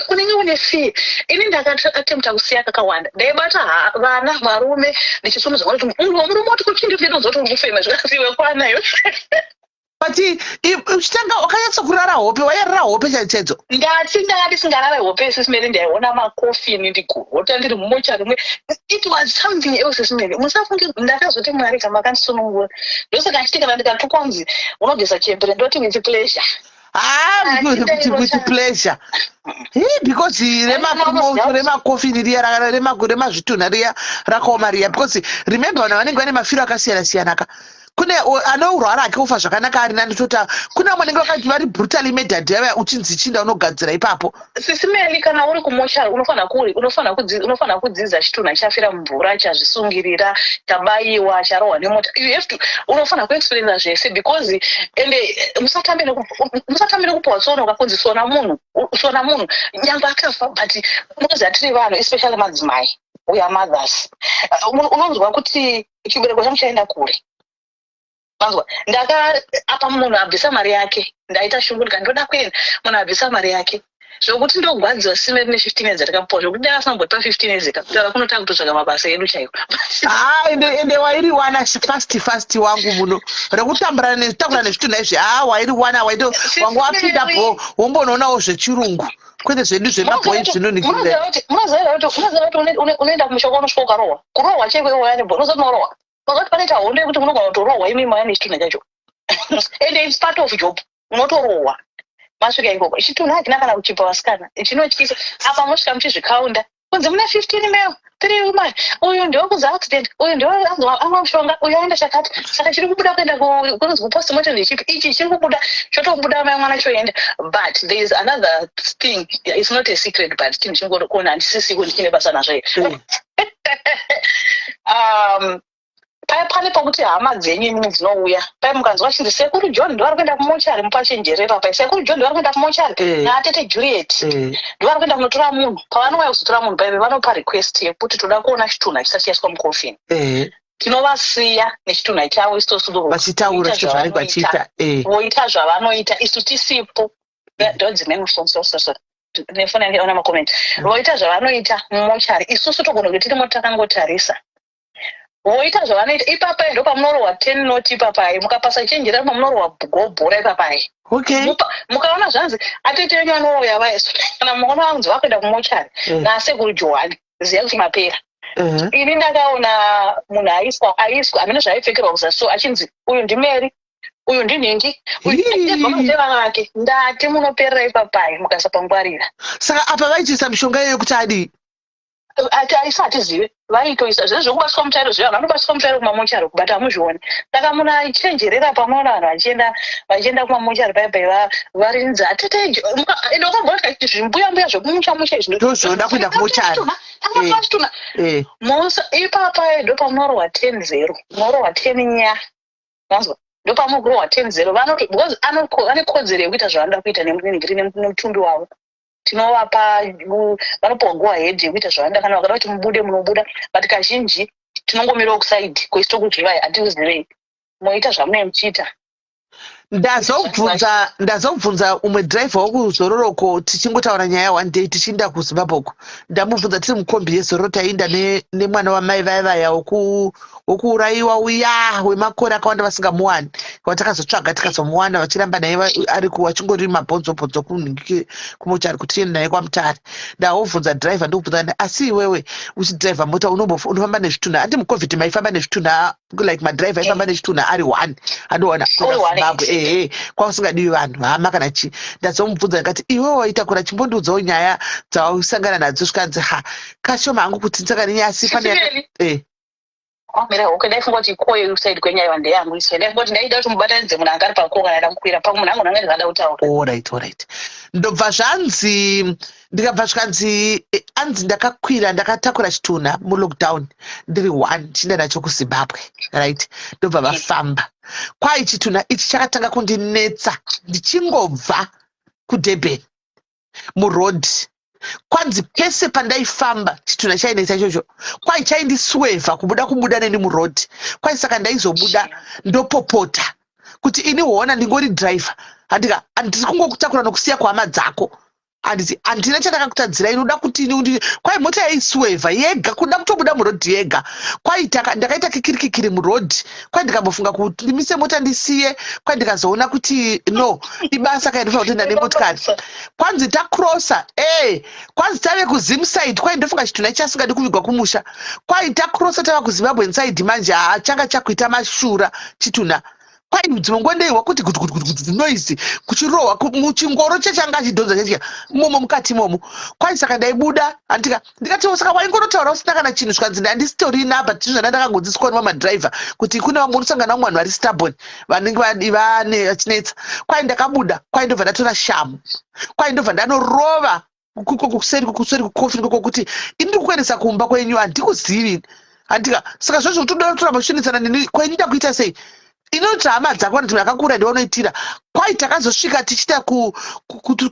Unenge une fear. Ini ndakatempta kusiya kakawanda. Ndaibata vana varume ndichisumudza kuti murume wati kuchindi, ndinonzwa kuti uri kufema, zvikasiwe kwanayo. But uchitanga wakanyatsokurara hope, wairara hope chaidzo? Ndati ndanga ndisingarare hope, Sisimeli. Ndaiona makofini, ndigorota ndiri mumochari mwe. It was something else, Sisimeli, musafunge. Ndakazoti Mwari kama akandisunungura. Ndosaka achiti kana ndikatukwa kunzi unogeza chembere, ndoti with pleasure. Ah, kuti with pleasure. Hi, because remakofini riya, remazvitunha riya rakaoma riya, because remember, vanhu vanenge vane mafiro akasiyana siyana ka. Kune anorwara ake kufa zvakanaka ari nani, tota kune vamwe vanenge vakati vari brutally murdered yava, uchinzi chinda unogadzira ipapo. Sisimeli, kana uri kumochari unofanira kudzidza chitunha chafira mumvura, chazvisungirira, chabayiwa, charohwa nemota. You have to, unofanira kuexplaina zvese because ende musatambe nekupiwa tsono. Ukakunzi sona munhu, sona munhu nyangwe akafa, but munoziva tiri vanhu, especially madzimai, we are mothers. Unonzwa kuti chibereko changu chaenda kure. Manzwa, ndaka apa munhu abvisa mari yake, ndaita shungu, ndikati ndoda kuenda. Munhu abvisa mari yake zvokuti ndogwadziwa sime rine 15 years dzatakapuwa, zvokuti dai asina kumbotipa 15 years ka, kutaura kunotanga kutotsvaga mabasa edu chaiko. Ha, ende wairiwana fast fast wangu muno rekutambura netakura nezvitunha izvi. Ha, wairiwana, waito wanga wapinda bho, wombonoonawo zvechirungu kwete zvedu zvemabhoi zvinoningirira. Munoziva kuti unoenda kumusha kwaunosvika ukarohwa, kurohwa chaiko iwe wayane bho, unoziva kuti unorohwa pakati panoita hondo yekuti munogona kutorohwa imi maya nechitunha chacho, and it's part of job, unotorohwa masvika ikoko. Chitunha hachina kana kuchipa vasikana, chinotyisa. Apa mosvika muchizvikaunda kunzi mune 15 male, three woman, uyu ndewekunzi accident, uyu ndeweanzi amwa mushonga, uyu aenda chakati. Saka chiri kubuda kuenda kunonzi kupostmortem ndechipi ichi chiri kubuda, chotobuda mai mwana choenda. But there is another thing, it's not a secret, but chinhu chingokuona handisisiko ndichine basa nazvo here. Paya pane pokuti hama dzenyu imimi dzinouya pai, mukanzwa chinzi Sekuru John ndo vari kuenda kumochari, mupachenjerera pai. Sekuru John ndo vari kuenda kumochari naatete Juliet ndo vari kuenda kunotora munhu. Pavanouya kuzotora munhu paive, vanopa request yekuti toda kuona chitunha chisati chaiswa mukofini. Tinovasiya nechitunha chavo, isu tosuduruka. Vachitaura zvavanenge vachiita. Voita zvavanoita isu tisipo. Ndodzimwe nefoni yange ona macomments. Voita zvavanoita mumochari, isusu togona kuti tirimo takangotarisa. Voita zvavanoita ipapai, ndopamunorohwa 10 not ipapai. Mukapasa chenjera, pamunorohwa gobhora ipapai. Mukaona zvanzi atete venyu vanouya vaya, kana mukaona vanzi vakuenda kumochari nasekuru Johani, ziya kuti mapera. Ini ndakaona munhu aiswa hamene zvaaipfekerwa kuzasi, so achinzi uyu ndiMary, uyu ndinhingi, uyu vana vake. Ndati munoperera ipapai mukasapangwarira. Saka apa vaitiisa mishonga iyoyo kuti adii? Ati aisa, hatizive. Vaitoisa zvese zvekubatiswa mutsvairo zviya. Vanhu vanobatiswa mutsvairo kumamochari kubata, hamuzvioni. Saka munhu aichenjerera pamunoona vanhu vachienda kumamochari paipai, varinzi atete, ende wakambona zvimbuya mbuya zvekumucha mucha izvi. Ndozvoda kuenda kumochari. Chituna musa ipapai, ndopamunorohwa 10-0, munorohwa 10 nya, manzwa? Ndopamukurohwa 10-0. Vanoti because vane kodzero yekuita zvavanoda kuita nemutumbi wavo. Tinovapa, vanopiwa go ahead yekuita zvavanoda. Kana vakada kuti mubude, munobuda, but kazhinji tinongomirawo kuside kwesi, tokuzivai, hatikuzivei, moita zvamunenge muchiita. Ndazobvunza umwe dhiraivha wokuzororoko, tichingotaura nyaya one day tichiinda kuZimbabwe uko. Ndamubvunza tiri mukombi yezororo, taiinda nemwana wamai vaya vaya wokuurayiwa uya wemakore akawanda vasingamuwani, watakazotsvaga tikazomuwana, vachiramba naye ari vachingori mabhonzo bhonzo kumochari kuti tiende naye kwaMutare. Ndawobvunza dhiraivha, ndokubvunza, "Asi iwewe uchidhiraivha mota unofamba nezvitunha?" Andi muCOVID maifamba nezvitunha, like madhiraivha aifamba nechitunha ari one, andowana kuenda Zimbabwe, ehe, kwausingadiwi vanhu, hama kana chii. Ndazomubvunza ndikati, "Iwewe waitakura, chimbondiudzawo nyaya dzausangana nadzo." Zvikanzi, "Ha, kashoma hangu kuti ndisangane nenyaya, asi pane Mira, okay, ndaifunga kuti ikoyo side kwenyaya ndeyangu iswe. Ndaifunga kuti ndaida kuti mubatanidze munhu anga ari pako kana ada kukwira pamwe munhu angu anga ada kutaura. Alright. Ndobva zvanzi, ndikabva zvikanzi, anzi ndakakwira, ndakatakura chitunha mulockdown ndiri one, ndichienda nacho kuZimbabwe, right? Ndobva vafamba, kwai chitunha ichi chakatanga kundinetsa ndichingobva kuDurban muroad. Kwanzi pese pandaifamba chitunha chainetsa ichocho, kwai chaindiswevha kubuda neni muroad. Kwai saka ndaizobuda ndopopota kuti, "Ini hona ndingori driver, handika handiri kungokutakura nokusiya kuhama dzako, handiti handina chandakakutadzira, inoda kuti ini." Kwai mota yaiswevha yega kuda kutobuda murodhi yega. Kwai ndakaita kikiri kikiri murodhi. Kwai ndikambofunga kuti ndimise mota ndisiye. Kwai ndikazoona kuti no, ibasa kai, ndofanira kutoenda nemotikari. Kwanzi takrosa, kwanzi tave kuZim side. Kwai ndofunga chitunha chasingadi kuvigwa kumusha. Kwai takrosa tava kuZimbabwe side manje, haa, changa chakuita mashura chitunha. Kwai dzimwe nguva ndeihwa kuti gutu gutu gutu gutu, noise kuchirohwa muchingoro chechanga achidhonza chechiya imomo mukati imomo. Kwai saka ndaibuda, handika ndikati, "Saka waingonotaura usina kana chinhu?" Zvikanzi, "Handisitorina, but zvana ndakangodzidziswa nemamadhiraivha kuti kune vamwe unosangana vamwe vanhu vari stubborn, vanenge vane vachinetsa." Kwai ndakabuda, kwai ndobva ndatora shamu, kwai ndobva ndanorova kuseri kucoffin koko kuti, "Ini ndiri kuendesa kumba kwenyu, handikuzivi, handika? Saka zvozvo toda kutoramba uchinetsana neni, kwenyu ndakuita sei? Inoti hama dzako kana kuti vakakura ndivanoitira." Kwai takazosvika tichiita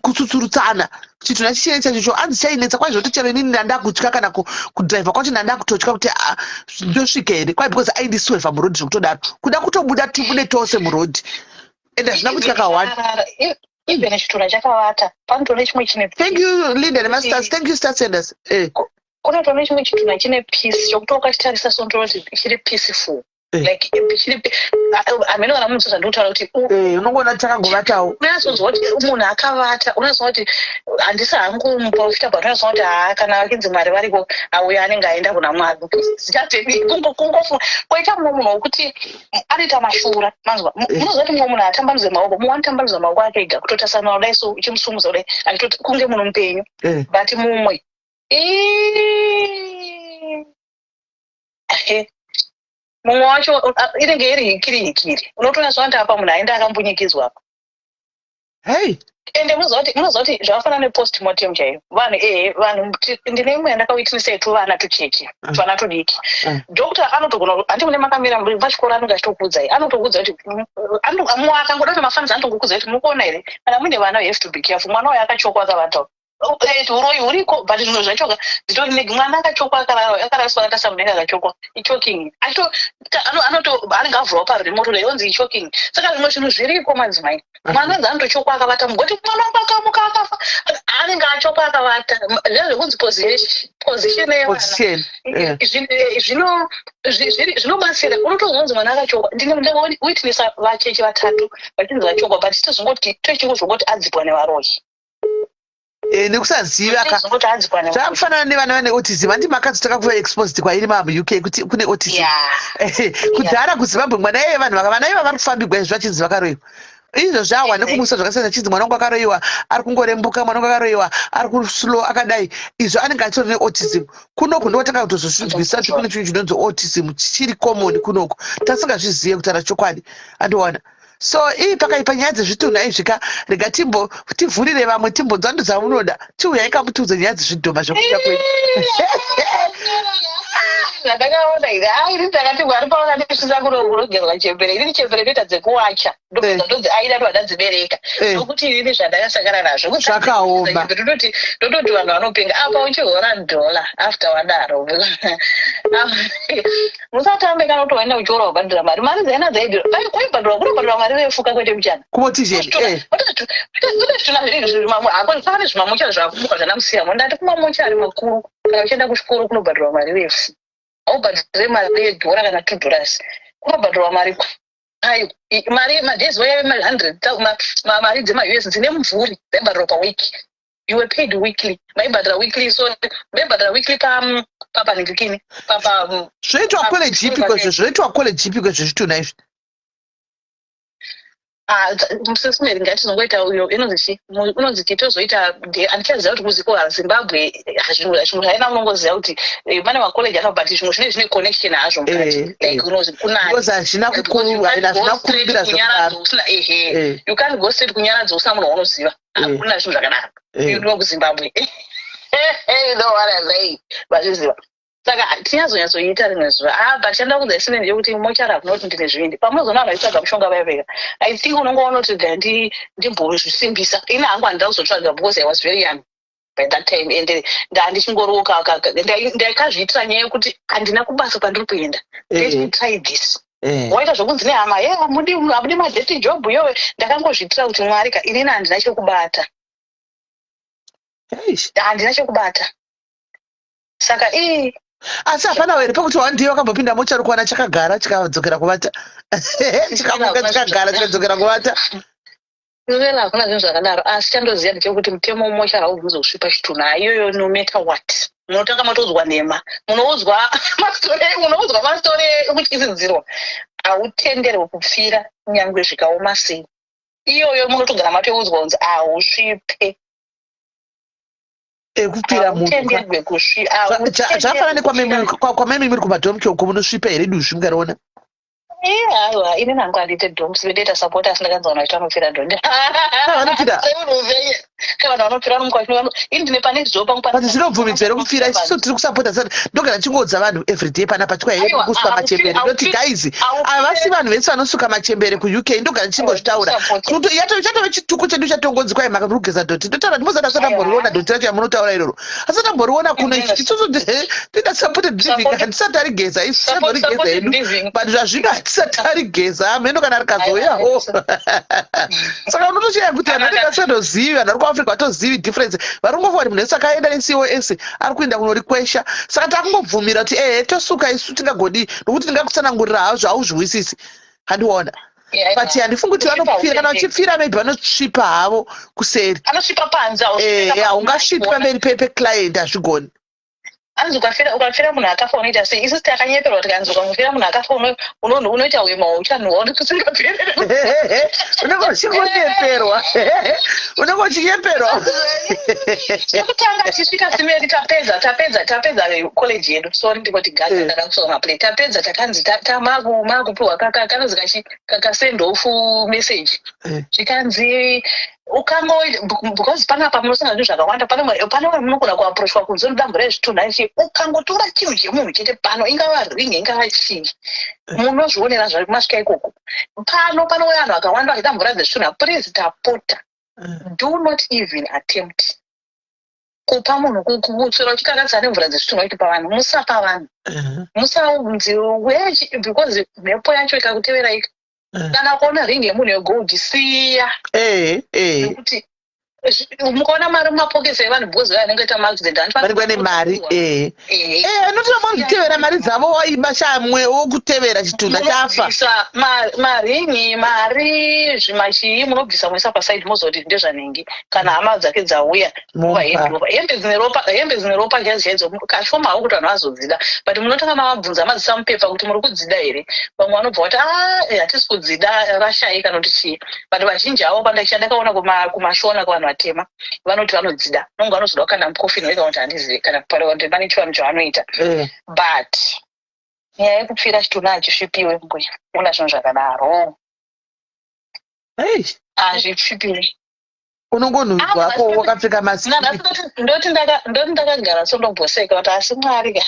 kutsutsurutsana, chitunha chichinetsa ichocho. Anzi chainetsa, kwai zvotochero inini ndandakutya kana kudhiraivha kwacho, ndandakutotya kuti, ah, ndosvika here? Kwai because aindiswevha murodhi zvekutodaro, kuda kutobuda tibude tose murodhi, ende hazvina kutya kawani. Even chitunha chakavata, panotone chimwe chine Thank you, Linda nemastars. Thank you, star senders. Kunotone chimwe chitunha chine peace chokuti ukachitarisa so ndinoti chiri peaceful. Like chiri, hamene kana munhu zvandikutaura kuti Unongoona chakangovatawo. Unyatsonzwa kuti munhu akavata, unyatsonzwa kuti, handisi hangu muprofita, but unyatsonzwa kuti haa, kana vakinzi Mwari variko, auya anenge aenda kuna Mwari. Zichatedi kungofunga koita mumwe munhu wokuti anoita mashura, manzwa? Munoziva kuti mumwe munhu atambanudze maoko, mumwe anotambanudza maoko ake ega, kutotasana kudai so, uchimusumudza kudai achitoti kunge munhu mupenyu. But mumwe mumwe wacho inenge iri hikiri hikiri, unotoona kuti apa munhu aenda akambunyikidzwa apa. Hei. Ende munoziva kuti zvakafanana nepostmortem chaiyo. Vanhu, ehe, vanhu, ndine imwe yandakawitnessa yetuvana tucheche, tuvana tudiki. Doctor anotogona, handi mune makamira pachikoro, anenge achitokuudzai, anotokuudza kuti mumwe akangoda kuti mafanidza, anotongokuudzai kuti, "Mukuona here, kana muine vana, you have to be careful, mwana uyo akachokwa akavatawo." Uroyi huriko, but zvimwe zvacho ka nditori mwana akachokwa, akaraswa, akaisa munenge akachokwa, ichoking. Anoto anenge avhurwa paremoto yonzi ichoking. Saka zvimwe zvinhu zviriko, madzimai. Mwana anzi anotochokwa akavata mugoti, mwana wangu akamuka akafa, anenge achokwa akavata. Zviya zvekunzi position yevana Position, eh. Zvinobatsira. Unotozonzi mwana akachokwa. Ndinewitnessa vacheche vatatu vachinzi vachokwa, but tozongoti tochingozongoti adzipwa nevaroyi. Nekusaziva ka. Tozongoti adzipwa nevaroyi. Zvakufanana nevana vane autism. Handi makadzi takakuva exposed kwairi mamuUK kuti kune autism. Kudhara kuZimbabwe mwana iye, vanhu vana iva vari kufambigwa izvo vachinzi vakaroyiwa. Izvo zvawa nekumusa zvakasiyana, chinzi mwana wangu akaroyiwa, ari kungorembuka, mwana wangu akaroyiwa, ari kuslow, akadai. Izvo anenge achitori neautism. Kunoku ndokatanga kutozozvinzwisisa kuti kune chinhu chinonzi autism chiri common kunoku, tasingazvizive, kutaura chokwadi. Andiona so ii pakaipa nyaya dzezvitunha izvika. Rega timbo tivhurire vamwe, timbonzwa ndo dzamunoda. Chiuyai kamutiudze nyaya dzezvidhoma zvekuita kwedu. Zvandakaona ini, hai, ini ndakati Mwari pavakandisvitsa kunogerwa chembere, inini chembere ndoita dzekuwacha, ndodzi aida ndo vandadzibereka, nokuti inini zvandakasangana nazvo Zvakaoma. Ndototi vanhu vanopenga. Apa uchihora dhola after wadaro, musatambe. Kana kuti waenda kuchikoro wabhadhira mari, mari dzaina dzaidhira, kwaibhadhirwa, kunobhadhirwa mari refuka, kwete muchana. Kumotizheni. Pane zvimamochari zvakumuka zvanamusiyamo. Ndati kumamochari makuru, kana uchienda kuchikoro kunobhadhirwa mari refu. Haubhadhire mari yedhora kana $2, kunobhadhirwa mari ayo. Mari madhezi waive 100, mari dzemaUS dzine mumvuri dzaibhadhirwa paweek. You were paid weekly, maibhadhira weekly. So maibhadhira weekly papanhingikini papa. Zvoitwa college ipi kwezvo? Zvoitwa college ipi kwezvezvitunha izvi? Musesimeri ngatinongoita uyo inonzi chi, unonzi chi, tozoita. Handichaziva kuti kuziko Zimbabwe zvinhu zvaina. Unongoziva kuti pane makoleji aka, but zvimwe zvine connection hazvo mukati, like unozi kunani. Because hazvina hazvina kukurumbira zvekudaro. Usina, ehe, you can't go straight kunyaradza usina munhu waunoziva. Hakuna zvinhu zvakadaro. You know kuZimbabwe, you know what I'm saying, vazviziva. Saka tinyazonyatsoita rimwe zuva. Ah, but chanda kudza isine ndeyekuti mochari hakuna kuti ndine zvivindi. Pamunozoona vanhu vachitsvaga mushonga vaya vega, I think unongoona kuti ga ndimbozvisimbisa. Ini hangu handida kuzotsvaga because I was very young by that time and ndandichingoroka. Ndakazviitira nyaya yekuti handina kubasa kwandiri kuenda, let me try this. Waita zvokunzi nehama ye hamudi, hamudi madirty job yowe. Ndakangozviitira kuti Mwari ka, inini handina chekubata, handina chekubata, saka ii. Asi hapana here pekuti one day wakambopinda mochari kuwana chakagara, chikadzokera kuvata, chikamuka, chikagara, chikadzokera kuvata? Vela, hakuna zvinhu zvakadaro. Asi chandoziva ndechekuti mutemo wemochari haubvunzi kusvipa chitunha iyoyo, no matter what. Munotanga matoudzwa nhema, munoudzwa mastori, munoudzwa mastori ekutyisidzirwa. Hautenderwi kupfira kunyange zvikaoma sei. Iyoyo munotogara matoudzwa kunzi hausvipe. Ekupfira munhu. Hautenderwe Zvakafanana nekwamemi muri kumadhomki uko, munosvipa here duzvi mukariona? Aiwa, ini nangu handiite dorms, ndoita support, asi ndakanzwa vanhu vachiti vanopfira dhondi. Vanopfira? Vanhu vanopfira, vanomuka ini ndine pane door pangu. But zvinobvumidzwa here kupfira? Isusu tiri kusapota sati ndogara ndichingoudza vanhu everyday panapa chikwa here kusuka machembere. Ndoti guys, havasi vanhu vese vanosuka machembere kuUK. Ndogara ndichingozvitaura kuti chatove chituko chedu chatongonzi kwai maka kugeza dhoti. Ndotaura kuti mozati asati amboriona dhoti racho yamunotaura iroro, asati amboriona kuno. Isusu toita supported living, hatisati arigeza isu, tichazorigeza hedu, but zvazvino hatisati arigeza. Hameno kana rikazouyawo. Saka unotoshaya kuti vanhu vanenge vasingatozivi, vanhu vari kuAfrica vatozivi difference. Vari kungofunga kuti munhu wese akaenda neCOS ari kuenda kunorikwesha. Saka takungobvumira kuti ehe, tosuka isu, tingagodii, nokuti ndingakutsanangurira hazvo hauzviwisisi, handiona. But handifungi kuti vanopfira. Kana vachipfira, maybe vanotsvipa havo kuseri. Anosvipa panze. Haungasvipi pamberi peclient, hazvigoni. Anzi ukafira munhu akafa unoita sei? Isusu takanyeperwa, tikanzi ukangofira munhu akafa unoita hwema hauchanhuwa kusingaperi. Unenge uchingonyeperwa, unenge uchinyeperwa. Chekutanga tichisvika simeri, tapedza college yedu, sorry, ndingoti gaza ndada kusuka maplate. Tapedza, takanzi makupiwa kanonzi kachi kakasend off message. Zvikanzi ukango, because panapa munosangana zvinhu zvakawanda, pane munogona kuapproachwa kunze unoda mvura yezvitunha ichi. Ukangotora chinhu chemunhu chete pano, ingava ring, ingava chii, munozvionera zvamasvika ikoko. Pano panouya vanhu vakawanda vachida mvura dzezvitunha. Please, tapota, do not even attempt. Kupa munhu kutswera uchikarakadza nemvura dzezvitunha uchipa vanhu, musapa vanhu. Musaunzi because mhepo yacho ikakutevera ika. Kana ukaona ring yemunhu yegold, siya. Nekuti mukaona mari mumapokesi evanhu, because vanenge vaita maaccident. Vanenge vane mari. Anoti vamazvitevera mari dzavo, waiba shamwe wokutevera chitunha chafa. Munobvisa maringi, mari, zvimachii, munobvisa moisa pasaidi, mozoti ndezvanhingi. Kana hama dzake dzauya, Momupa. Handover. Hembe dzine ropa, hembe dzine ropa chaidzo chaidzo, kashoma hako kuti vanhu vazodzida, but munotanga mavabvunza, madzisa mupepa kuti muri kudzida here. Vamwe vanobva vati, "Ah, hatisi kudzida, rashai," kana kuti chii. But vazhinji avo pandakaona kumashona, kuvanhu vatema, vanoti vanodzida, nonge vanozoda kukanda mukofini wega, kuti handizivi kana kuti pane chivanhu chavanoita. But nyaya yekupfira chitunha hachisvipiwe, mbuya, una zvinhu zvakadaro. Hazvisvipiwi. Unongonhuhwako wakapfeka masiki. Ndoti ndakagara so ndomboseka kuti asi Mwari ka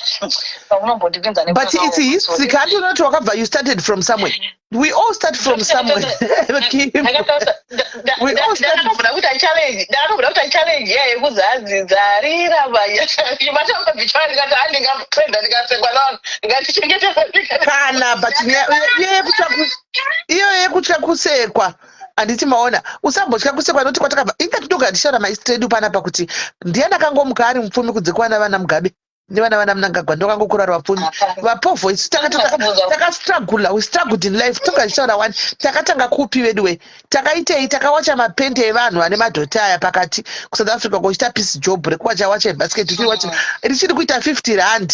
pamunombondipinza. But it's history kandi unoti wakabva, you started from somewhere. We all start from somewhere, Kim. We all start. Ndakatobuda kuita challenge, ndakatobuda kuita challenge iya yekuzi hanzi dzarira matambabvichwa, ndikati handingatrenda, ndikasekwa navanhu, ndikatichengetesa. Kana, but iyo yekutya kusekwa, handiti maona, usambotya kusekwa, noti kwatakabva inga tinogara tichitaura mahistory edu panapa kuti ndiani akangomuka ari mupfumi kunze kwana vana Mugabe nevana vana Mnangagwa, ndokangokura ari vapfumi vapovho. Isu takastrugula, we struggled in life. Togara tichitaura wani takatanga kupi vedu we, takaitei, takawacha mapende evanhu vane madhoti aya pakati kuSouth Africa, kochita piece job rekuwacha wacha ibasket richiri kuita 50 rand.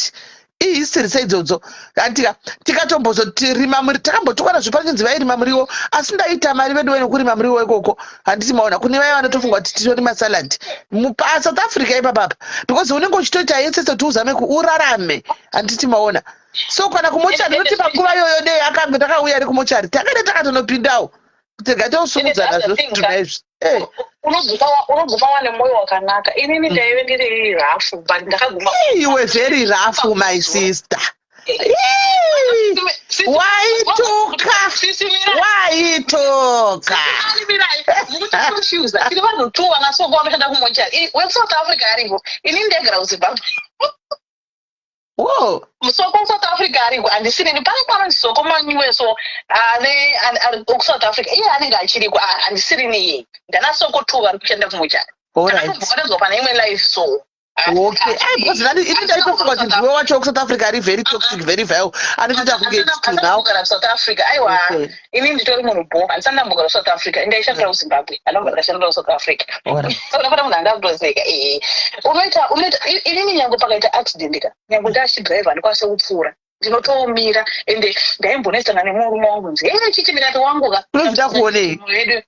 Ihistory seidzodzo, andika tikatombozotirima muri, takambotukwana zvipanichinzi vairima muriwo, asi ndaita mari vedu vene kurima muriwo ikoko. Handiti maona, kune vaya vanotofunga kuti titorima salad paSouth Africa ipapapa, because unenge uchitoita yese kuti uzame urarame. Handiti maona? So kana kumochari, noti panguva iyoyo dei akange takauya ari kumochari, takade takatonopindawo kuti rega tosumudza nazvo zvitunha izvi. Unoguma wane mwoyo wakanaka. Inini ndaive ndiri rough, but ndakaguma. Iwe, very rough, my sister. Waituka, waituka. Tiri vanhu two vanasoko vanoshanda kumochari weSouth Africa ariko, inini ndaigara kuZimbabwe. Musoko weSouth Africa ariko, handisirini. Pane panonzi Soko Manyuwe, so ane kuSouth Africa, iye anenge achiriko, handisirini iye. Ndana Soko two vari kushanda kumochari. Takatombobatanidzwa pane imwe live, so. Okay, ai, because nani ini ndaitofunga kuti ndiwe wacho wekuSouth Africa ari very toxic, very vile, anotoita kunge it's true now. Kugara South Africa, aiwa. Ini nditori munhu bo, handisati ndambogara kuSouth Africa. Ndaishandira kuZimbabwe, handambogara ndashandira kuSouth Africa. Unofana munhu andakutoseka. Unoita inini nyange pakaita accident ka, nyange ndachidhiraivha, handikwanise kupfuura, ndinotomira. Ende ndaimbonetsana nemurume wangu, nzi e chichi, ndikati wangu ka. Unozvida kuonei? Vedu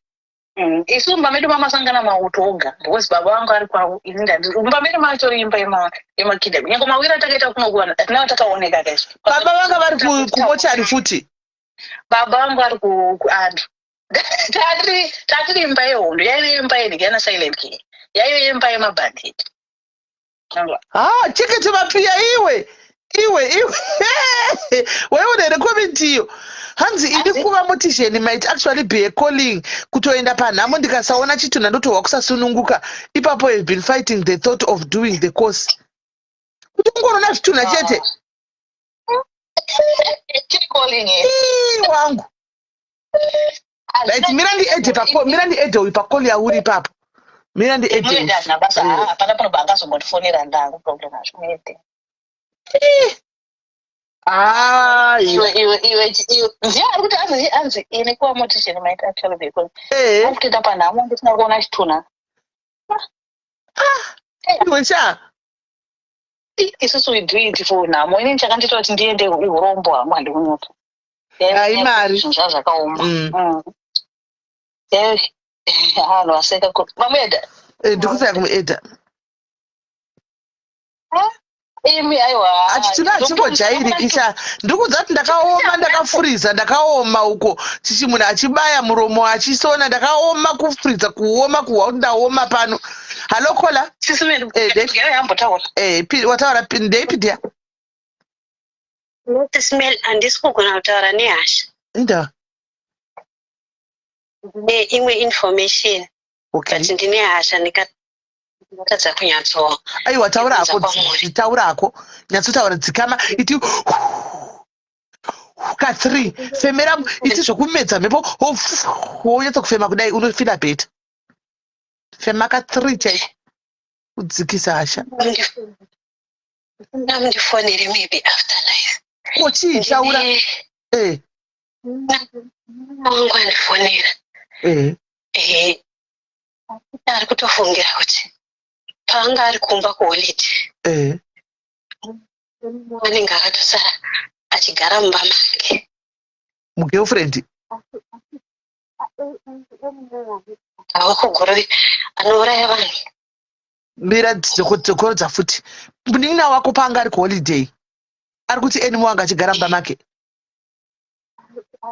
isu mumba medu mamasangana mauto oga, because baba vangu ari kwavo, ini ndandi mumba medu matori imba yemakidam. Nyange mawiri atakaita kunokuwana, hatina takaoneka kaisu. Baba vanga vari kumochari futi? Baba vangu vari kuandu. Tatiri imba yehondo, yaive imba yenhikana Silent Killer, yaive imba yemabhanditi. Ha, chekete mapiya. Iwe, iwe, iwe, waiona here comment iyo? Hanzi ini kuva mortician might actually be a calling, kutoenda panhamo, ndikasaona chitunha ndotohwa kusasununguka ipapo. Have been fighting the thought of doing the course, kuti ungonoona zvitunha chete. Chiri calling. Ii, wangu. Right, mira ndiedhe pako, mira ndiedhe uyu pacall yauri ipapo, mira ndiedhe uyu. Muende, hazvina basa. Hapana panobva angazombondifonera, ndangu problem hazvimuende. Ah, iwe, iwe, iwe, iwe, ndiye ari kuti anzi ini kuva mortician might actually be calling. Akutoenda panhamo ndisina kuona chitunha. Iwe sha. Isusu we do it for nhamo. Inini chakandiita kuti ndiende urombo hangu, handikunyopa. Ai, mari. Zvinhu zvaa zvakaoma. Vanhu vaseka vamueda. Ndikusaya kumuedha. Imi, aiwa. Achitina achimbojairiki sha, ndikudza kuti ndakaoma, ndakafuriza, ndakaoma uko chichi, munhu achibaya muromo achisona, ndakaoma, kufuriza, kuoma, kuhwa kuti ndaoma pano. Hallo, caller. Yambotaura. Wataura, ndeipi dia? Smell, handisi kugona kutaura nehasha. Inda. Ndine imwe information. But ndine hasha. Ndatadza kunyatso. Aiwa, taura hako, taura hako, nyatsotaura, dzikama, iti ka3, femera, iti zvokumedza mhepo, wonyatsa kufema kudai, unofeela better. Fema ka3 chaiko, kudzikisa hasha. Ndamundifonere maybe after life. Ko chii? Taura. Wangu andifonera. Ari kutofungira kuti paanga ari kumba kuholiday, anenge akatosara achigara mumba make. Mugirlfriend? Wekugurui anouraya vanhu. Mira, dzokorodza futi. Munin'ina wako paanga ari kuholiday, ari kuti Anymore anga achigara mumba make?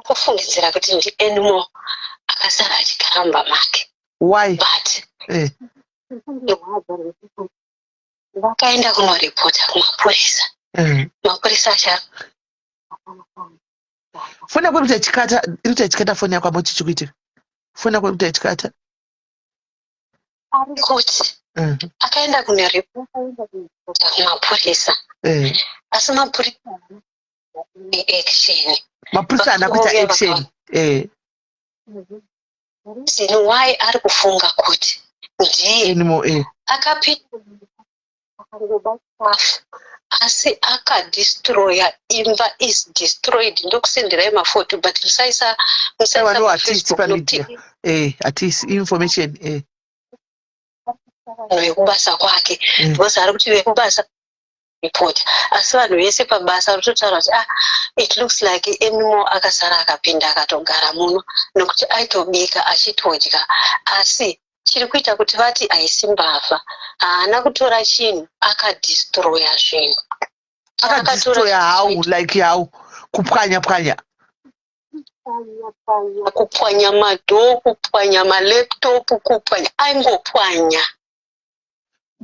Kufungidzira kuti ndi Anymore akasara achigara mumba make. Why? But vakaenda kunoripota kumapurisa. Mapurisa acha Foni yako iri kuita ichikata, iri kuita ichikata foni yako. Amo chichikuitika? Foni yako iri kuita ichikata. Ari kuti akaenda kunoripota kumapurisa, asi mapurisa neaction. Mapurisa haana kuita Vakauya action. Reason why ari kufunga kuti ndiye Anymore. Akapinda akangoba chikafu, asi akadestroya imba, is destroyed. Ndokusenderai mafoto, but musaisa Aiwa, musaisa no, hatisi paFacebook nokuti pamedia. Hatisi information. Vanhu vekubasa kwake, because ari kuti vekubasa report, asi vanhu vese pabasa vari kutotaura kuti, "Ah, it looks like Anymore akasara akapinda akatogara muno," nokuti aitobika achitodya. Asi chiri kuita kuti vati haisi mbavha, haana kutora chinhu, akadestroya zvinhu. Akadestroya how? Like how? Kupwanya pwanya? Kupwanya madoor, kupwanya malaptop, kupwanya, aingopwanya.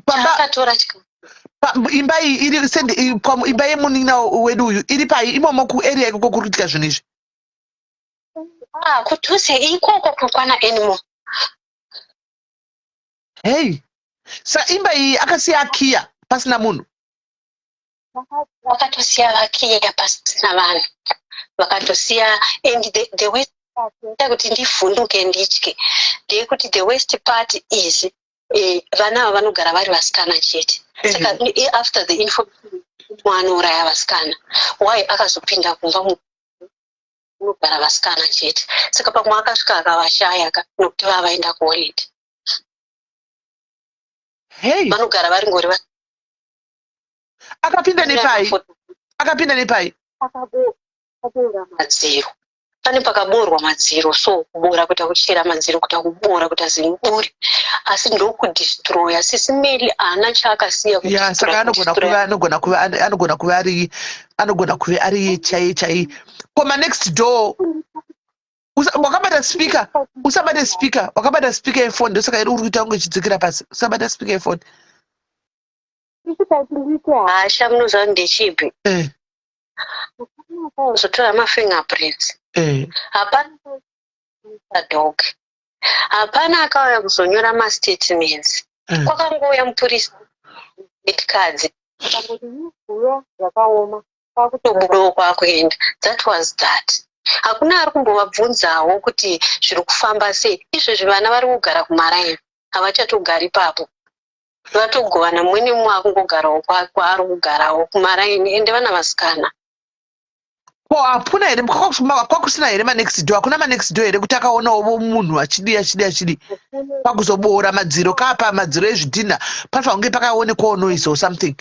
Pamba Akatora chikafu. Imba iyi iri send imba yemunin'ina wedu uyu iri pai imomo kuarea ikoko kuri kuitika zvinhu izvi? Ah, kudhuze ikoko kukwana Anymore. Hei, sa imba iyi akasiya akiya pasina munhu? Vakatosiya vakiya pasina vanhu, vakatosiya. And the worst part ita kuti ndivhunduke, nditye, ndeyekuti the worst part is vana ava vanogara vari vasikana chete. Saka after the information anouraya vasikana, why akazopinda kumba munogara vasikana chete? Saka pamwe akasvika akavashaya ka, nokuti vava vaenda kuholiday. Hei. Vanogara vari ngori Akapinda nepai? Akapinda nepai? Akaboora madziro. Pane pakaboorwa madziro, so kuboora kuita kuchera madziro, kuita kuboora, kuita zimuburi, asi ndokudestroya. Sisi Meli, haana chaakasiya. Ya, saka anogona kuve ari chai chai. Koma next door wakabata speaker? Usabate speaker, wakabata speaker yefoni, ndosaka iri uri kuita kunge ichidzikira pasi. Usabata speaker yefoni. Hasha, munoziva ndechipi? Uzotora mafingerprints. Hapana dog, hapana akauya kuzonyora mastatements. Kwakangouya mupurisa etikadzi, akangoti uya zvakaoma, kwakutobudawo kwakuenda. That was that. Hakuna ari kumbovabvunzawo kuti zviri kufamba sei. Izvezvi vana vari kugara kumaraini, havachatogari papo, vatogovana, mumwe nemumwe akungogarawo kwaari kugarawo kumaraini, ende vana vasikana. Ko hapuna here, kwakusina here manext door? Hakuna manext door here kuti akaonawo munhu achidi achidi achidi pakuzoboora madziro kapa madziro ezvidhina, panofanira kunge pakaonekwawo noise or something?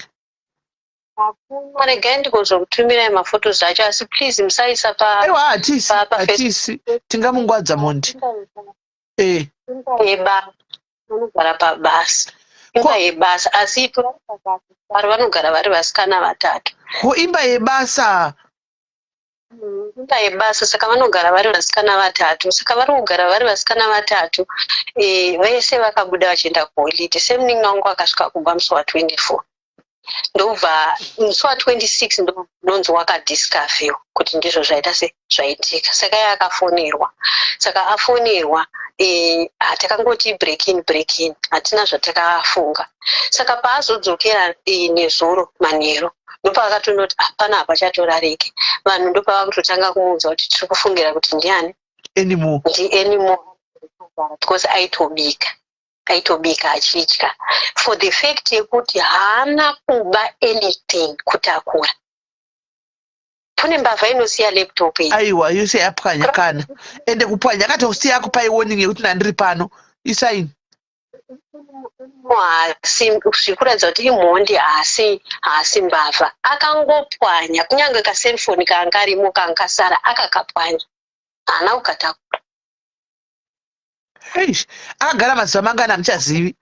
Hakuna. Regai ndikozokutumirai mafotos acho, asi please musaisa pa Aiwa, hatisi pa hatisi, tingamungwadza mondi. Imba yebasa, vanogara pabasa, imba yebasa, asi vari vanogara vari vasikana vatatu. Ko imba yebasa? Imba yebasa, saka vanogara vari vasikana vatatu, saka vari kugara vari vasikana vatatu. Vese vakabuda vachienda kuholiday. Semunin'ina wangu akasvika kumba musi wa24, ndobva musi wa26 ndonzi wakadiscoverwa kuti ndizvo zvaita se zvaitika. Saka iye akafonerwa, saka afonerwa. Eh, takangoti break in break in hatina zvatakafunga saka paazodzokera eh, nezuro manheru ndopaakatonoti hapana ah, hapachatorarike vanhu ndopavakutotanga kumuudza kuti tiri kufungira kuti ndiani anymore ndi anymore because aitobika aitobika achidya for the fact yekuti haana kuba anything kutakura kune mbavha inosiya laptop iyi aiwa yose yapwanya kana ende kupwanya akatosiya kupai warning yekuti ndandiri pano isaini haasi zvikuratidza kuti imhondi haasi haasi mbavha akangopwanya kunyange kaselfoni kanga karimo kanga kasara akakapwanya haana kukatakura eish akagara mazuva mangani amuchazivi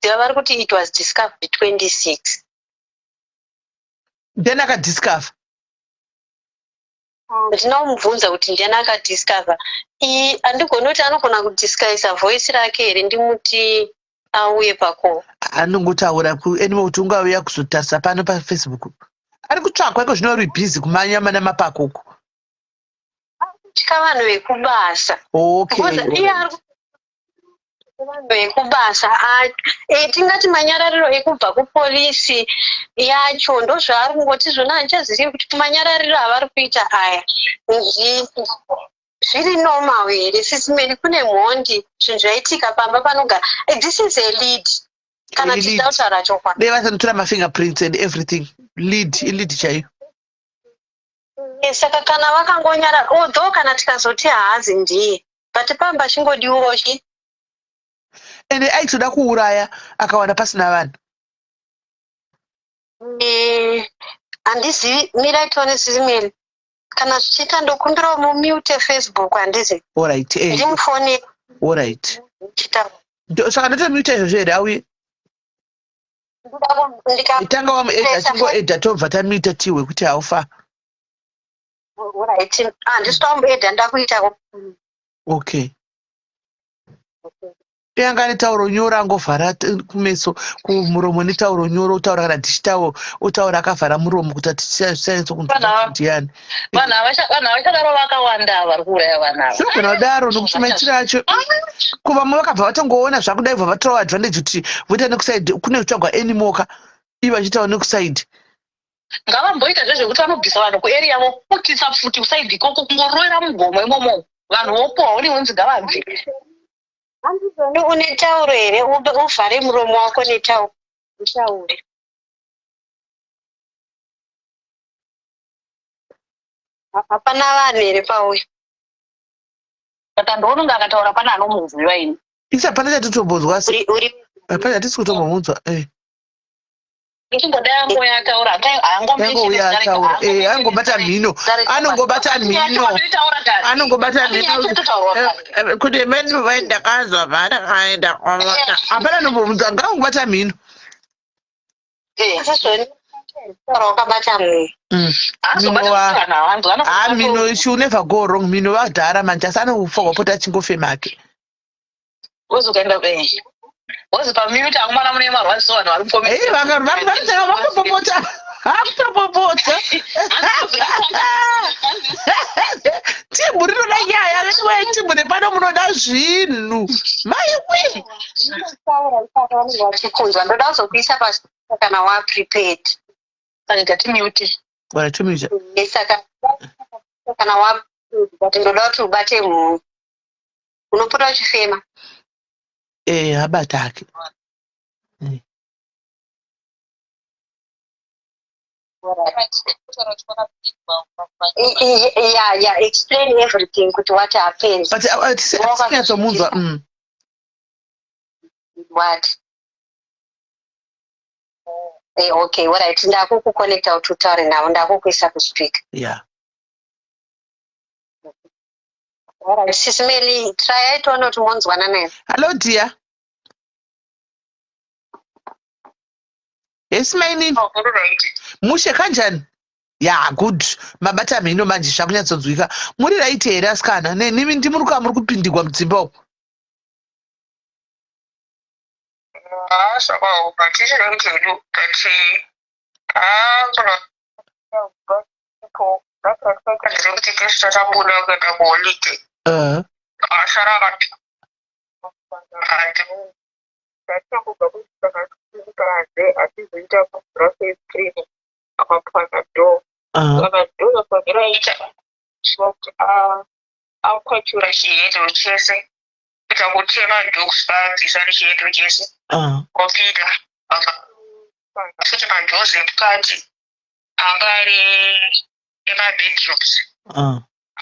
ziva vari kuti it was discovered 26 ndiani akadiscover ndina kumubvunza kuti ndiani akadiscover iyi handigoni kuti anogona kudisguisa voice rake here ndimuti auye pako anongotaura anyway kuti ungauya kuzotarisa pano pafacebook ari kutsvakwa iko zvino uri busy kumanya mana mapako uko tya vanhu vekubasa okay iye ari vanhu vekubasa e, tingati manyarariro ekubva kupolisi yacho ndozvaari kungoti zvona handichazivi kuti kumanyarariro avari kuita aya zviri normal here sisimeni kune mhondi zvinhu zvaitika pamba panogara eh, this is a lead kana tichida kutaura chokwadi dai vasanotora mafingerprints and everything lead ilead chaiyo eh, saka kana vakangonyara although kana tikazoti haazi ndiye but pamba chingodiwawo chi ende aitoda kuuraya akawana pasina vanhu eh, handizivi mirai tione sisimeri kana zvichiita ndokumbirawo mumute facebook handizi orit eh. ndimufonere orit saka ndotomuta izvozvo here auye tanga wamuedha chingoedha tobva tamuita tihwe kuti haufa handisi tamuedha ndakuita okay iyanga ane tauro nyoro angovhara kumeso kumuromo netauro nyoro otaura kana dichitawo otaura akavhara muromo kuti atisanetso kundiani vanhu havachadaro vakawanda vari kuuraya vanhu ava zvinogona kudaro nokuti maitiro acho ko vamwe vakabva vatongoona zvakudai bva vatorawo advantage kuti voita nekusaidi kune kutsvagwa animoka ivo vachiitawo nekusaidi ngavamboita zvezvekuti vanobvisa vanhu kuarea voputisa pfuti kusaidi ikoko kungorovera mugomo imomo vanhu vopuwa une unzi ngavabve Andizoni une tauro here uvhare muromo wako netauro utaure. Hapana vanhu here pauya? Saka ndoononga akataura pana anomuziva ini. Isi hapana chatitombonzwa asi. Hapana hatisi kutombomunzwa. Eh. Ndichingodai angouya ataura angouya ataura eh angobata mhino anongobata mhino anongobata mhino eh, eh, kuti meni vaenda kazwa vana kaenda hapana anombobvunza ngaangobata mhino wakabata mhino mm. mhino she will never go wrong mhino vadhara manje asi anofa wapota achingofema hake wozokaenda eh. wozi pamute akomana mune marwadziso vanhu vari mukomeei vakupopota akutopopota timbu rinoda nyaya veduwe timbu repano munoda zvinhu maiwi vachikunzwa ndoda kuzokuisa pasi kana waprepared saka timute timute saka kana wa but ndoda kuti ubate mhuru unopota uchifema eh abata hake eh. yeah yeah explain everything kuti what happened but uh, tisinyatsomuzwa mm. what eh, okay alright ndakukuconnecta kuti utaure navo ndakukuisa kuspeaker yeah Alright, Sis Melly, try tione kuti monzwana naye. Hello dear. Yes mainini. Oh, right. Mushe kanjani? Ya good. Mabata mhino manje zvakunyatsonzwika. Muri right here asikana? Nemi ndimuri kuka muri kupindigwa mudzimba umu. Ah, zvakaoma. Tiri right hedu but ah, Uh. Akasara akati ndachangobva kusvika panze achizoita kuvhura screen akapwanya door. Saka door pazviraita shuwa kuti akwachura chihendro chese kuita kutema door kusvika abvisa nechihendro chese opinda futi madoors emukati anga ari emabedrooms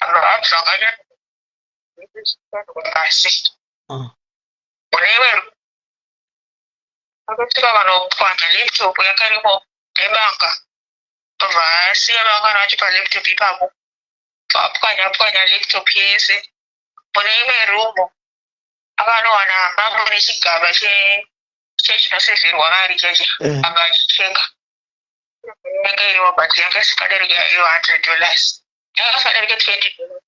abva abva pasi muneimwe akasvika vanopwanya laptop yakarimo nebanga obva asiya banga racho palaptop ipapo vapwanya pwanya laptop yese mune imwe rumu akanowana mambo nechigaba chechinosevherwa mari cheche eh. anga achichenga yanga iriwo but yanga isikadarike iyo hundred dollars yanga isikadarike 20 dollars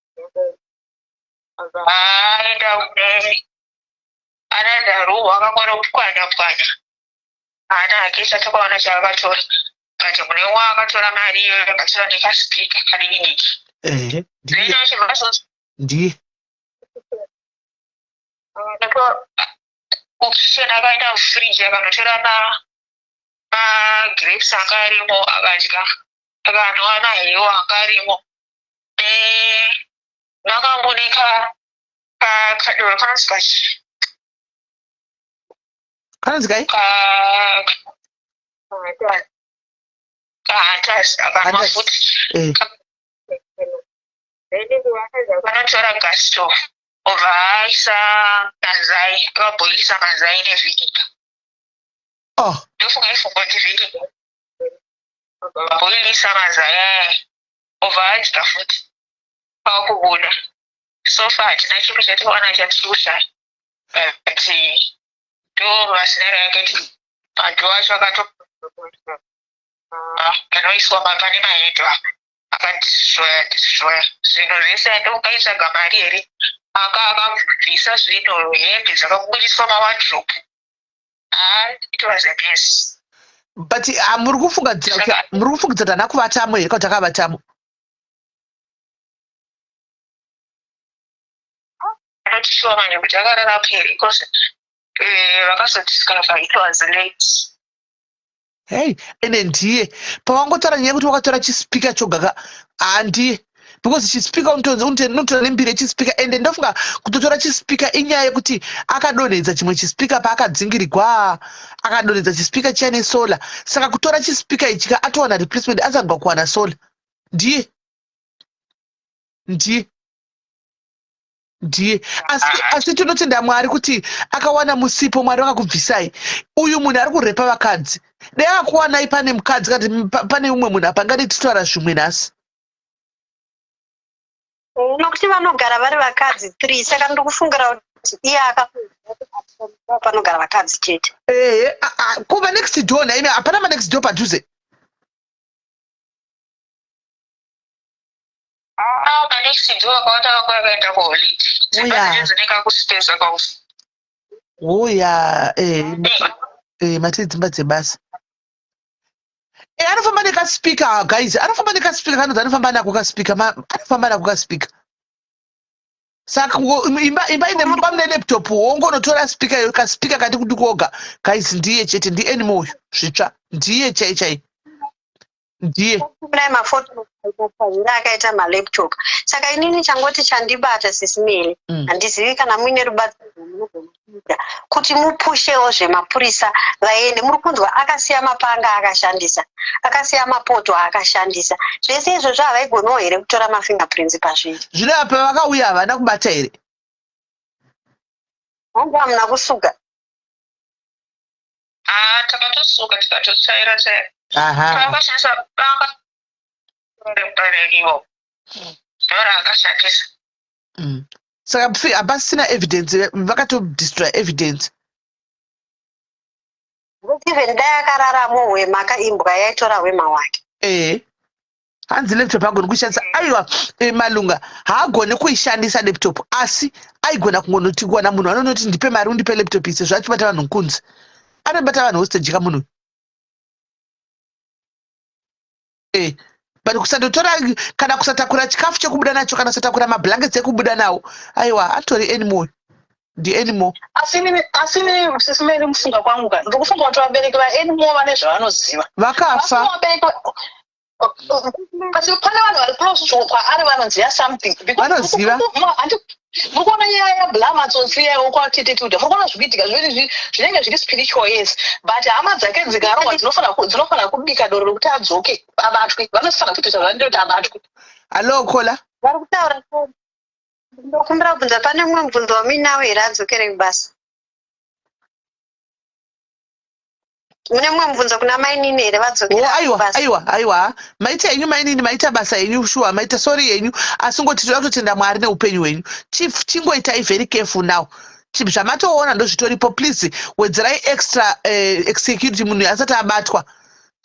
aenda kune another room akangonopwanya pwanya haana hake chatakaona chaakatora but mune umwe akatora mari iyoyo akatora nekaspika kadiki diki ehe ndiye ndiye kukitchen akaenda kufridge akanotora magrapes anga arimo akadya akanwa mahewo anga arimo makamboneka kadoro kanonzi kachi kanonzi kai kahantas akanwa futi eh. vanotora gas stove obva aisa mazai akabhoilisa mazai nevhiniga oh. ndofunga ifunga kuti vhiniga bhoilisa mazai aya obva adya futi kwakubuda so far hatina chinhu chatikaona chatiri kushaya but ndo masinari yake madho acho akato anoiswa pane mahedo apa akadistroya distroya zvinhu zvese andongaitsvaga mari here anga akabvisa zvinhu hembe dzakabudiswa mawadropu ah, it was a mess but ah, muri kufunga muri kufungidza kuti hana kuvatamo here kana kuti akavatamo not sure manje kuti akarara here because eh, vakazodiscover it was late hei ende ndiye pawangotaura nyaya yekuti wakatora chispika choga ka handiye because chispika unotora nembiri yechispika ende ndofunga kutotora chispika inyaya yekuti akadonhedza chimwe chispika paakadzingirigwa akadonhedza chispika chiya nesolar saka kutora chispika ichi ka atowana replacement asangwa kuwana solar ndiye ndiye ndiye asi, asi tinotenda mwari kuti akawana musipo mwari vakakubvisai uyu munhu ari kurepa vakadzi dai akuwanai pane mukadzi kati pane umwe munhu apa ngati titaura zvimwe nhasi nokuti vanogara vari vakadzi three saka ndiri kufungira kuti iye akapanogara vakadzi chete ehe ko vanext door nhaimi hapana manext door padhuze Ah, manext door akawanda vanga vakaenda kuholiday. Dzimba Oya. dzinenge dzine kakuspace kausi. Oya, eh, eh, mati dzimba dzebasa. Eh, anofamba nekaspika guys, anofamba nekaspika kanonzi anofamba nako kaspika, anofamba nako kaspika. Saka imba imba ine mumba mune laptop wongonotora speaker iyo kaspika kati kuti koga guys ndiye chete ndi anymore uyu zvitsva ndiye chai chai ndiye kudai mafoto akaita malaptop saka inini changoti chandibata sisimeli mm. handizivi kana muine rubatsiro rwamunogona kuita kuti mupushewo zvemapurisa vaende muri kunzwa akasiya mapanga akashandisa akasiya mapoto aakashandisa zvese izvozvo havaigonawo here kutora mafingerprints pazviri zvino apa vakauya havana kubata here hangu hamuna kusuka Ah, takatosuka tikatotsvaira tsvaira. Aha. Akashandisa banga remubereki iwo. Ndoraakashandisa. Saka pfi hapasisina evidence vakatodestroy evidence. Even dai akararamo hwema ka imbwa yaitora hwema hwake. Eh. Hanzi laptop haagoni kuishandisa aiwa eh, malunga haagoni kuishandisa laptop asi aigona kungonoti kuwana munhu anonoti ndipe mari undipe laptop iyi sezvo achibata vanhu nkunzi anobata vanhu hostage ka munhu eh, But kusandotora kana kusatakura chikafu chekubuda nacho kana kusatakura mablankets ekubuda nawo, aiwa, atori Anymore, ndiAnymore. Asi inini, Sisi Mary, mufunga kwangu ka, ndiri kufunga kuti vabereki vaAnymore vane zvavanoziva. Vakafa. Asi pane vanhu vari close to kwaari vanoziva something. Vanoziva. Muri kuona nyaya yaBlama Tsotsi yayo kwatitituda, muri kuona zvikuitika zvinenge zviri spiritual, yes, but hama dzake dzikarohwa dzinofanira kubika doro rekuti adzoke abatwe. Vanofanira kuita zvavanoita kuti abatwe. Hallo, caller. Vari kutaura, ndokumbira kubvunza, pane mumwe mubvunzo wamuinawo here adzokere kubasa? Mune mumwe mubvunzo kuna mainini here vadzokera? Oh, aiwa, aiwa, aiwa, maita henyu mainini, maita basa henyu, shuwa maita, sorry henyu, asi ngoti toda kutotenda Mwari neupenyu hwenyu. Chief, chingoitai very careful now. Chief, zvamatoona ndozvitoripo. Please wedzerai extra security munhu asati abatwa.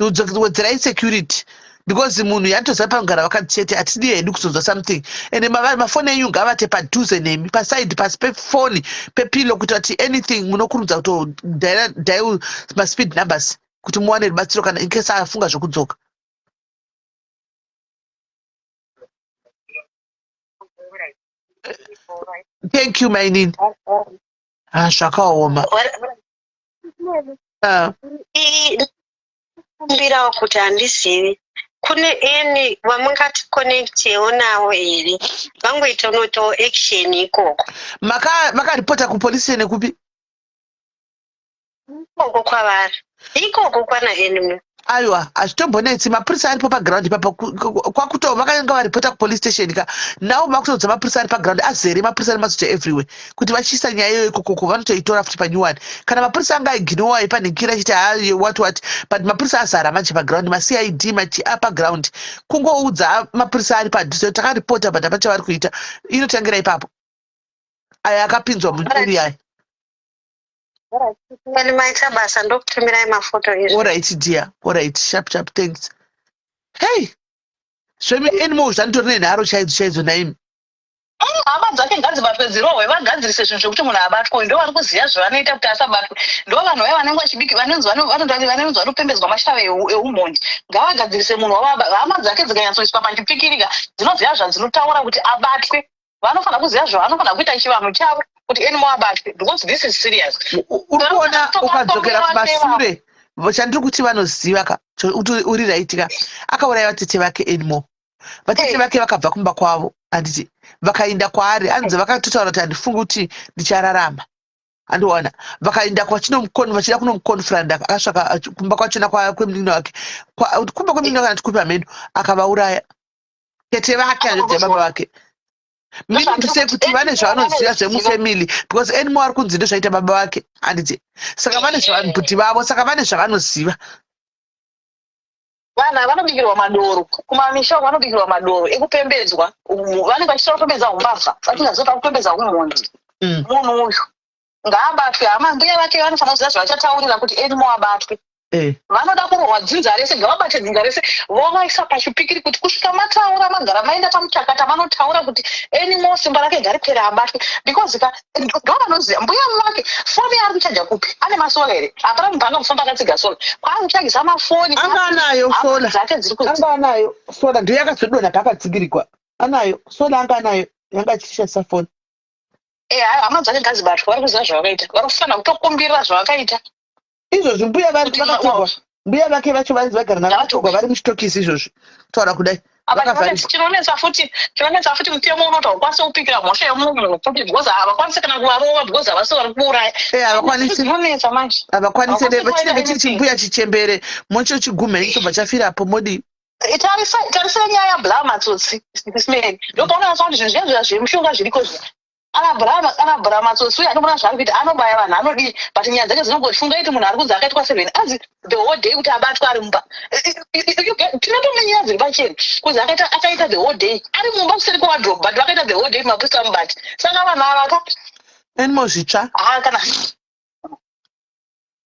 Wedzerai security because munhu yatoziva panogara vakadzi chete. Hatidi hedu kuzonzwa something. Ende mafoni enyu ngavate padhuze nemi, paside, pasi pefoni, pepillow, kuita kuti anything munokurumidza kutodial maspeed numbers kuti muwane rubatsiro kana in case afunga zvekudzoka. Thank you, mainini. Ah, zvakaoma. Ah. Kumbirawo kuti handizivi kune any vamungati connectewo navo here, vangoita unoitawo action ikoko. Makaripota kupolice nekupi? Ikoko kwavari, ikoko kwana Anymore. Aiwa, hazvitombonetsi, mapurisa aripo paground ipapo. Kwakuto vakanga varipota kupolice station ka, navo vakutoudza mapurisa ari paground azere mapurisa nemasoja everywhere kuti vachiisa nyaya iyoyo ikokoko. Vanotoitora futi panyuwani kana mapurisa anga aignowa ipanhikira achiti ha, what what, but mapurisa azara manje paground, maCID machi paground. Kungoudza mapurisa ari padhuze, takaripota but hapana chavari kuita. Inotangira ipapo, aya akapinzwa muarea aya. Ani maita basa, ndokutumirai mafoto izvi. Alright dear, alright, sharp sharp, thanks. Hey, zvemi Anymore zvanditori nenharo chaidzo chaidzo naimi. Hama dzake ngadzibatwe, dzirohwe, vagadzirise zvinhu zvekuti munhu abatwe. Ndo vari kuziva zvavanoita kuti asabatwe. Ndo vanhu vaya vanenge vachibiki, vanonzi vanopembedzwa mashava eumhondi. Ngavagadzirise munhu wavo. Hama dzake dzikanyatsoiswa pachipikirika, dzinoziva zvadzinotaura kuti abatwe. Vanofanira kuziva zvavanofanira kuita, chivanhu chavo, kuti Anymore abatwe, because this is serious. Uri kuona, ukadzokera kumashure, chandiri kuti vanoziva ka, kuti uri right ka, akauraya vatete vake Anymore. Vatete vake vakabva kumba kwavo, handiti, vakaenda kwaari, hanzi vakatotaura kuti handifungi kuti ndichararama, andiona. Vakaenda vachida kunomuconfronta, akasvika kumba kwachona kwemunin'ina wake, kumba kwemunin'ina wake, anditi kupi hameno, akavauraya tete vake, hanzvadzi yababa vake. Meaning to say kuti vane zvavanoziva zvemufamily, because Anymore ari kunzi ndozvaita baba vake, handiti? Saka vane zvabhuti vavo, saka vane zvavanoziva. Vanhu ava vanobikirwa madoro kumamisha uko, vanobikirwa madoro ekupembedzwa. Vanenge vachiita kupembedza umbavha, vasingazivi kuti kupembedza umhondi. Munhu uyu ngaabatwe. Hama, mbuya vake vanofanira kuziva zvavachataurira kuti Anymore abatwe. Vanoda kurohwa dzinza rese, ngavabate dzinza rese, vovaisa pachipikiri kuti kusvika mataura, magara maenda pamuchakata, manotaura kuti Anymore simba rake ngaripere, abatwe, because ka ndo vanoziva. Mbuya wake foni yaari kuchaja kupi? Ane masolar here? Hapana munhu paanofamba akatsiga solar kwaari kuchagisa mafoni. Anga anayo solar. Dzake dziri Anga anayo solar, ndiyo yakazodonha paakadzingirigwa. Anayo solar, anga anayo, yanga achishandisa foni. Hama dzake ngadzibatwe, vari kuziva zvavakaita, vari kufanira kutokumbirira zvavakaita. Izvozvi mbuya vari vakatorwa, mbuya vake vacho vainzi vagara navakatorwa, vari muchitokisi izvozvi kutaura kudai. Vakavharirwa. Chinonetsa futi mutemo unoti haukwanisi kupikira mhosva yemunhu futi, because havakwanisi kana kuvarova because havasi vari kuuraya. Havakwanisi. Zvinonetsa manje. Havakwanisi. Havakwanisi chinenge kuita chiri chimbuya chichembere, mocho chigumhei, chobva chafirapo, modii? Tarisai nyaya yaBlama Tsotsi man, ndopaunonatsa kuti zvinhu zviya zviya zvemushonga zviriko zviya. Ana Blama Tsotsi uyo anoona zvaari kuita, anobaya vanhu, anodii, but nyaya dzake dzinongoti fungai kuti munhu ari kunzi akaitwa 7 anzi the whole day kuti abatwe ari mumba. Tinotone nyaya dziri pachena kunzi akaita the whole day ari mumba kuseri kwewardrobe, but vakaita the whole day mapurisa amubati. Saka vanhu ava ka Anymore zvitsva. Ha,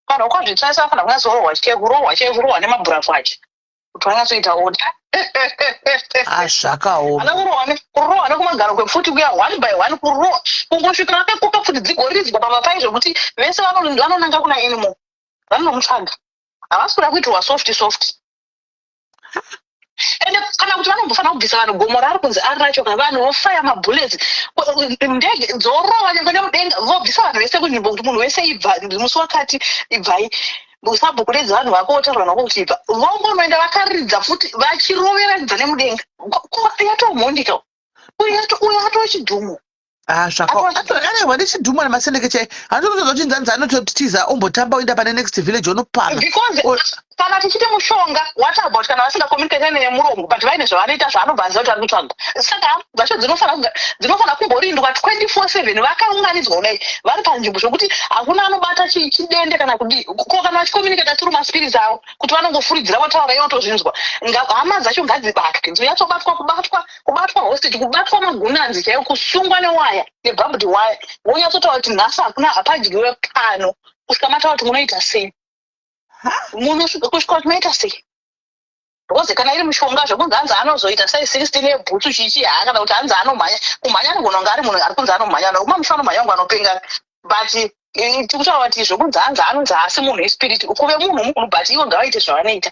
kana ukwazvitsvaisa afanira kunyatsorohwa chiye, kurohwa chiye, kurohwa nemabhurafu achi kuti vanyatsoita order. Ah, zvakaoma. Ana kurohwa nekumagaro kwepfuti kuya, one by one, kurohwa kungosvika vakakoka pfuti dzigoridzwa pamapai zvokuti vese vanonanga kuna Anymore, vanonomutsvaga. Havasi kuda kuitirwa soft soft. Ende kana kuti vanombofanira kubvisa vanhu gomo raari kunzi ari racho ka vanhu vofaya mabullets ndege dzorova nyangwe nemudenga vobvisa vanhu vese kunzvimbo kuti munhu wese ibva musi wakati ibvai sabhuku redzi vanhu vako votaura navo kuti ibva vongonoenda vakaridza futi vachiroveradza nemudenga yatomhondika uyo atoo chidhumo. Ah, zvakaanehwa nechidhumo nemaseneke chai handizotoza kuti nzanzi anototiza ombotamba oenda pane next village onopama. Because kana tichiti mushonga, what about kana vasingacommunicate nemuromo but vaine zvavanoita zvaanobva aziva kuti ari kutsvaga? Saka hama dzacho dzinofanira kumborindwa 24/7, vakaunganidzwa kudai vari panzvimbo zvokuti hakuna anobata chidende kana kudii. Ko kana vachicommunicata through maspirits avo kuti vanongofuridzira votaura ivo tozvinzwa, hama dzacho ngadzibatwe, dzinonyatsobatwa, kubatwa, kubatwa hostage, kubatwa magunanzi chaiwo, kusungwa newaya, nebarbed wire, vonyatsotaura kuti nhasi hakuna, hapadyiwe pano kusvika mataura kuti munoita sei, munosvika kusvika kuti munoita sei. Because kana iri mishonga zvekunzi hanzi anozoita sai 16 yebhutsu chichi haa, kana kuti hanzi anomhanya, kumhanya anogona kunge ari munhu ari kunzi anomhanya nokuma musha anomhanya kunge anopenga, but tikutaura kuti zvekunzi hanzi anonzi haasi munhu, ispirit, kuve munhu munhu, but ivo ngavaite zvavanoita.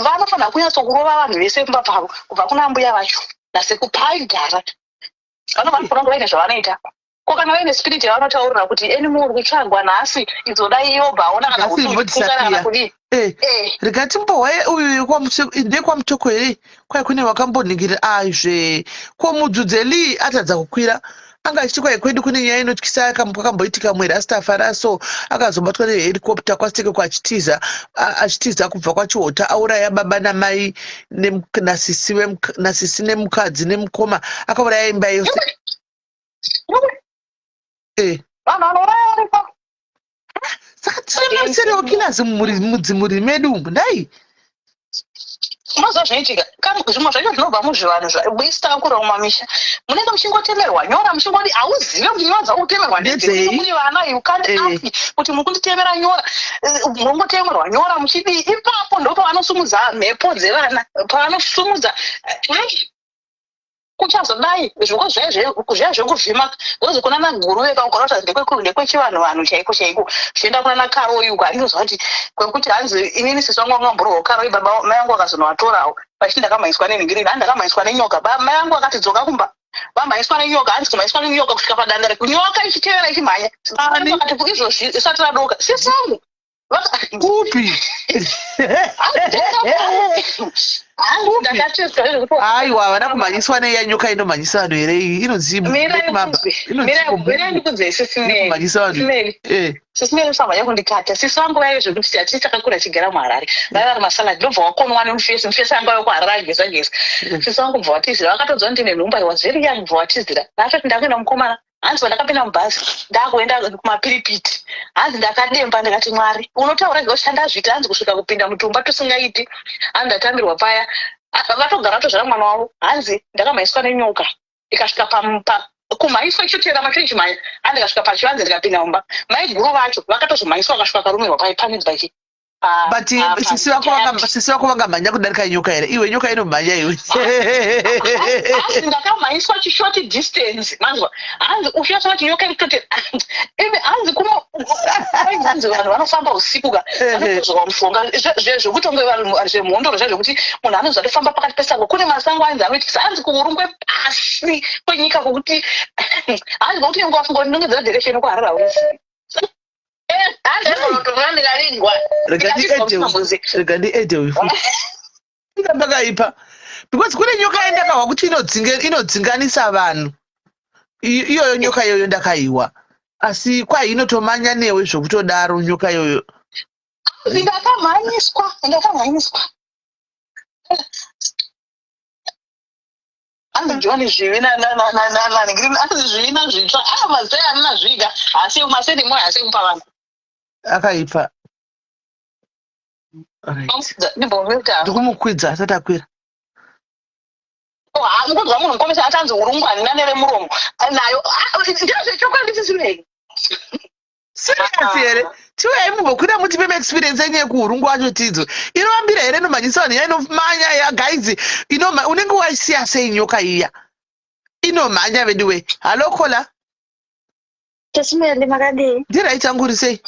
Vanofanira kunyatsokurova vanhu vese pamba pavo, kubva kuna mbuya vacho nasekupaigara, vanofanira kunge vaine zvavanoita. Ko kana vaine spirit yavanotaurira kuti eni muri kutsvagwa nhasi, izodai yobva aona kana kuti kana kudii? Eh, rega timbohwa uyu ndekwaMutoko here? Kwai kune wakambonhingirira aizve ko mudzudzeli atadza kukwira, anga achiti kwai kwedu kune nyaya inotyisa kwakamboitika mwerastafara, so akazobatwa nehelicopter kwaSiteke kwachitiza, achitiza kubva kwaChihota, auraya baba namai nasisi nemukadzi nemukoma, akauraya imba yose. Vanhu vanouraya varipo. Saka tine maserial killers mudzimhuri medu umu, ndai. Unoziva zvinoitika, zvimwe zvacho zvinobva muzvivanhu. Isi takakura mumamisha, munenge muchingotemerwa nyora, muchingodi hauzive kuti nyora dzakutemerwa ndedzei. Muri vana, you can't ask kuti muri kunditemera nyora. Munongotemerwa nyora muchidii. Ipapo ndo pavanosumudza mhepo dzevana, pavanosumudza kuchazodai zviko zviya zvekuvhima, because kuna naGuruve kaukona kuti ndekwechivanhu vanhu chaiko chaiko, zvichienda kuna naKaroi uko. Handinozwa kuti kwekuti hanzi inini sisi vangu vangamborohwa Karoi, baba mai vangu vakazonovatorawo vachiti ndakamhanyiswa nenhingirini, hanzi ndakamhanyiswa nenyoka. Mai vangu vakati dzoka kumba, vamhanyiswa nenyoka, hanzi kumhanyiswa nenyoka kusvika padanda rekunyoka ichitevera ichimhanya. Vakati izvozvi isati radoka, sisi vangu. Kupi? Ndakateswa. Aiwa, havana kumhanyiswa neiya nyoka inomhanyisa vanhu here iyi inonzi mamba? Mirai ndikudze. Inomhanyisa vanhu. Sisimeri, usamhanya kundikata. Sisi vangu vaive zvekuti hatisi takakura chigara muHarare, vaiva vari masalad, ndobva wakonwa nemufesi, mufesi anga wekuHarare ageza geza. Sisi vangu bva watizira, vakatodzwa ndine nhumba, I was very young, bva watizira. Ndakatoti ndakuenda mukomana, hanzi pandakapinda mubhazi ndakuenda kumapiripiti, hanzi ndakademba, ndikati Mwari unotaura ega kuti chandazviita, hanzi kusvika kupinda mutumba tusingaiti, hanzi ndatambirwa paya. Vatogara vatozvara mwana wavo, hanzi ndakamhanyiswa nenyoka ikasvika kumhanyiswa ichitera macho ichimhanya, hanzi ndikasvika pachivanze ndikapinda mumba, maiguru vacho vakatozomhanyiswa vakasvika vakarumirwa pai panonzi pachi But sisi vako vangamhanya kudarika nyoka here iwe? Nyoka inomhanya iwe. Hanzi ndakamhanyiswa chishort distance, manzwa? Hanzi uchinyatsoona kuti nyoka iri kutotera imi. Hanzi kuno hanzi vanhu vanofamba usiku ka, vanotozorwa mushonga zvekuti onge vanhu zvemhondoro zva zvekuti munhu anonzi atofamba pakati pesango, kune masango anzi anoityisa, hanzi kuUrungwe pasi kwenyika kwokuti hanzi nokuti nyange wafunga kuti ndongedzera direction kuHarare hauisi. Hanzi anototora ndikavigwa. Rega ndiede uyu futi pakaipa, because kune nyoka yandakahwa kuti inodzinganisa vanhu. Iyoyo nyoka iyoyo ndakaiwa, asi kwai inotomanya newe zvokutodaro nyoka iyoyo. Ndakamhanyiswa, ndakamhanyiswa. Hanzi John zvivi naningiri, hanzi zvivi nazvitsva, a mazita anina zviga asi maseri moyo asi ekupa vanhu. Akaipa. Ndibhomuta. Ndikumukwidza asati akwira. Mukunzwa munhu mukomesa atanzi urungu handina neremuromo nayo, ndezvechokwadi sisirei. Serious here? Tiuyai mumbokwira mutipe maexperience enyu ekuurungu wacho tidzo. Inovambira here inomhanyisa vanhu iya inomanya ya guys? Unenge waisiya sei nyoka iya inomhanya veduwe? Hallo caller. Tesimeli, makadii? Ndiright, anguri sei?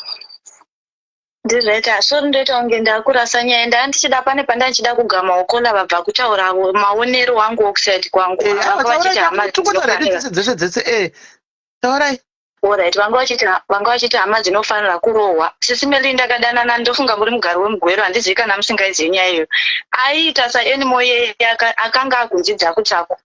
Ndizvaita sorry ndoita kunge ndakurasa nyaya ndaa ndichida pane panda ndichida kugama ukola vabva kutaura maonero wangu okuside kwangu Eh, vanga vachiti hama taurai dzinofanira dzese dzese dzese eh taurai Alright, vanga vachiti vanga vachiti hama dzinofanira kurohwa. Sisi Meli ndakadanana ndofunga muri mugari wemugwero handizivi kana musingaizivi nyaya iyoyo. Aiita saAnymore yeye akanga akunzi dzakutsako.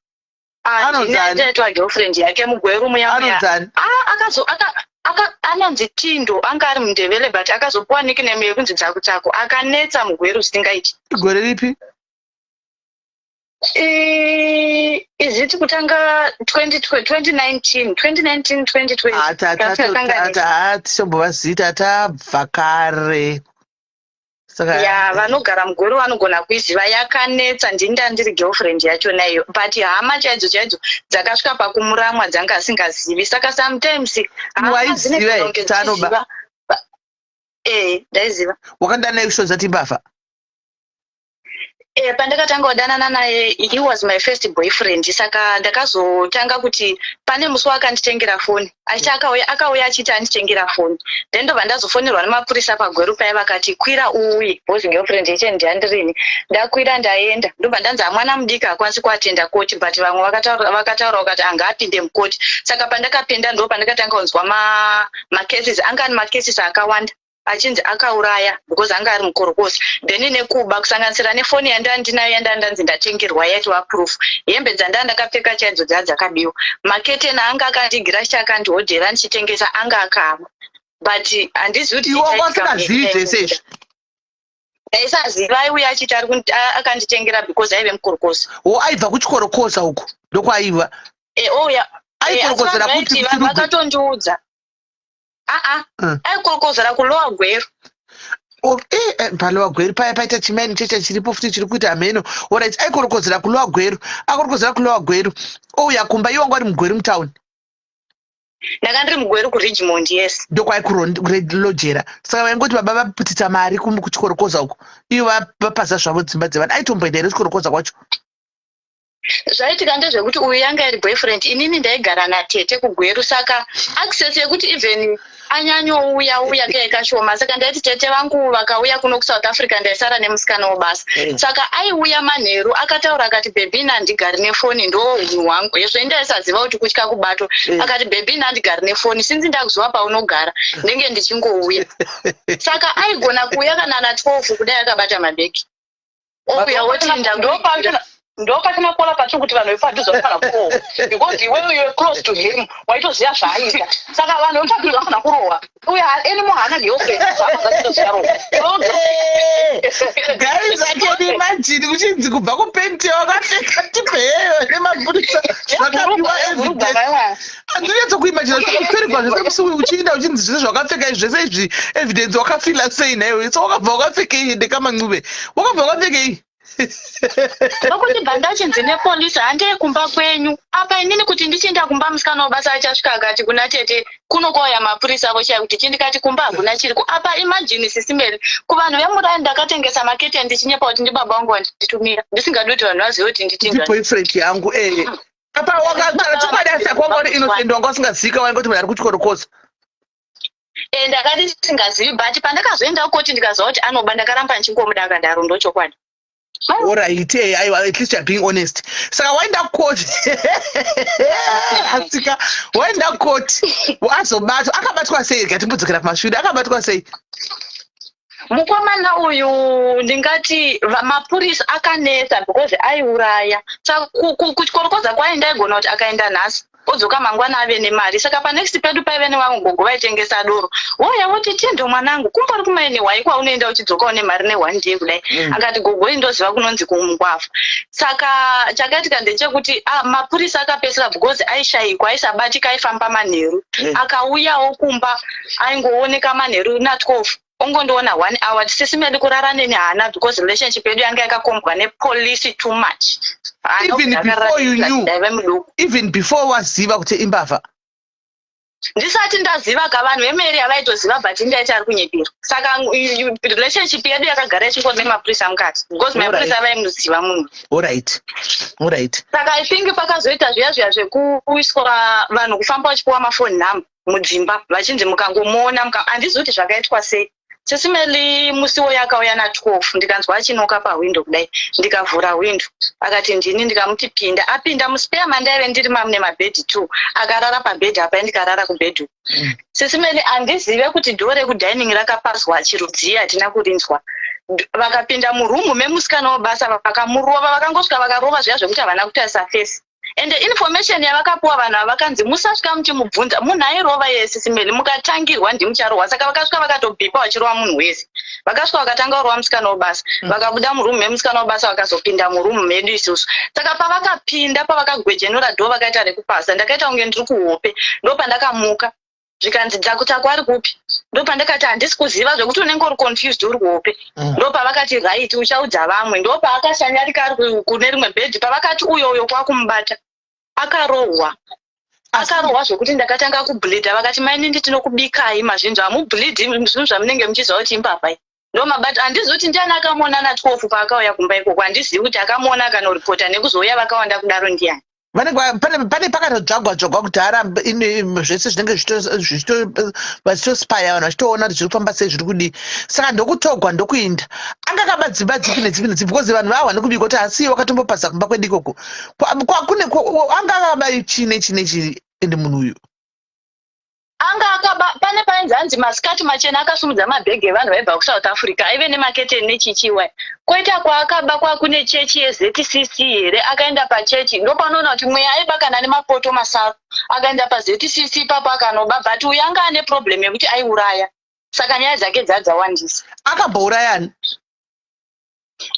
Anonzi ani? Aitwa girlfriend yake mugweru muya muya. Anonzi ani? Ah, akazo aka, aka anonzi Tindo anga ari mundevele but akazopuwa nickname yekunzi dzakutsako. Akanetsa mugweru zvisingaiti. Igore ripi? Is it kutanga 2019 2019 2020? Ah, tichambova zita tabva kare. Saka ya vanogara mugoro vanogona kuiziva yakanetsa ndini ndandiri girlfriend yachona iyo but hama chaidzo chaidzo dzakasvika pakumuramwa dzanga asingazivi saka sometimes hama Waiziva dzinogona here kunge kuti anoba? dzichiziva eh ndaiziva. Wakandana naye kushodza timbavha? Eh, pandakatanga kudanana naye he was my first boyfriend saka ndakazotanga kuti pane musi waakanditengera foni achiti akauya akauya achiti anditengera foni then ndobva ndazofonerwa nemapurisa pagweru paya vakati kwira uuye because girlfriend yacho ndiandirini ndakwira ndaenda ndobva ndanzi hamwana mudiki hakwanisi kuatenda koti but vamwe vakataura vakati anga apinde mukoti saka pandakapinda ndo pandakatanga kunzwa macases anga ane macases akawanda achinzi akauraya because anga ari mukorokosi then nekuba kusanganisira nefoni yanda ndinayo yanda ndanzi ndatengerwa yaitova proof hembe dzanda ndakapfeka chaidzo dzaa dzakabiwa maketeni anga akandigira achiti akandihodhera ndichitengesa anga akaba but handizivi kuti Iwe wanga chaitika usingazivi zvese izvi? Ndaisaziva aiuya achiti akanditengera because aive mukorokosi. Wo aibva kuchikorokoza uku ndokwaiva. Ouya. Aikorokozera Asi vanhu kupi vaiti, kuChirugwi? vakatondiudza. Aa, aikorokozera kuLower Gweru. PaLower Gweru paya paita chimaini checha chiripo futi chiri kuita hameno. Alright, aikorokozera kuLower Gweru. Akorokozera kuLower Gweru. Ouya kumba iwe wanga uri muGweru mutown. Ndanga ndiri muGweru kuRidgemont, yes. Ndokwaikurojera. Saka vaingoti baba vaputitsa mari kuchikorokoza uko. Ivo vapaza zvavo dzimba dzevanhu. Aitomboenda here kuchikorokoza kwacho? Zvaitika ndezvekuti uyu yanga iri boyfriend inini ndaigara natete kuGweru saka access yekuti even anyanyouya uya kaive kashoma saka ndaiti tete vangu vakauya kuno kuSouth Africa ndaisara nemusikana webasa. Saka aiuya manheru akataura akati baby ini handigari nefoni ndo hunhu hwangu hezvo ini ndaisaziva kuti kutya kubatwa. Akati baby ini handigari nefoni since ndakuziva paunogara ndenge ndichingouya. Saka aigona kuuya kana na 12 kudai akabata mabhegi. Ouya woti ndakuitira. Ndopachina kuona patiri kuti vanhu vepadhuze vanofanira kurohwa because iwewe you were close to him waitoziva zvaaiita saka vanhu vepadhuze vanofanira kurohwa uye anymore haana girlfriend hama dzacho dzicharohwa. Guys, I can imagine kuchinzi kubva kupenti wakapfeka tipeyo nemapurisa zvakapiwa evidence. Handinatso kuimagina zvakaferegwa zvese musi uyu uchienda uchinzi zvese zvakapfeka izvi zvese izvi evidence wakafila sei nhaiwe? So wakabva wakapfekei ndekamancube wakabva wakapfekei? Nokuti bva ndachinzi nepolisi handei kumba kwenyu apa inini kuti ndichienda kumba musikana webasa achasvika akati kuna tete kuno kwauya mapurisa avo chaivo kuti chindikati kumba hakuna chiriko apa imagine Sisi Mary kuvanhu vemuraini ndakatengesa maketeni ndichinyepa kuti ndibaba vangu vanditumira ndisingadi kuti vanhu vazive kuti nditinga Boyfriend yangu eh apa wakagara chokwadi asi akwanga uri innocent wanga usingazivika waingoti munhu ari kuchikorokoza. Ndakati ndisingazivi but pandakazoenda koti ndikaziva kuti anoba ndakaramba ndichingomuda akadaro ndochokwadi. Alright, aiwa, at least you are being honest. Saka waenda court asika waenda court wazobatwa akabatwa sei ngatimbodzokera kumashure akabatwa sei? Mukomana uyu ndingati mapurisa akanetsa because aiuraya saka kuchikorokoza kwainda aigona kuti akaenda nhasi odzoka mangwana ave nemari saka panext pedu paive nevamwe gogo vaitengesa doro wouya woti tiendo mwanangu kumbori kumaine hwai kwaunoenda uchidzoka une mari ne1 day kudai. Akati gogo indoziva kunonzi kumungwavha saka chakaitika ndechekuti mapurisa akapedzisira because aishayikwa aisabatika aifamba manheru. Akauyawo kumba aingooneka manheru na12 ongondiona 1 hour Sisi Meli kurara neni haana because relationship yedu yanga yakakombwa nepolisi too much. Haana Even kubva akarara before you neni, knew, ndaive muduku. Even before waziva kuti imbavha? Ndisati ndaziva ka vanhu vemeri havaitoziva but indaiti ari kunyepera saka relationship yedu yakagara ichingori nemapurisa mukati because mapurisa vaimuziva munhu. Alright. Saka I think pakazoita zviya zviya zvekuiswa vanhu kufamba vachipiwa mafoni number mudzimba vachinzi mukangomuona handizivi kuti zvakaitwa sei. Sisi Melly musi uyo akauya na 12 ndikanzwa achinoka pahwindo kudai ndikavhura hwindo akati ndini ndikamuti pinda apinda muspare mandaive ndiri mamune mabhedhi 2 akarara pabhedhi apa ndikarara kubhedhi uku. Sisi Melly handizive kuti dhoo rekudining rakapazwa chirudzii hatina kurinzwa vakapinda murumu memusikana webasa vakamurova vakangosvika vakarova zviya zvekuti havana kutarisa face ende information yavakapuwa vanhu ava vakanzi musasvika muchimubvunza munhu airova iye Sisi Melly mukatangirwa ndimucharohwa saka vakasvika vakatobhipa vachirova munhu wese vakasvika vakatanga kurova musikana webasa vakabuda murumu memusikana webasa vakazopinda murumu medu isusu saka pavakapinda pavakagwejenura dhoo vakaita rekupasa ndakaita kunge ndiri kuhope ndopandakamuka zvikanzi dzakutsaku ari kupi ndopandakati handisi kuziva zvekuti unenge uri confused uri kuhope ndopavakati right uchaudza vamwe ndopaakashanyarika ari kune rimwe bhedhi pavakati uyo uyo kwakumubata akarohwa akarohwa zvekuti ndakatanga kubleeda vakati mainini tinokubikai mazvinzwa hamubleedi zvinhu zvamunenge muchiziva kuti imbavha iyi ndomabata handizivi kuti ndiani akamuona na 12 paakauya kumba ikoko handizivi kuti akamuona akanoripota nekuzouya vakawanda kudaro ndiani Vanenge pane pakatodzvagwa dzvagwa kudhara zvese zvinenge vachitospaya vanhu vachitoona kuti zviri kufamba sei zviri kudii saka ndokutogwa ndokuinda anga akaba dzimba dzipi nedzipi nedzipi because vanhu vahwa nekubikwa kuti asi wakatombopaza kumba kwedu ikoko kune anga akaba chii nechii nechii ende munhu uyu Anga akaba pane painzi hanzi masikati machena akasumudza mabhegi evanhu vaibva kuSouth Africa aive nemaketeni nechichiwa. Koita kwaakaba kwakune chechi yeZCC here akaenda pachechi ndopanoona kuti mweya aiba kana nemapoto masaru akaenda paZCC ipapo akanoba but uyu anga ane problem yekuti aiuraya saka nyaya dzake dzadzawandisa. Akambouraya ani?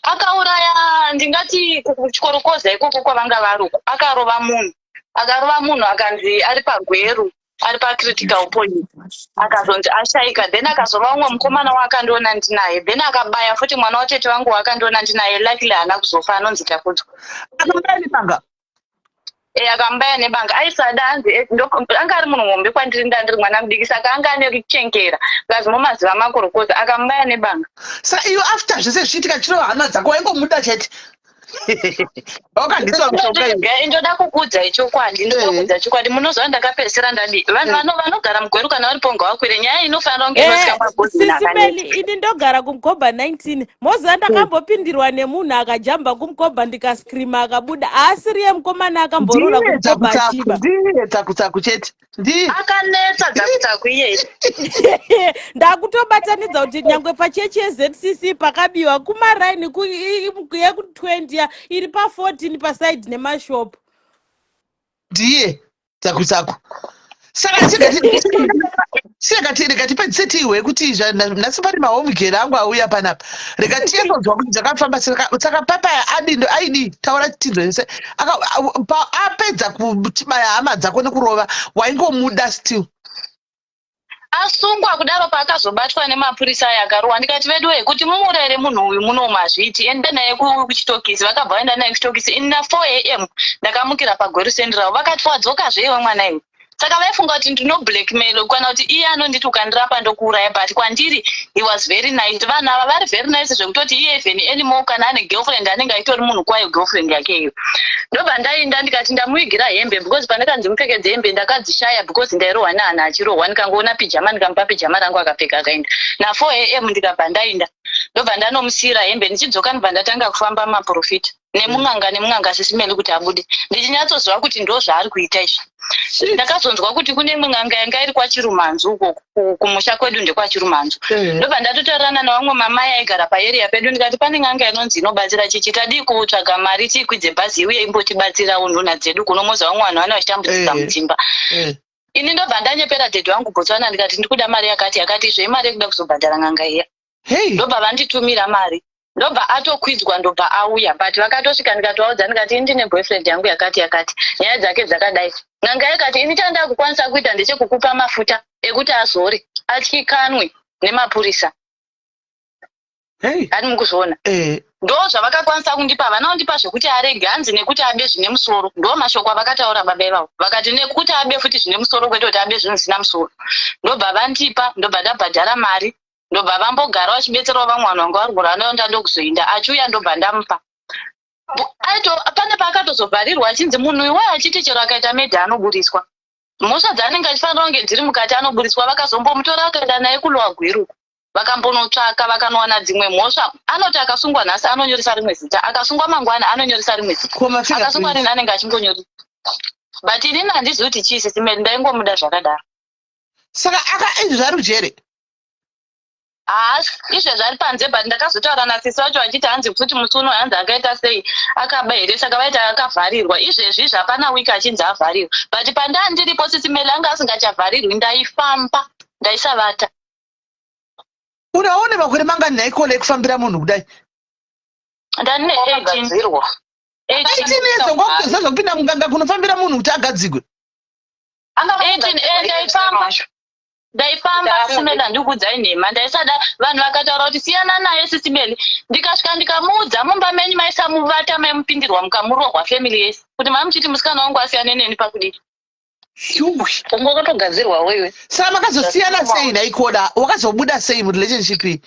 Akauraya ndingati kuchikorokoza ikoko kwavanga vari uko akarova munhu akarova munhu akanzi ari pagweru ari pacritical point akazonzi ashaika then akazorova umwe mukomana waakandiona ndinaye then akabaya futi mwana watete vangu waakandiona ndinaye luckily haana kuzofa anonzi Takudzwa. Akabaya nebanga? E, akamubaya nebanga aisada hanzi eh, anga ari munhu muhombe kwandiri ndandiri mwana mudiki saka anga ane ruchengera kazi mumaziva makorokoza akamubaya nebanga. Saka iyo after zvese zvichiitika chiro hama dzako waingomuda chete wakandiswa mushonga iwe. Ndoda kukuudzai chokwadi ndoda kukuudza chokwadi munoziva ndakapedzisira ndadii vanhu vanogara mugweru kana varipo ngavakwire nyaya inofanira kunge inosvika magodhini Sisi akanetsa. Meli, ini ndogara kumkoba 19 moziva ndakambopindirwa nemunhu akajamba kumkoba ndikascreama akabuda haasiriye mukomana akamboroora Ndiye kumkoba dzakutsaku achiba ndiye dzakutsaku chete ndiye Akanetsa dzakutsaku iyeye. Ndakutobatanidza kuti nyangwe pachechi yeZCC pakabiwa kumaraini yeku20 ya iri pa14 pasaidi nemashop. Ndiye dzakutsaku saka saka rega tipedzise tihwe kuti nhasi pane mahomugeri angu auya panapa rega tiyesonzwa kuti zvakafamba saka papa adi aidi taura tinzwe yese apedza kutibaya hama dzako nekurova waingomuda still Asungwa kudaro paakazobatwa nemapurisa aya akarohwa ndikati veduwee kuti mumuurayire munhu uyu munomu hazviiti enda naye kuchitokisi vakabva vaenda naye kuchitokisi ini na 4 am ndakamukira pagweru central vakati wadzokazve iwe mwana iwe saka vaifunga kuti ndino blackmail kana kuti iye anonditi ukandirapa ndokuuraya but kwandiri he was very nice vanhu ava vari very nice zvekutoti iye even anymore kana ane girlfriend anenge aitori munhu kwayo girlfriend yake iyo ndobva ndainda ndikati ndamuvigira hembe because pandakanzi mupfekedze hembe ndakadzishaya because ndairohwa nehana achirohwa ndikangoona pijama ndikamupa pijama rangu akapfeka akaenda na 4 am ndikabva ndainda ndobva ndanomusiyira hembe ndichidzoka ndobva ndatanga kufamba maprofita nemun'anga nemun'anga sisi Meli kuti abude ndichinyatsoziva kuti ndo zvaari kuita izvi ndakazonzwa kuti kune imwe n'anga yanga iri kwachirumanzu uko kumusha kwedu ndekwachirumanzu ndobva ndatotaurirana nevamwe mamai aigara paarea pedu ndikati pane n'anga inonzi inobatsira chichi tadii kutsvaga mari tiikwidze bhazi iuye imbotibatsirawo nhunha dzedu kuno moziva vamwe vanhu vane vachitambudzika mudzimba ini ndobva ndanyepera dhedhi wangu Botswana ndikati ndikuda mari yakati yakati izvo imari yekuda kuzobhadhara n'anga iya ndobva vanditumira mari ndobva atokwidzwa ndobva auya but vakatosvika ndikatovaudza ndikati ini ndine boyfriend yangu yakati yakati nyaya dzake dzakadai n'anga yakati ini chandakukwanisa kuita ndechekukupa mafuta ekuti azore atyikanwe nemapurisa Hey. Ani mukuzviona Ndo zvavakakwanisa kundipa havana kundipa zvekuti arege hanzi nekuti abe zvine musoro ndo mashoko avakataura baba ivavo vakati nekuti abe futi zvine musoro kwete kuti abe zvinhu zvisina musoro ndobva vandipa ndobva ndabhadhara mari ndobva vambogara vachibetserawo vamwe vanhu vanga vari kurwara ndokuzoinda achiuya ndobva ndamupa aito pane paakatozovharirwa achinzi munhu iwayo achiti chero akaita medha anoburitswa mhosva dzaanenge achifanira kunge dziri mukati anoburitswa vakazombomutora akaenda naye kulowa gweru uko. Vakambonotsvaka vakanowana dzimwe mhosva. Anoti akasungwa nhasi anonyoresa rimwe zita, akasungwa mangwana anonyoresa rimwe zita, Ko mafingerprints? akasungwa rini anenge achingonyoresa. But inini handizivi kuti chii Sisi Mary, ndaingomuda zvakadaro. Saka aka izvi zvari kujere? Haasi izvezvi ari panze but ndakazotaura nasisi vacho vachiti hanzi futi musi uno hanzi akaita sei akaba here saka vaiti akavharirwa izvezvi izvi hapana week achinzi avharirwa but pandaa ndiripo sisi Meli anga asingachavharirwi ndaifamba ndaisavata. Unaone makore mangani nhai Kola ekufambira munhu kudai? Ndane 18. Wakagadzirwa. 18 years wanga zvekupinda munganga kunofambira munhu kuti agadzigwe. Anga 18 eh, ndaifamba ndaifamba Sisi Meli handikuudzai nhema ndaisada vanhu vakataura kuti siyana naye Sisi Meli ndikasvika ndikamuudza mumba menyu maisamuvata maimupindirwa mukamurohwa family yese kuti mamuchiti musikana wangu asiyane neni pakudii Shuwi. Unga wakatogadzirwa wewe. Saka makazosiyana sei nhai Kola? Wakazobuda sei murelationship iyi?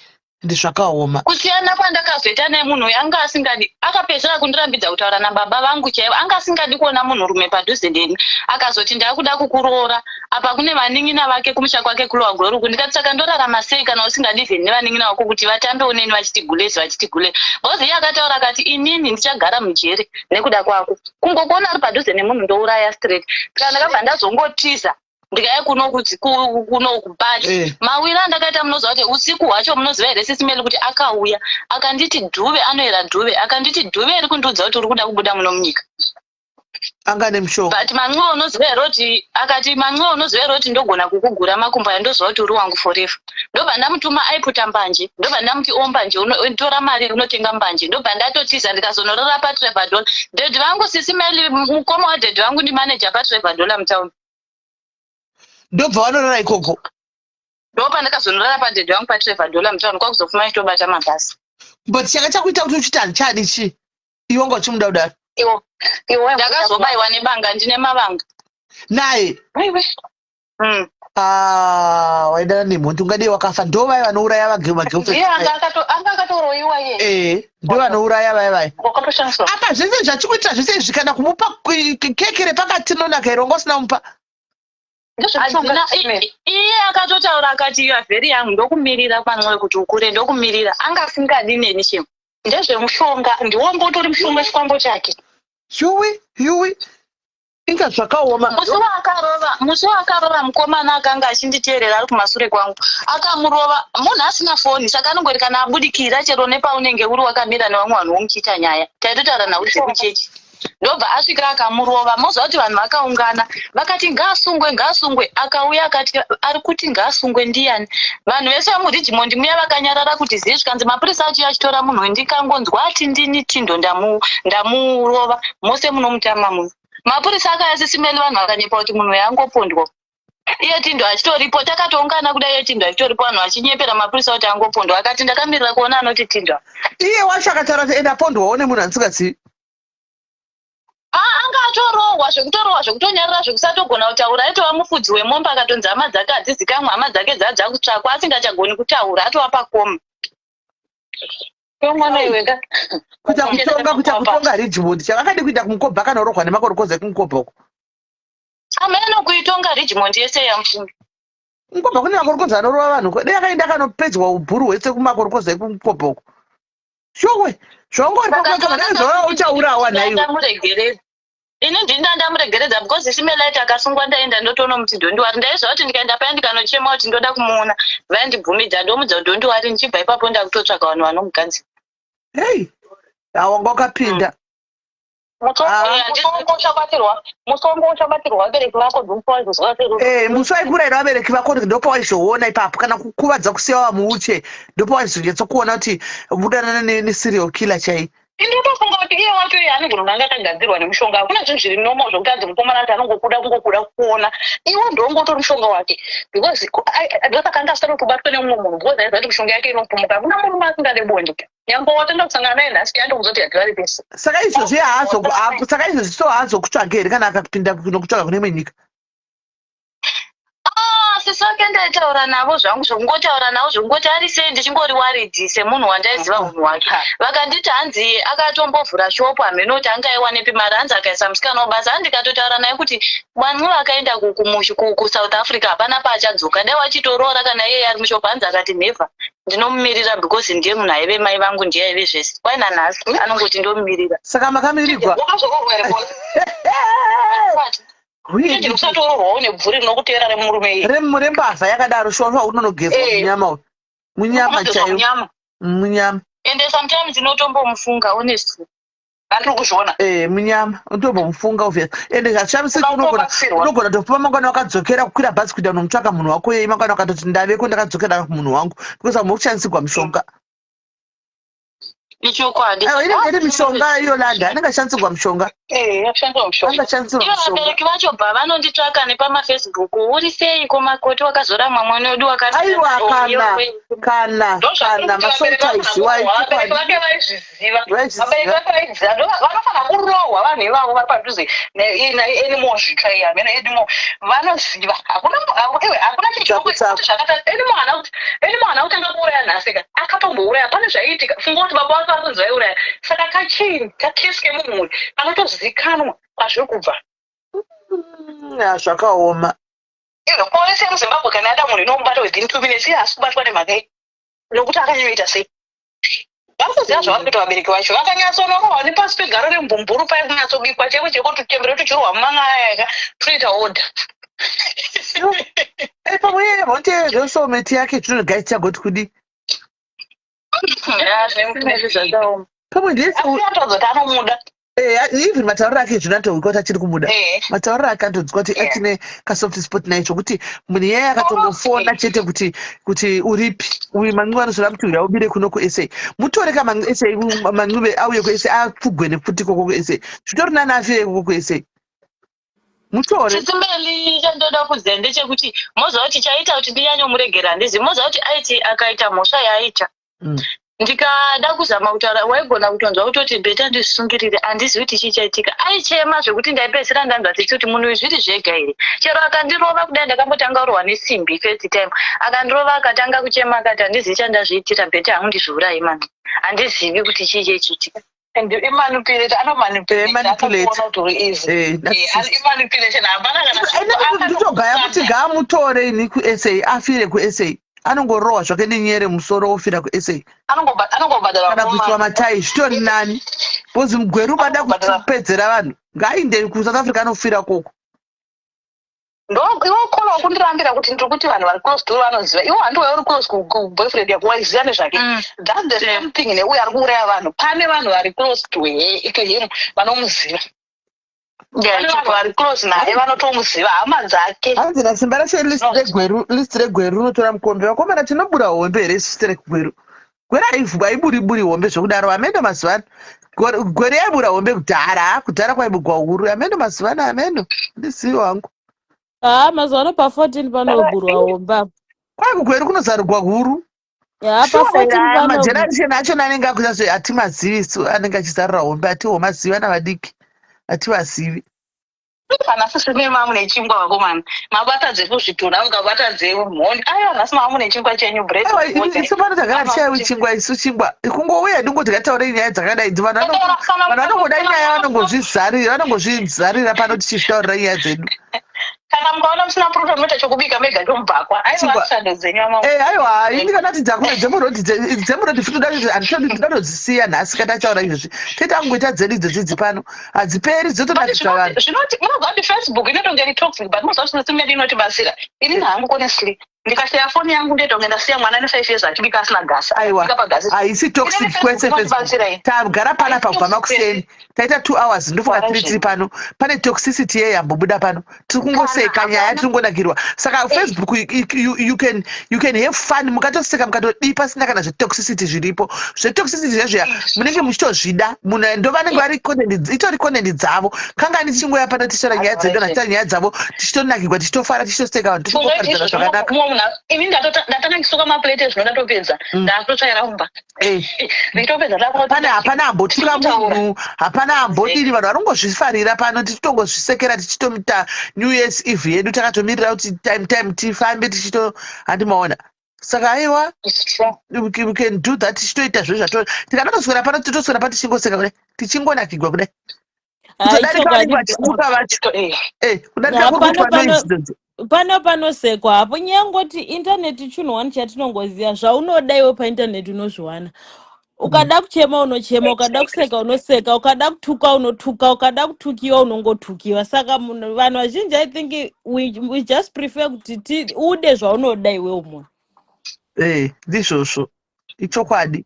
Ende zvakaoma. Kusiyana kwandakazoita nemunhu uyu anga asingadi akapedzisira kundirambidza kutaura nababa vangu chaivo anga asingadi kuona munhurume padhuze neni akazoti ndakuda kukuroora apa kune vanin'ina vake kumusha kwake kulower Gweru uku ndikati saka ndorarama sei kana usingadi even nevanin'ina vako kuti vatambewo neni vachiti gulezi vachiti gule because iye akataura akati inini ndichagara mujeri nekuda kwako kungokuona ari padhuze nemunhu ndouraya straight saka ndakabva ndazongotiza ndikauya kuno kuno but eh. mawiro andakaita munoziva kuti usiku hwacho munoziva here Sisi Meli kuti akauya akanditi dhuve anoera dhuve akanditi dhuve iri kundiudza kuti uri kuda kubuda muno munyika anga nemushonga but manxiwa unoziva here kuti akati manxiwa unoziva here kuti ndogona kukugura makumbo aya ndoziva kuti uri wangu forever ndobva ndamutuma aiputa mbanje ndobva ndamuti o mbanje tora mari unotenga mbanje ndobva ndatotiza ndikazonorara patrevadol dhedhi vangu sisi meli mukoma wadhedhi vangu ndimaneja patrevadol mutown ndobva wanorara ikoko ndopandakazonorara padhedhi vangu patrevadol mutown kwakuzofuma chitobata mabhasi but changa chakuita kuti uchiti handichadi chii iwe wanga uchimuda kudaro ndakazobaiwa nebanga ndine mavanga naye Ah, waidana nemhondi ungadei wakafa ndo vaya vanouraya vagirlfriend anga akatoroiwa iye eh ndo vanouraya vaya vaya apa zvese zvachikuitira zvese izvi kana kumupa keke repakati rinonaka iro wanga usina kumupa iye akatotaura akati you are very young ndokumirira kwanxoyo kuti ukure ndokumirira anga asingadi neni chemo ndezvemushonga ndiwo mbotori mushonga chikwambo chake yuwi yuwi Inga zvakaoma. Musi waakarova, musi waakarova mukomana akanga achinditeerera ari kumasure kwangu akamurova munhu asina foni saka anongoti kana abudikira chero nepaunenge uri wakamira nevamwe vanhu womuchiita nyaya taitotaura nhau dzekuchechi ndobva asvika akamurova moziva kuti vanhu vakaungana vakati ngaasungwe ngaasungwe akauya akati ari kuti ngaasungwe ndiyani vanhu vese vemuRichmond muya vakanyarara kuti zii zvikanzi mapurisa achiuya achitora munhu uyu ndikangonzwa ati ndini Tindo ndamurova mose munomutama muno mapurisa akaya sisimeli vanhu vakanyepa kuti munhu uyu angopondwa iye Tindo achitoripo takatoungana kuda iye Tindo achitoripo vanhu vachinyepera mapurisa kuti angopondwa akati ndakamirira kuona anoti Tindo iye wacho akataura kuti enda pondwawo nemunhu andisingazivi Ah, anga atorohwa zvekutorohwa zvekutonyarara zvekusatogona kutaura aitova mufudzi wemombe akatonzi hama dzake hadzizikamwe hama dzake dzaa dzakutsvakwa asingachagoni kutaura atova pakoma mwana iwe ka kuita kutonga kuita kutonga Ridgemont chavakadi kuita kumukobha akanorohwa nemakorokoza ekumukobha uko ameno kuitonga Ridgemont yese yamufunga mukobha kune makorokoza anorova vanhu dai akaenda akanopedzwa ubhuru hwese kumakorokoza ekumukobha uko Shuwe, zvongori pakuita uchaurawa nhaiwe. Ndamuregeredza. Ini ndini ndandamuregeredza because Shimelight akasungwa ndaenda ndotonomuti don't worry. Ndaiziva kuti ndikaenda paya ndikanochema kuti ndoda kumuona vaindibvumidza ndomudza kuti don't worry ndichibva ipapo ndakutotsvaga vanhu vanomugadzira. Hey, wanga wakapinda. Musongo uchabatirwa musongo uchabatirwa vabereki vako ndopawaizozwa eh musi waikuraira vabereki vako ndopawaizoona ipapo kana kukuvadza kusiya wamuuche ndopawaizonyatsokuona kuti budanana neserial killer chai Ndinotofunga kuti iye wacho iye anogona kunge anga akagadzirwa nemushonga. Hakuna zvinhu zviri normal zvekuti anzi mukomana ati anongokuda kungokuda kuona. Iwe ndongotori mushonga wake because ndosaka anga asina kuti ubatwe nemumwe munhu because aiziva kuti mishonga yake inopumuka. Hakuna murume asingade bonde. Nyangwe watanga kusangana naye nhasi andokuzoti hatirare tese. Saka izvozvi haazo saka izvozvi so haazokutsvage here kana akapinda kunokutsvaga kune imwe nyika? Ah, sisi vake ndaitaura navo zvangu zvokungotaura navo zvokungoti ari sei ndichingori worried semunhu wandaiziva unhu hwake. Vakanditi hanzi akatombovhura shop hameno kuti angaiwanepi mari hanzi akaisa musikana webasa hanzi ndikatotaura naye kuti Manxiwa akaenda kuSouth Africa hapana paachadzoka dai wachitoroora kana iyeye ari mushop hanzi akati never ndinomumirira because ndiye munhu aive mai vangu ndiye aive zvese kwai nanhasi anongoti ndomumirira. Saka makamirigwa? Wakazoroorwa here Bola? Uchenjere kusatoroorwawo nebvuri rinokuteera remurume iye. Rembavha yakadaro shuwa unonogezwa eh. munyama uyu. Munyama chaiyo. Munyama. Ende sometimes unotombomufunga honestly. Andiri kuzviona. Eh, munyama unotombomufunga obvious. Ende hazvishamisi unogona unogona topuwa mangwana wakadzokera kukwira bhazi kuita unomutsvaka munhu wako yei mangwana wakatoti ndaveko ndakadzokera kumunhu wangu because vamwe kushandisirwa mishonga. Ichokwadi. Aiwa inenge iri mishonga iyo Landa anenge achishandisirwa mishonga. Eh, achishandisirwa mishonga. Anenge achishandisirwa Ivo mishonga. vabereki vacho bva vanonditsvaka nepamafacebook uri sei ko makoti wakazoramwa mwana wedu wakati Aiwa kana kana kana masoutaiziwa vabereki vake vaizviziva vabereki vake vaizviziva vanofanira kurohwa vanhu ivavo vari padhuze naanymore zvitsva iya hameno anymore vanoziva hakuna iwe hakuna chinhu zvakata anymore hana kuti anymore hana kutanga kuuraya nhasi ka akatombouraya pane zvaiitika funga kuti baba vake vari kunzi vaiuraya saka kachain kakesi kemumhuri kanotozikanwa kwazviri kubva mm, zvakaoma iwe polisi yemuzimbabwe kana yada munhu inomubata within 2 minutes iye haasi kubatwa nemhaka iyi nokuti akanyanyoita sei vari kuziva zvavari kuita vabereki vacho vakanyatsonorohwa nepasi pegaro rembumburu paye kunyatsobikwa cheko cheko tuchembere tuchirohwa muman'aya ka tunoita order eh, pamwe iye vonte soulmate yake tinogai tichagoti kudii pamwe ndiye atoudza kuti anomuda Eh, even matauriro ake zvino atoonekwa kuti achiri kumuda eh. matauriro ake atodzwa kuti achine kasoft spot naye zvokuti munhu iyeye akatongofona chete kuti kuti uripi uyu manxive anozoda kuti uya ubire kuno kusa mutore ka sa manxive auye kusa apfugwe nepfuti koko kusa zvitori nani afire koko kusa mutore Chisimbeli chandoda kuziva ndechekuti moziva kuti chaita kuti ndinyanyomuregera handizivi moziva kuti aiti akaita mhosva yaaita Ndikada kuzama kutaura waigona kutonzwa kutoti better ndizvisungirire handizivi kuti chii chaitika. Aichema zvekuti ndaipedzisira ndanzwa tsitsi kuti munhu uyu zviri zvega here. Chero akandirova kudai ndakambotanga kurohwa nesimbi first time. Akandirova akatanga kuchema akati handizivi chandazviitira better hangu ndizviuraye mani. Handizivi kuti chii chaichiitika. And imanipulate anomanipulate manipulate. akakuona kuti uri easy. Eh, Eh, narcissist. imanipulation hapana kana Ini nditogaya kuti ngaamutore ini kuSA afire kuSA anongorohwa zvake nenyere musoro ofira kuSA anongobhadhara kana kuiswa matai zvitori nani because mugweru vada kupedzera vanhu ngaainde kusouth africa anofira koko ndo iwe ukola wakundirambira kuti ndiri kuti vanhu vari close to vanoziva iwe handiwe uri close kuboyfriend yako waiziva nezvake mm. that's the same thing neuyo ari kuuraya vanhu pane vanhu vari close to him vanomuziva pane vanhu vari close naye vanotomuziva hama dzake hanzi nasimba rashe list regweru list regweru rinotora mukombe vakomana tinobura hombe here isu tiregweru Gwere haivhu haiburi buri hombe zvekudaro hameno mazuva ano gwere yaibura hombe kudhara kudhara kwaibugwa huru hameno mazuva ano hameno handizivi wangu haa mazuva ano pa 14 panoburwa hombe apa kwai kugweru kunozarugwa huru haa pa 14 pano mageneration achona anenge akuita zve hatimazivi isu anenge achizarura hombe hatihomazivi vana vadiki hativazivi Kana sisi mema mune chingwa vakomana. Mabata dzekuzvitunha mukabata dzemhondi. Aiwa nhasi mava mune chingwa chenyu bread. Aiwa isu pano tagara tichaiwi chingwa isu chingwa. Kungouya ndingoti ngataurei nyaya dzakadai idzi vanhu vanongoda nyaya vanongozvizarira vanongozvizarira pano tichizvitaurira nyaya dzedu. Kana mukaona musina puruto munoita chokubika mega chomubhakwa. Aiwa shando dzenyu ama. Eh aiwa ini kana ti dzakuna dzemurodi dzemurodi futi ndatodzisiya nhasi kana tachaura izvozvi. Tete angoita dzedu idzo dzidzi pano. hadziperi dzotonakidza vanhu zvinoti munoziva kuti facebook inotonge iri toxic but munoziva kuti social media inotibatsira inini hangu honestly ndikasiya foni yangu ndoita kunge ndasiya mwana ane five years achibika asina gasi aiwa haisi toxic kwese facebook tagara panapa kubva makuseni taita two hours ndofunga tiri tiri pano pane toxicity yeye yambobuda pano tiri kungoseka nyaya tiri kungonakirwa saka eh. facebook you, you, can, you can have fun mukatoseka mukatodii pasina kana zvetoxicity zviripo zvetoxicity zvezviya eh. munenge muchitozvida munhu ndo vanenge vari content itori content dzavo kangani tichingoya pano tichitora nyaya dzedu kana tichitora nyaya dzavo tichitonakirwa tichitofara tichitoseka vanhu tichingoparidzana zvakanaka ini ndatanga ndisuka maplate zvino ndatopedza mm. ndakutotsvaira kumba Eh. Ndichitopedza Pane ndakuti hapana ambotura tichitaura. munhu, hapana ambodini, vanhu vanongozvifarira pano, tichitongozvisekera, tichitoita New Year's Eve yedu takatomirira kuti time time tifambe tichito, handimaona? Saka aiwa, It's true. we can do that, tichitoita zvo zvato tikanatoswera pano, titoswera pa tichingoseka kudai, tichingonakigwa kudai. Hai, Kutodarika vanenge chokwadi. vachimuka vacho. Kudarika kuri Hapana kuitwa pano noise idzodzo. Pano panosekwa hapo. Nyangoti intaneti chinhu one chatinongoziva, zvaunoda iwe paintaneti unozviwana. Ukada kuchema unochema, ukada kuseka unoseka, ukada kutuka unotuka, ukada kutukiwa unongotukiwa. Saka munhu, vanhu vazhinji, I think we just prefer kuti ude zvaunoda iwewo munhu. Ndizvozvo, ichokwadi.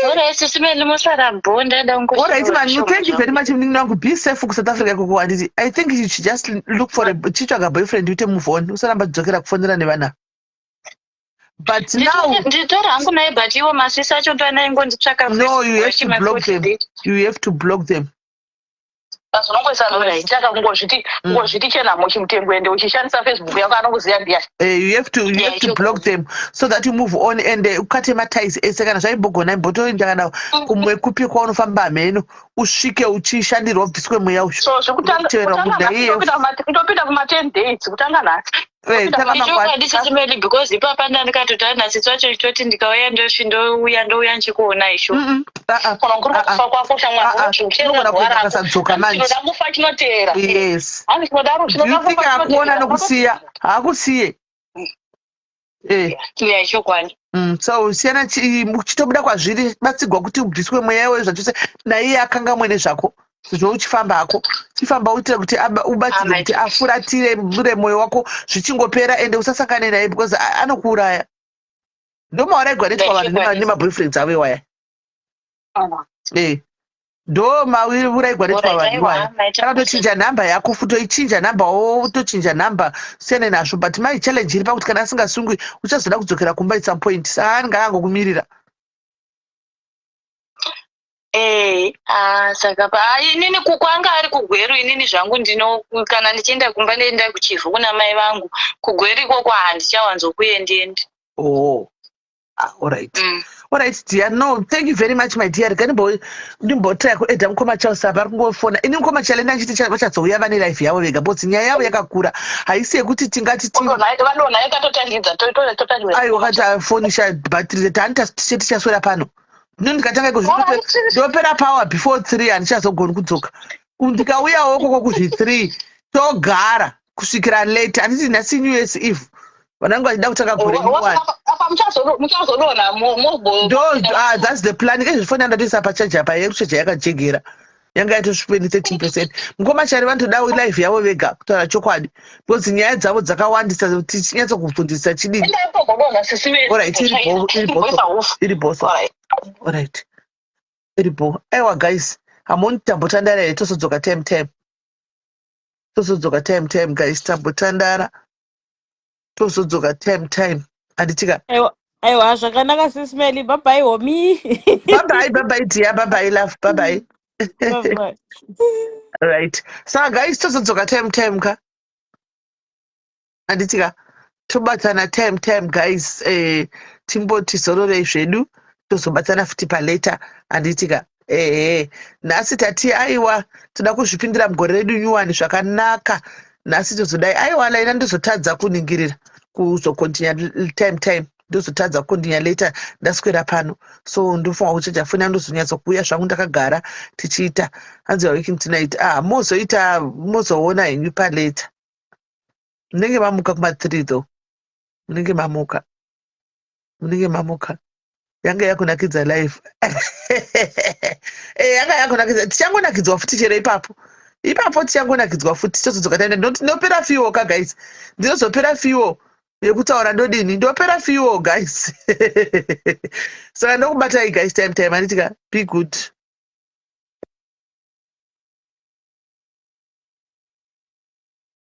Alright, sisi Meli, musara bho, ndada Alright kungoshaura man, zvishoma thank you very zvangu. much, munin'ina wangu. Be safe kuSouth Africa ikoko, handiti? I think you should just look for a, chitsvaga boyfriend, uite move on, usaramba dzokera kufonera nevana. But now Nditori hangu naye, but iwo masisi acho ndo anaingonditsvaka. No, you have to block them. You have to block them. Unongoisa zita, kungozviti kungozviti chenhamo chimutengo, ende uchishandisa Facebook yako, anokuziva ndiyani. You have to block them so that you move on and ukate maties ese. Kana zvaimbogona, imbotoenda kana kumwe kupi kwaunofamba, hameno, usvike uchishandirwa, ubviswe mweya uyu. So zvekutanga Unotevera kutanga munhu nhasi iye. ndopinda kuma 10 days kutanga nhasi. Tanga mangwana. Ichokwadi, sisi Meli, because ipapa ndandikatoti nhasi wacho chitoti ndikauya ndosvi ndouya ndouya ndichikuona isho. Kana kuri kufa kwako, shamwari, Unogona kuenda akasadzoka manje. Chinoda kufa chinoteera. Yes. Hani chinodaro. Do you Chinoda think kufa akuona chinoteera. nokusiya? Haakusiye. Yeah, chokwadi. So siyana, chitobuda kwazviri, batsigwa kuti ubviswe mweya iwoyo zvachose, naiye akanga mwene zvako sezvo uchifamba hako. Chifamba uitire kuti ubatsirwe kuti afuratire bure mwoyo wako, zvichingopera, ende usasangane naye because anokuuraya. Ndo mauraigwa netoitwa vanhu nemaboyfriends avo iwaya. Ndo mauraigwa netoitwa vanhu iwaya. Kana tochinja nhamba yako futi, toichinja nhamba, wotochinja nhamba, siyane nazvo. But my challenge iri pakuti kana asingasungwi, uchazoda kudzokera kumba at some point, saka anenge akangokumirira. Ah, saka pa ah, inini kwanga ari kuGweru, inini zvangu ndino kana ndichienda kumba ndoenda kuChivhu kuna mai vangu. KuGweru ikoko handichawanzokuendiendi. Oh. Ah, alright. Alright, dear. No, thank you very much, my dear. Rega ndimbotry kuadda mukoma Charles apa ari kungofona. Ini mukoma Charles ndachiti vachazouya vane life yavo vega because nyaya yavo yakakura. Haisi yekuti tingati ti Vadonha ikatotangidza, totangidza. Aiwa, wakati fonisha battery tani tichaswera pano. Ndino ndikatanga iko zvino ndopera power before 3, handichazogoni kudzoka. Ndikauyawo ikoko kuzvi 3 togara kusvikira late. Handiti nhasi New Year's Eve, vanange vachida kutanga gore nyowani. Apa muchazodonha. Ndo, ah, that's the plan. Kezvifoni andatoisa pachaja pa yekuchaja yakajegera, yanga yatosvikweni 13%. Mukoma Chari vanotoda life yavo vega, kutaura chokwadi, because nyaya dzavo dzakawandisa, tichinyatsokubvunzisa chidini. Alright, iripo, iripo, iripo. Alright, iripo. Aiwa guys, hamoni tambotandara here? Tosodzoka time time, tosodzoka time time, guys. Tambotandara, tozodzoka time time, handitika? Aiwa, aiwa, zvakanaka, sisi Meli. Bye bye, homie. Bye bye, bye bye dear, bye bye love, bye bye. Bye bye. Right, saka guys, tozodzoka time time ka, handitika? Tobatana time time, guys. Timboti zororei zvedu, tozobatana futi palater, handitika? Ehe, nhasi tati aiwa, toda kuzvipindira mugore redu nyuwani zvakanaka. Nhasi tozodai, aiwa, laina ndozotadza kuningirira kuzocontinue time time, ndozotadza kucontinue later, ndaswera pano, so ndofunga kuchaja foni yangu, ndozonyatsokuuya zvangu ndakagara tichiita. Hanzi working tonight. Ah, mozoita, mozoona henyu palater. Munenge mamuka kuma3 though, munenge mamuka, munenge mamuka. Yanga yakunakidza life, yanga yakunakidza. Tichangonakidzwa futi chero ipapo ipapo, tichangonakidzwa futi. Tozodzoka taenda. Ndinopera fuel ka guys, ndinozopera fuel yekutaura, ndodini? Ndopera fuel, guys. Saka ndokubatai guys time time, handitika? Be good.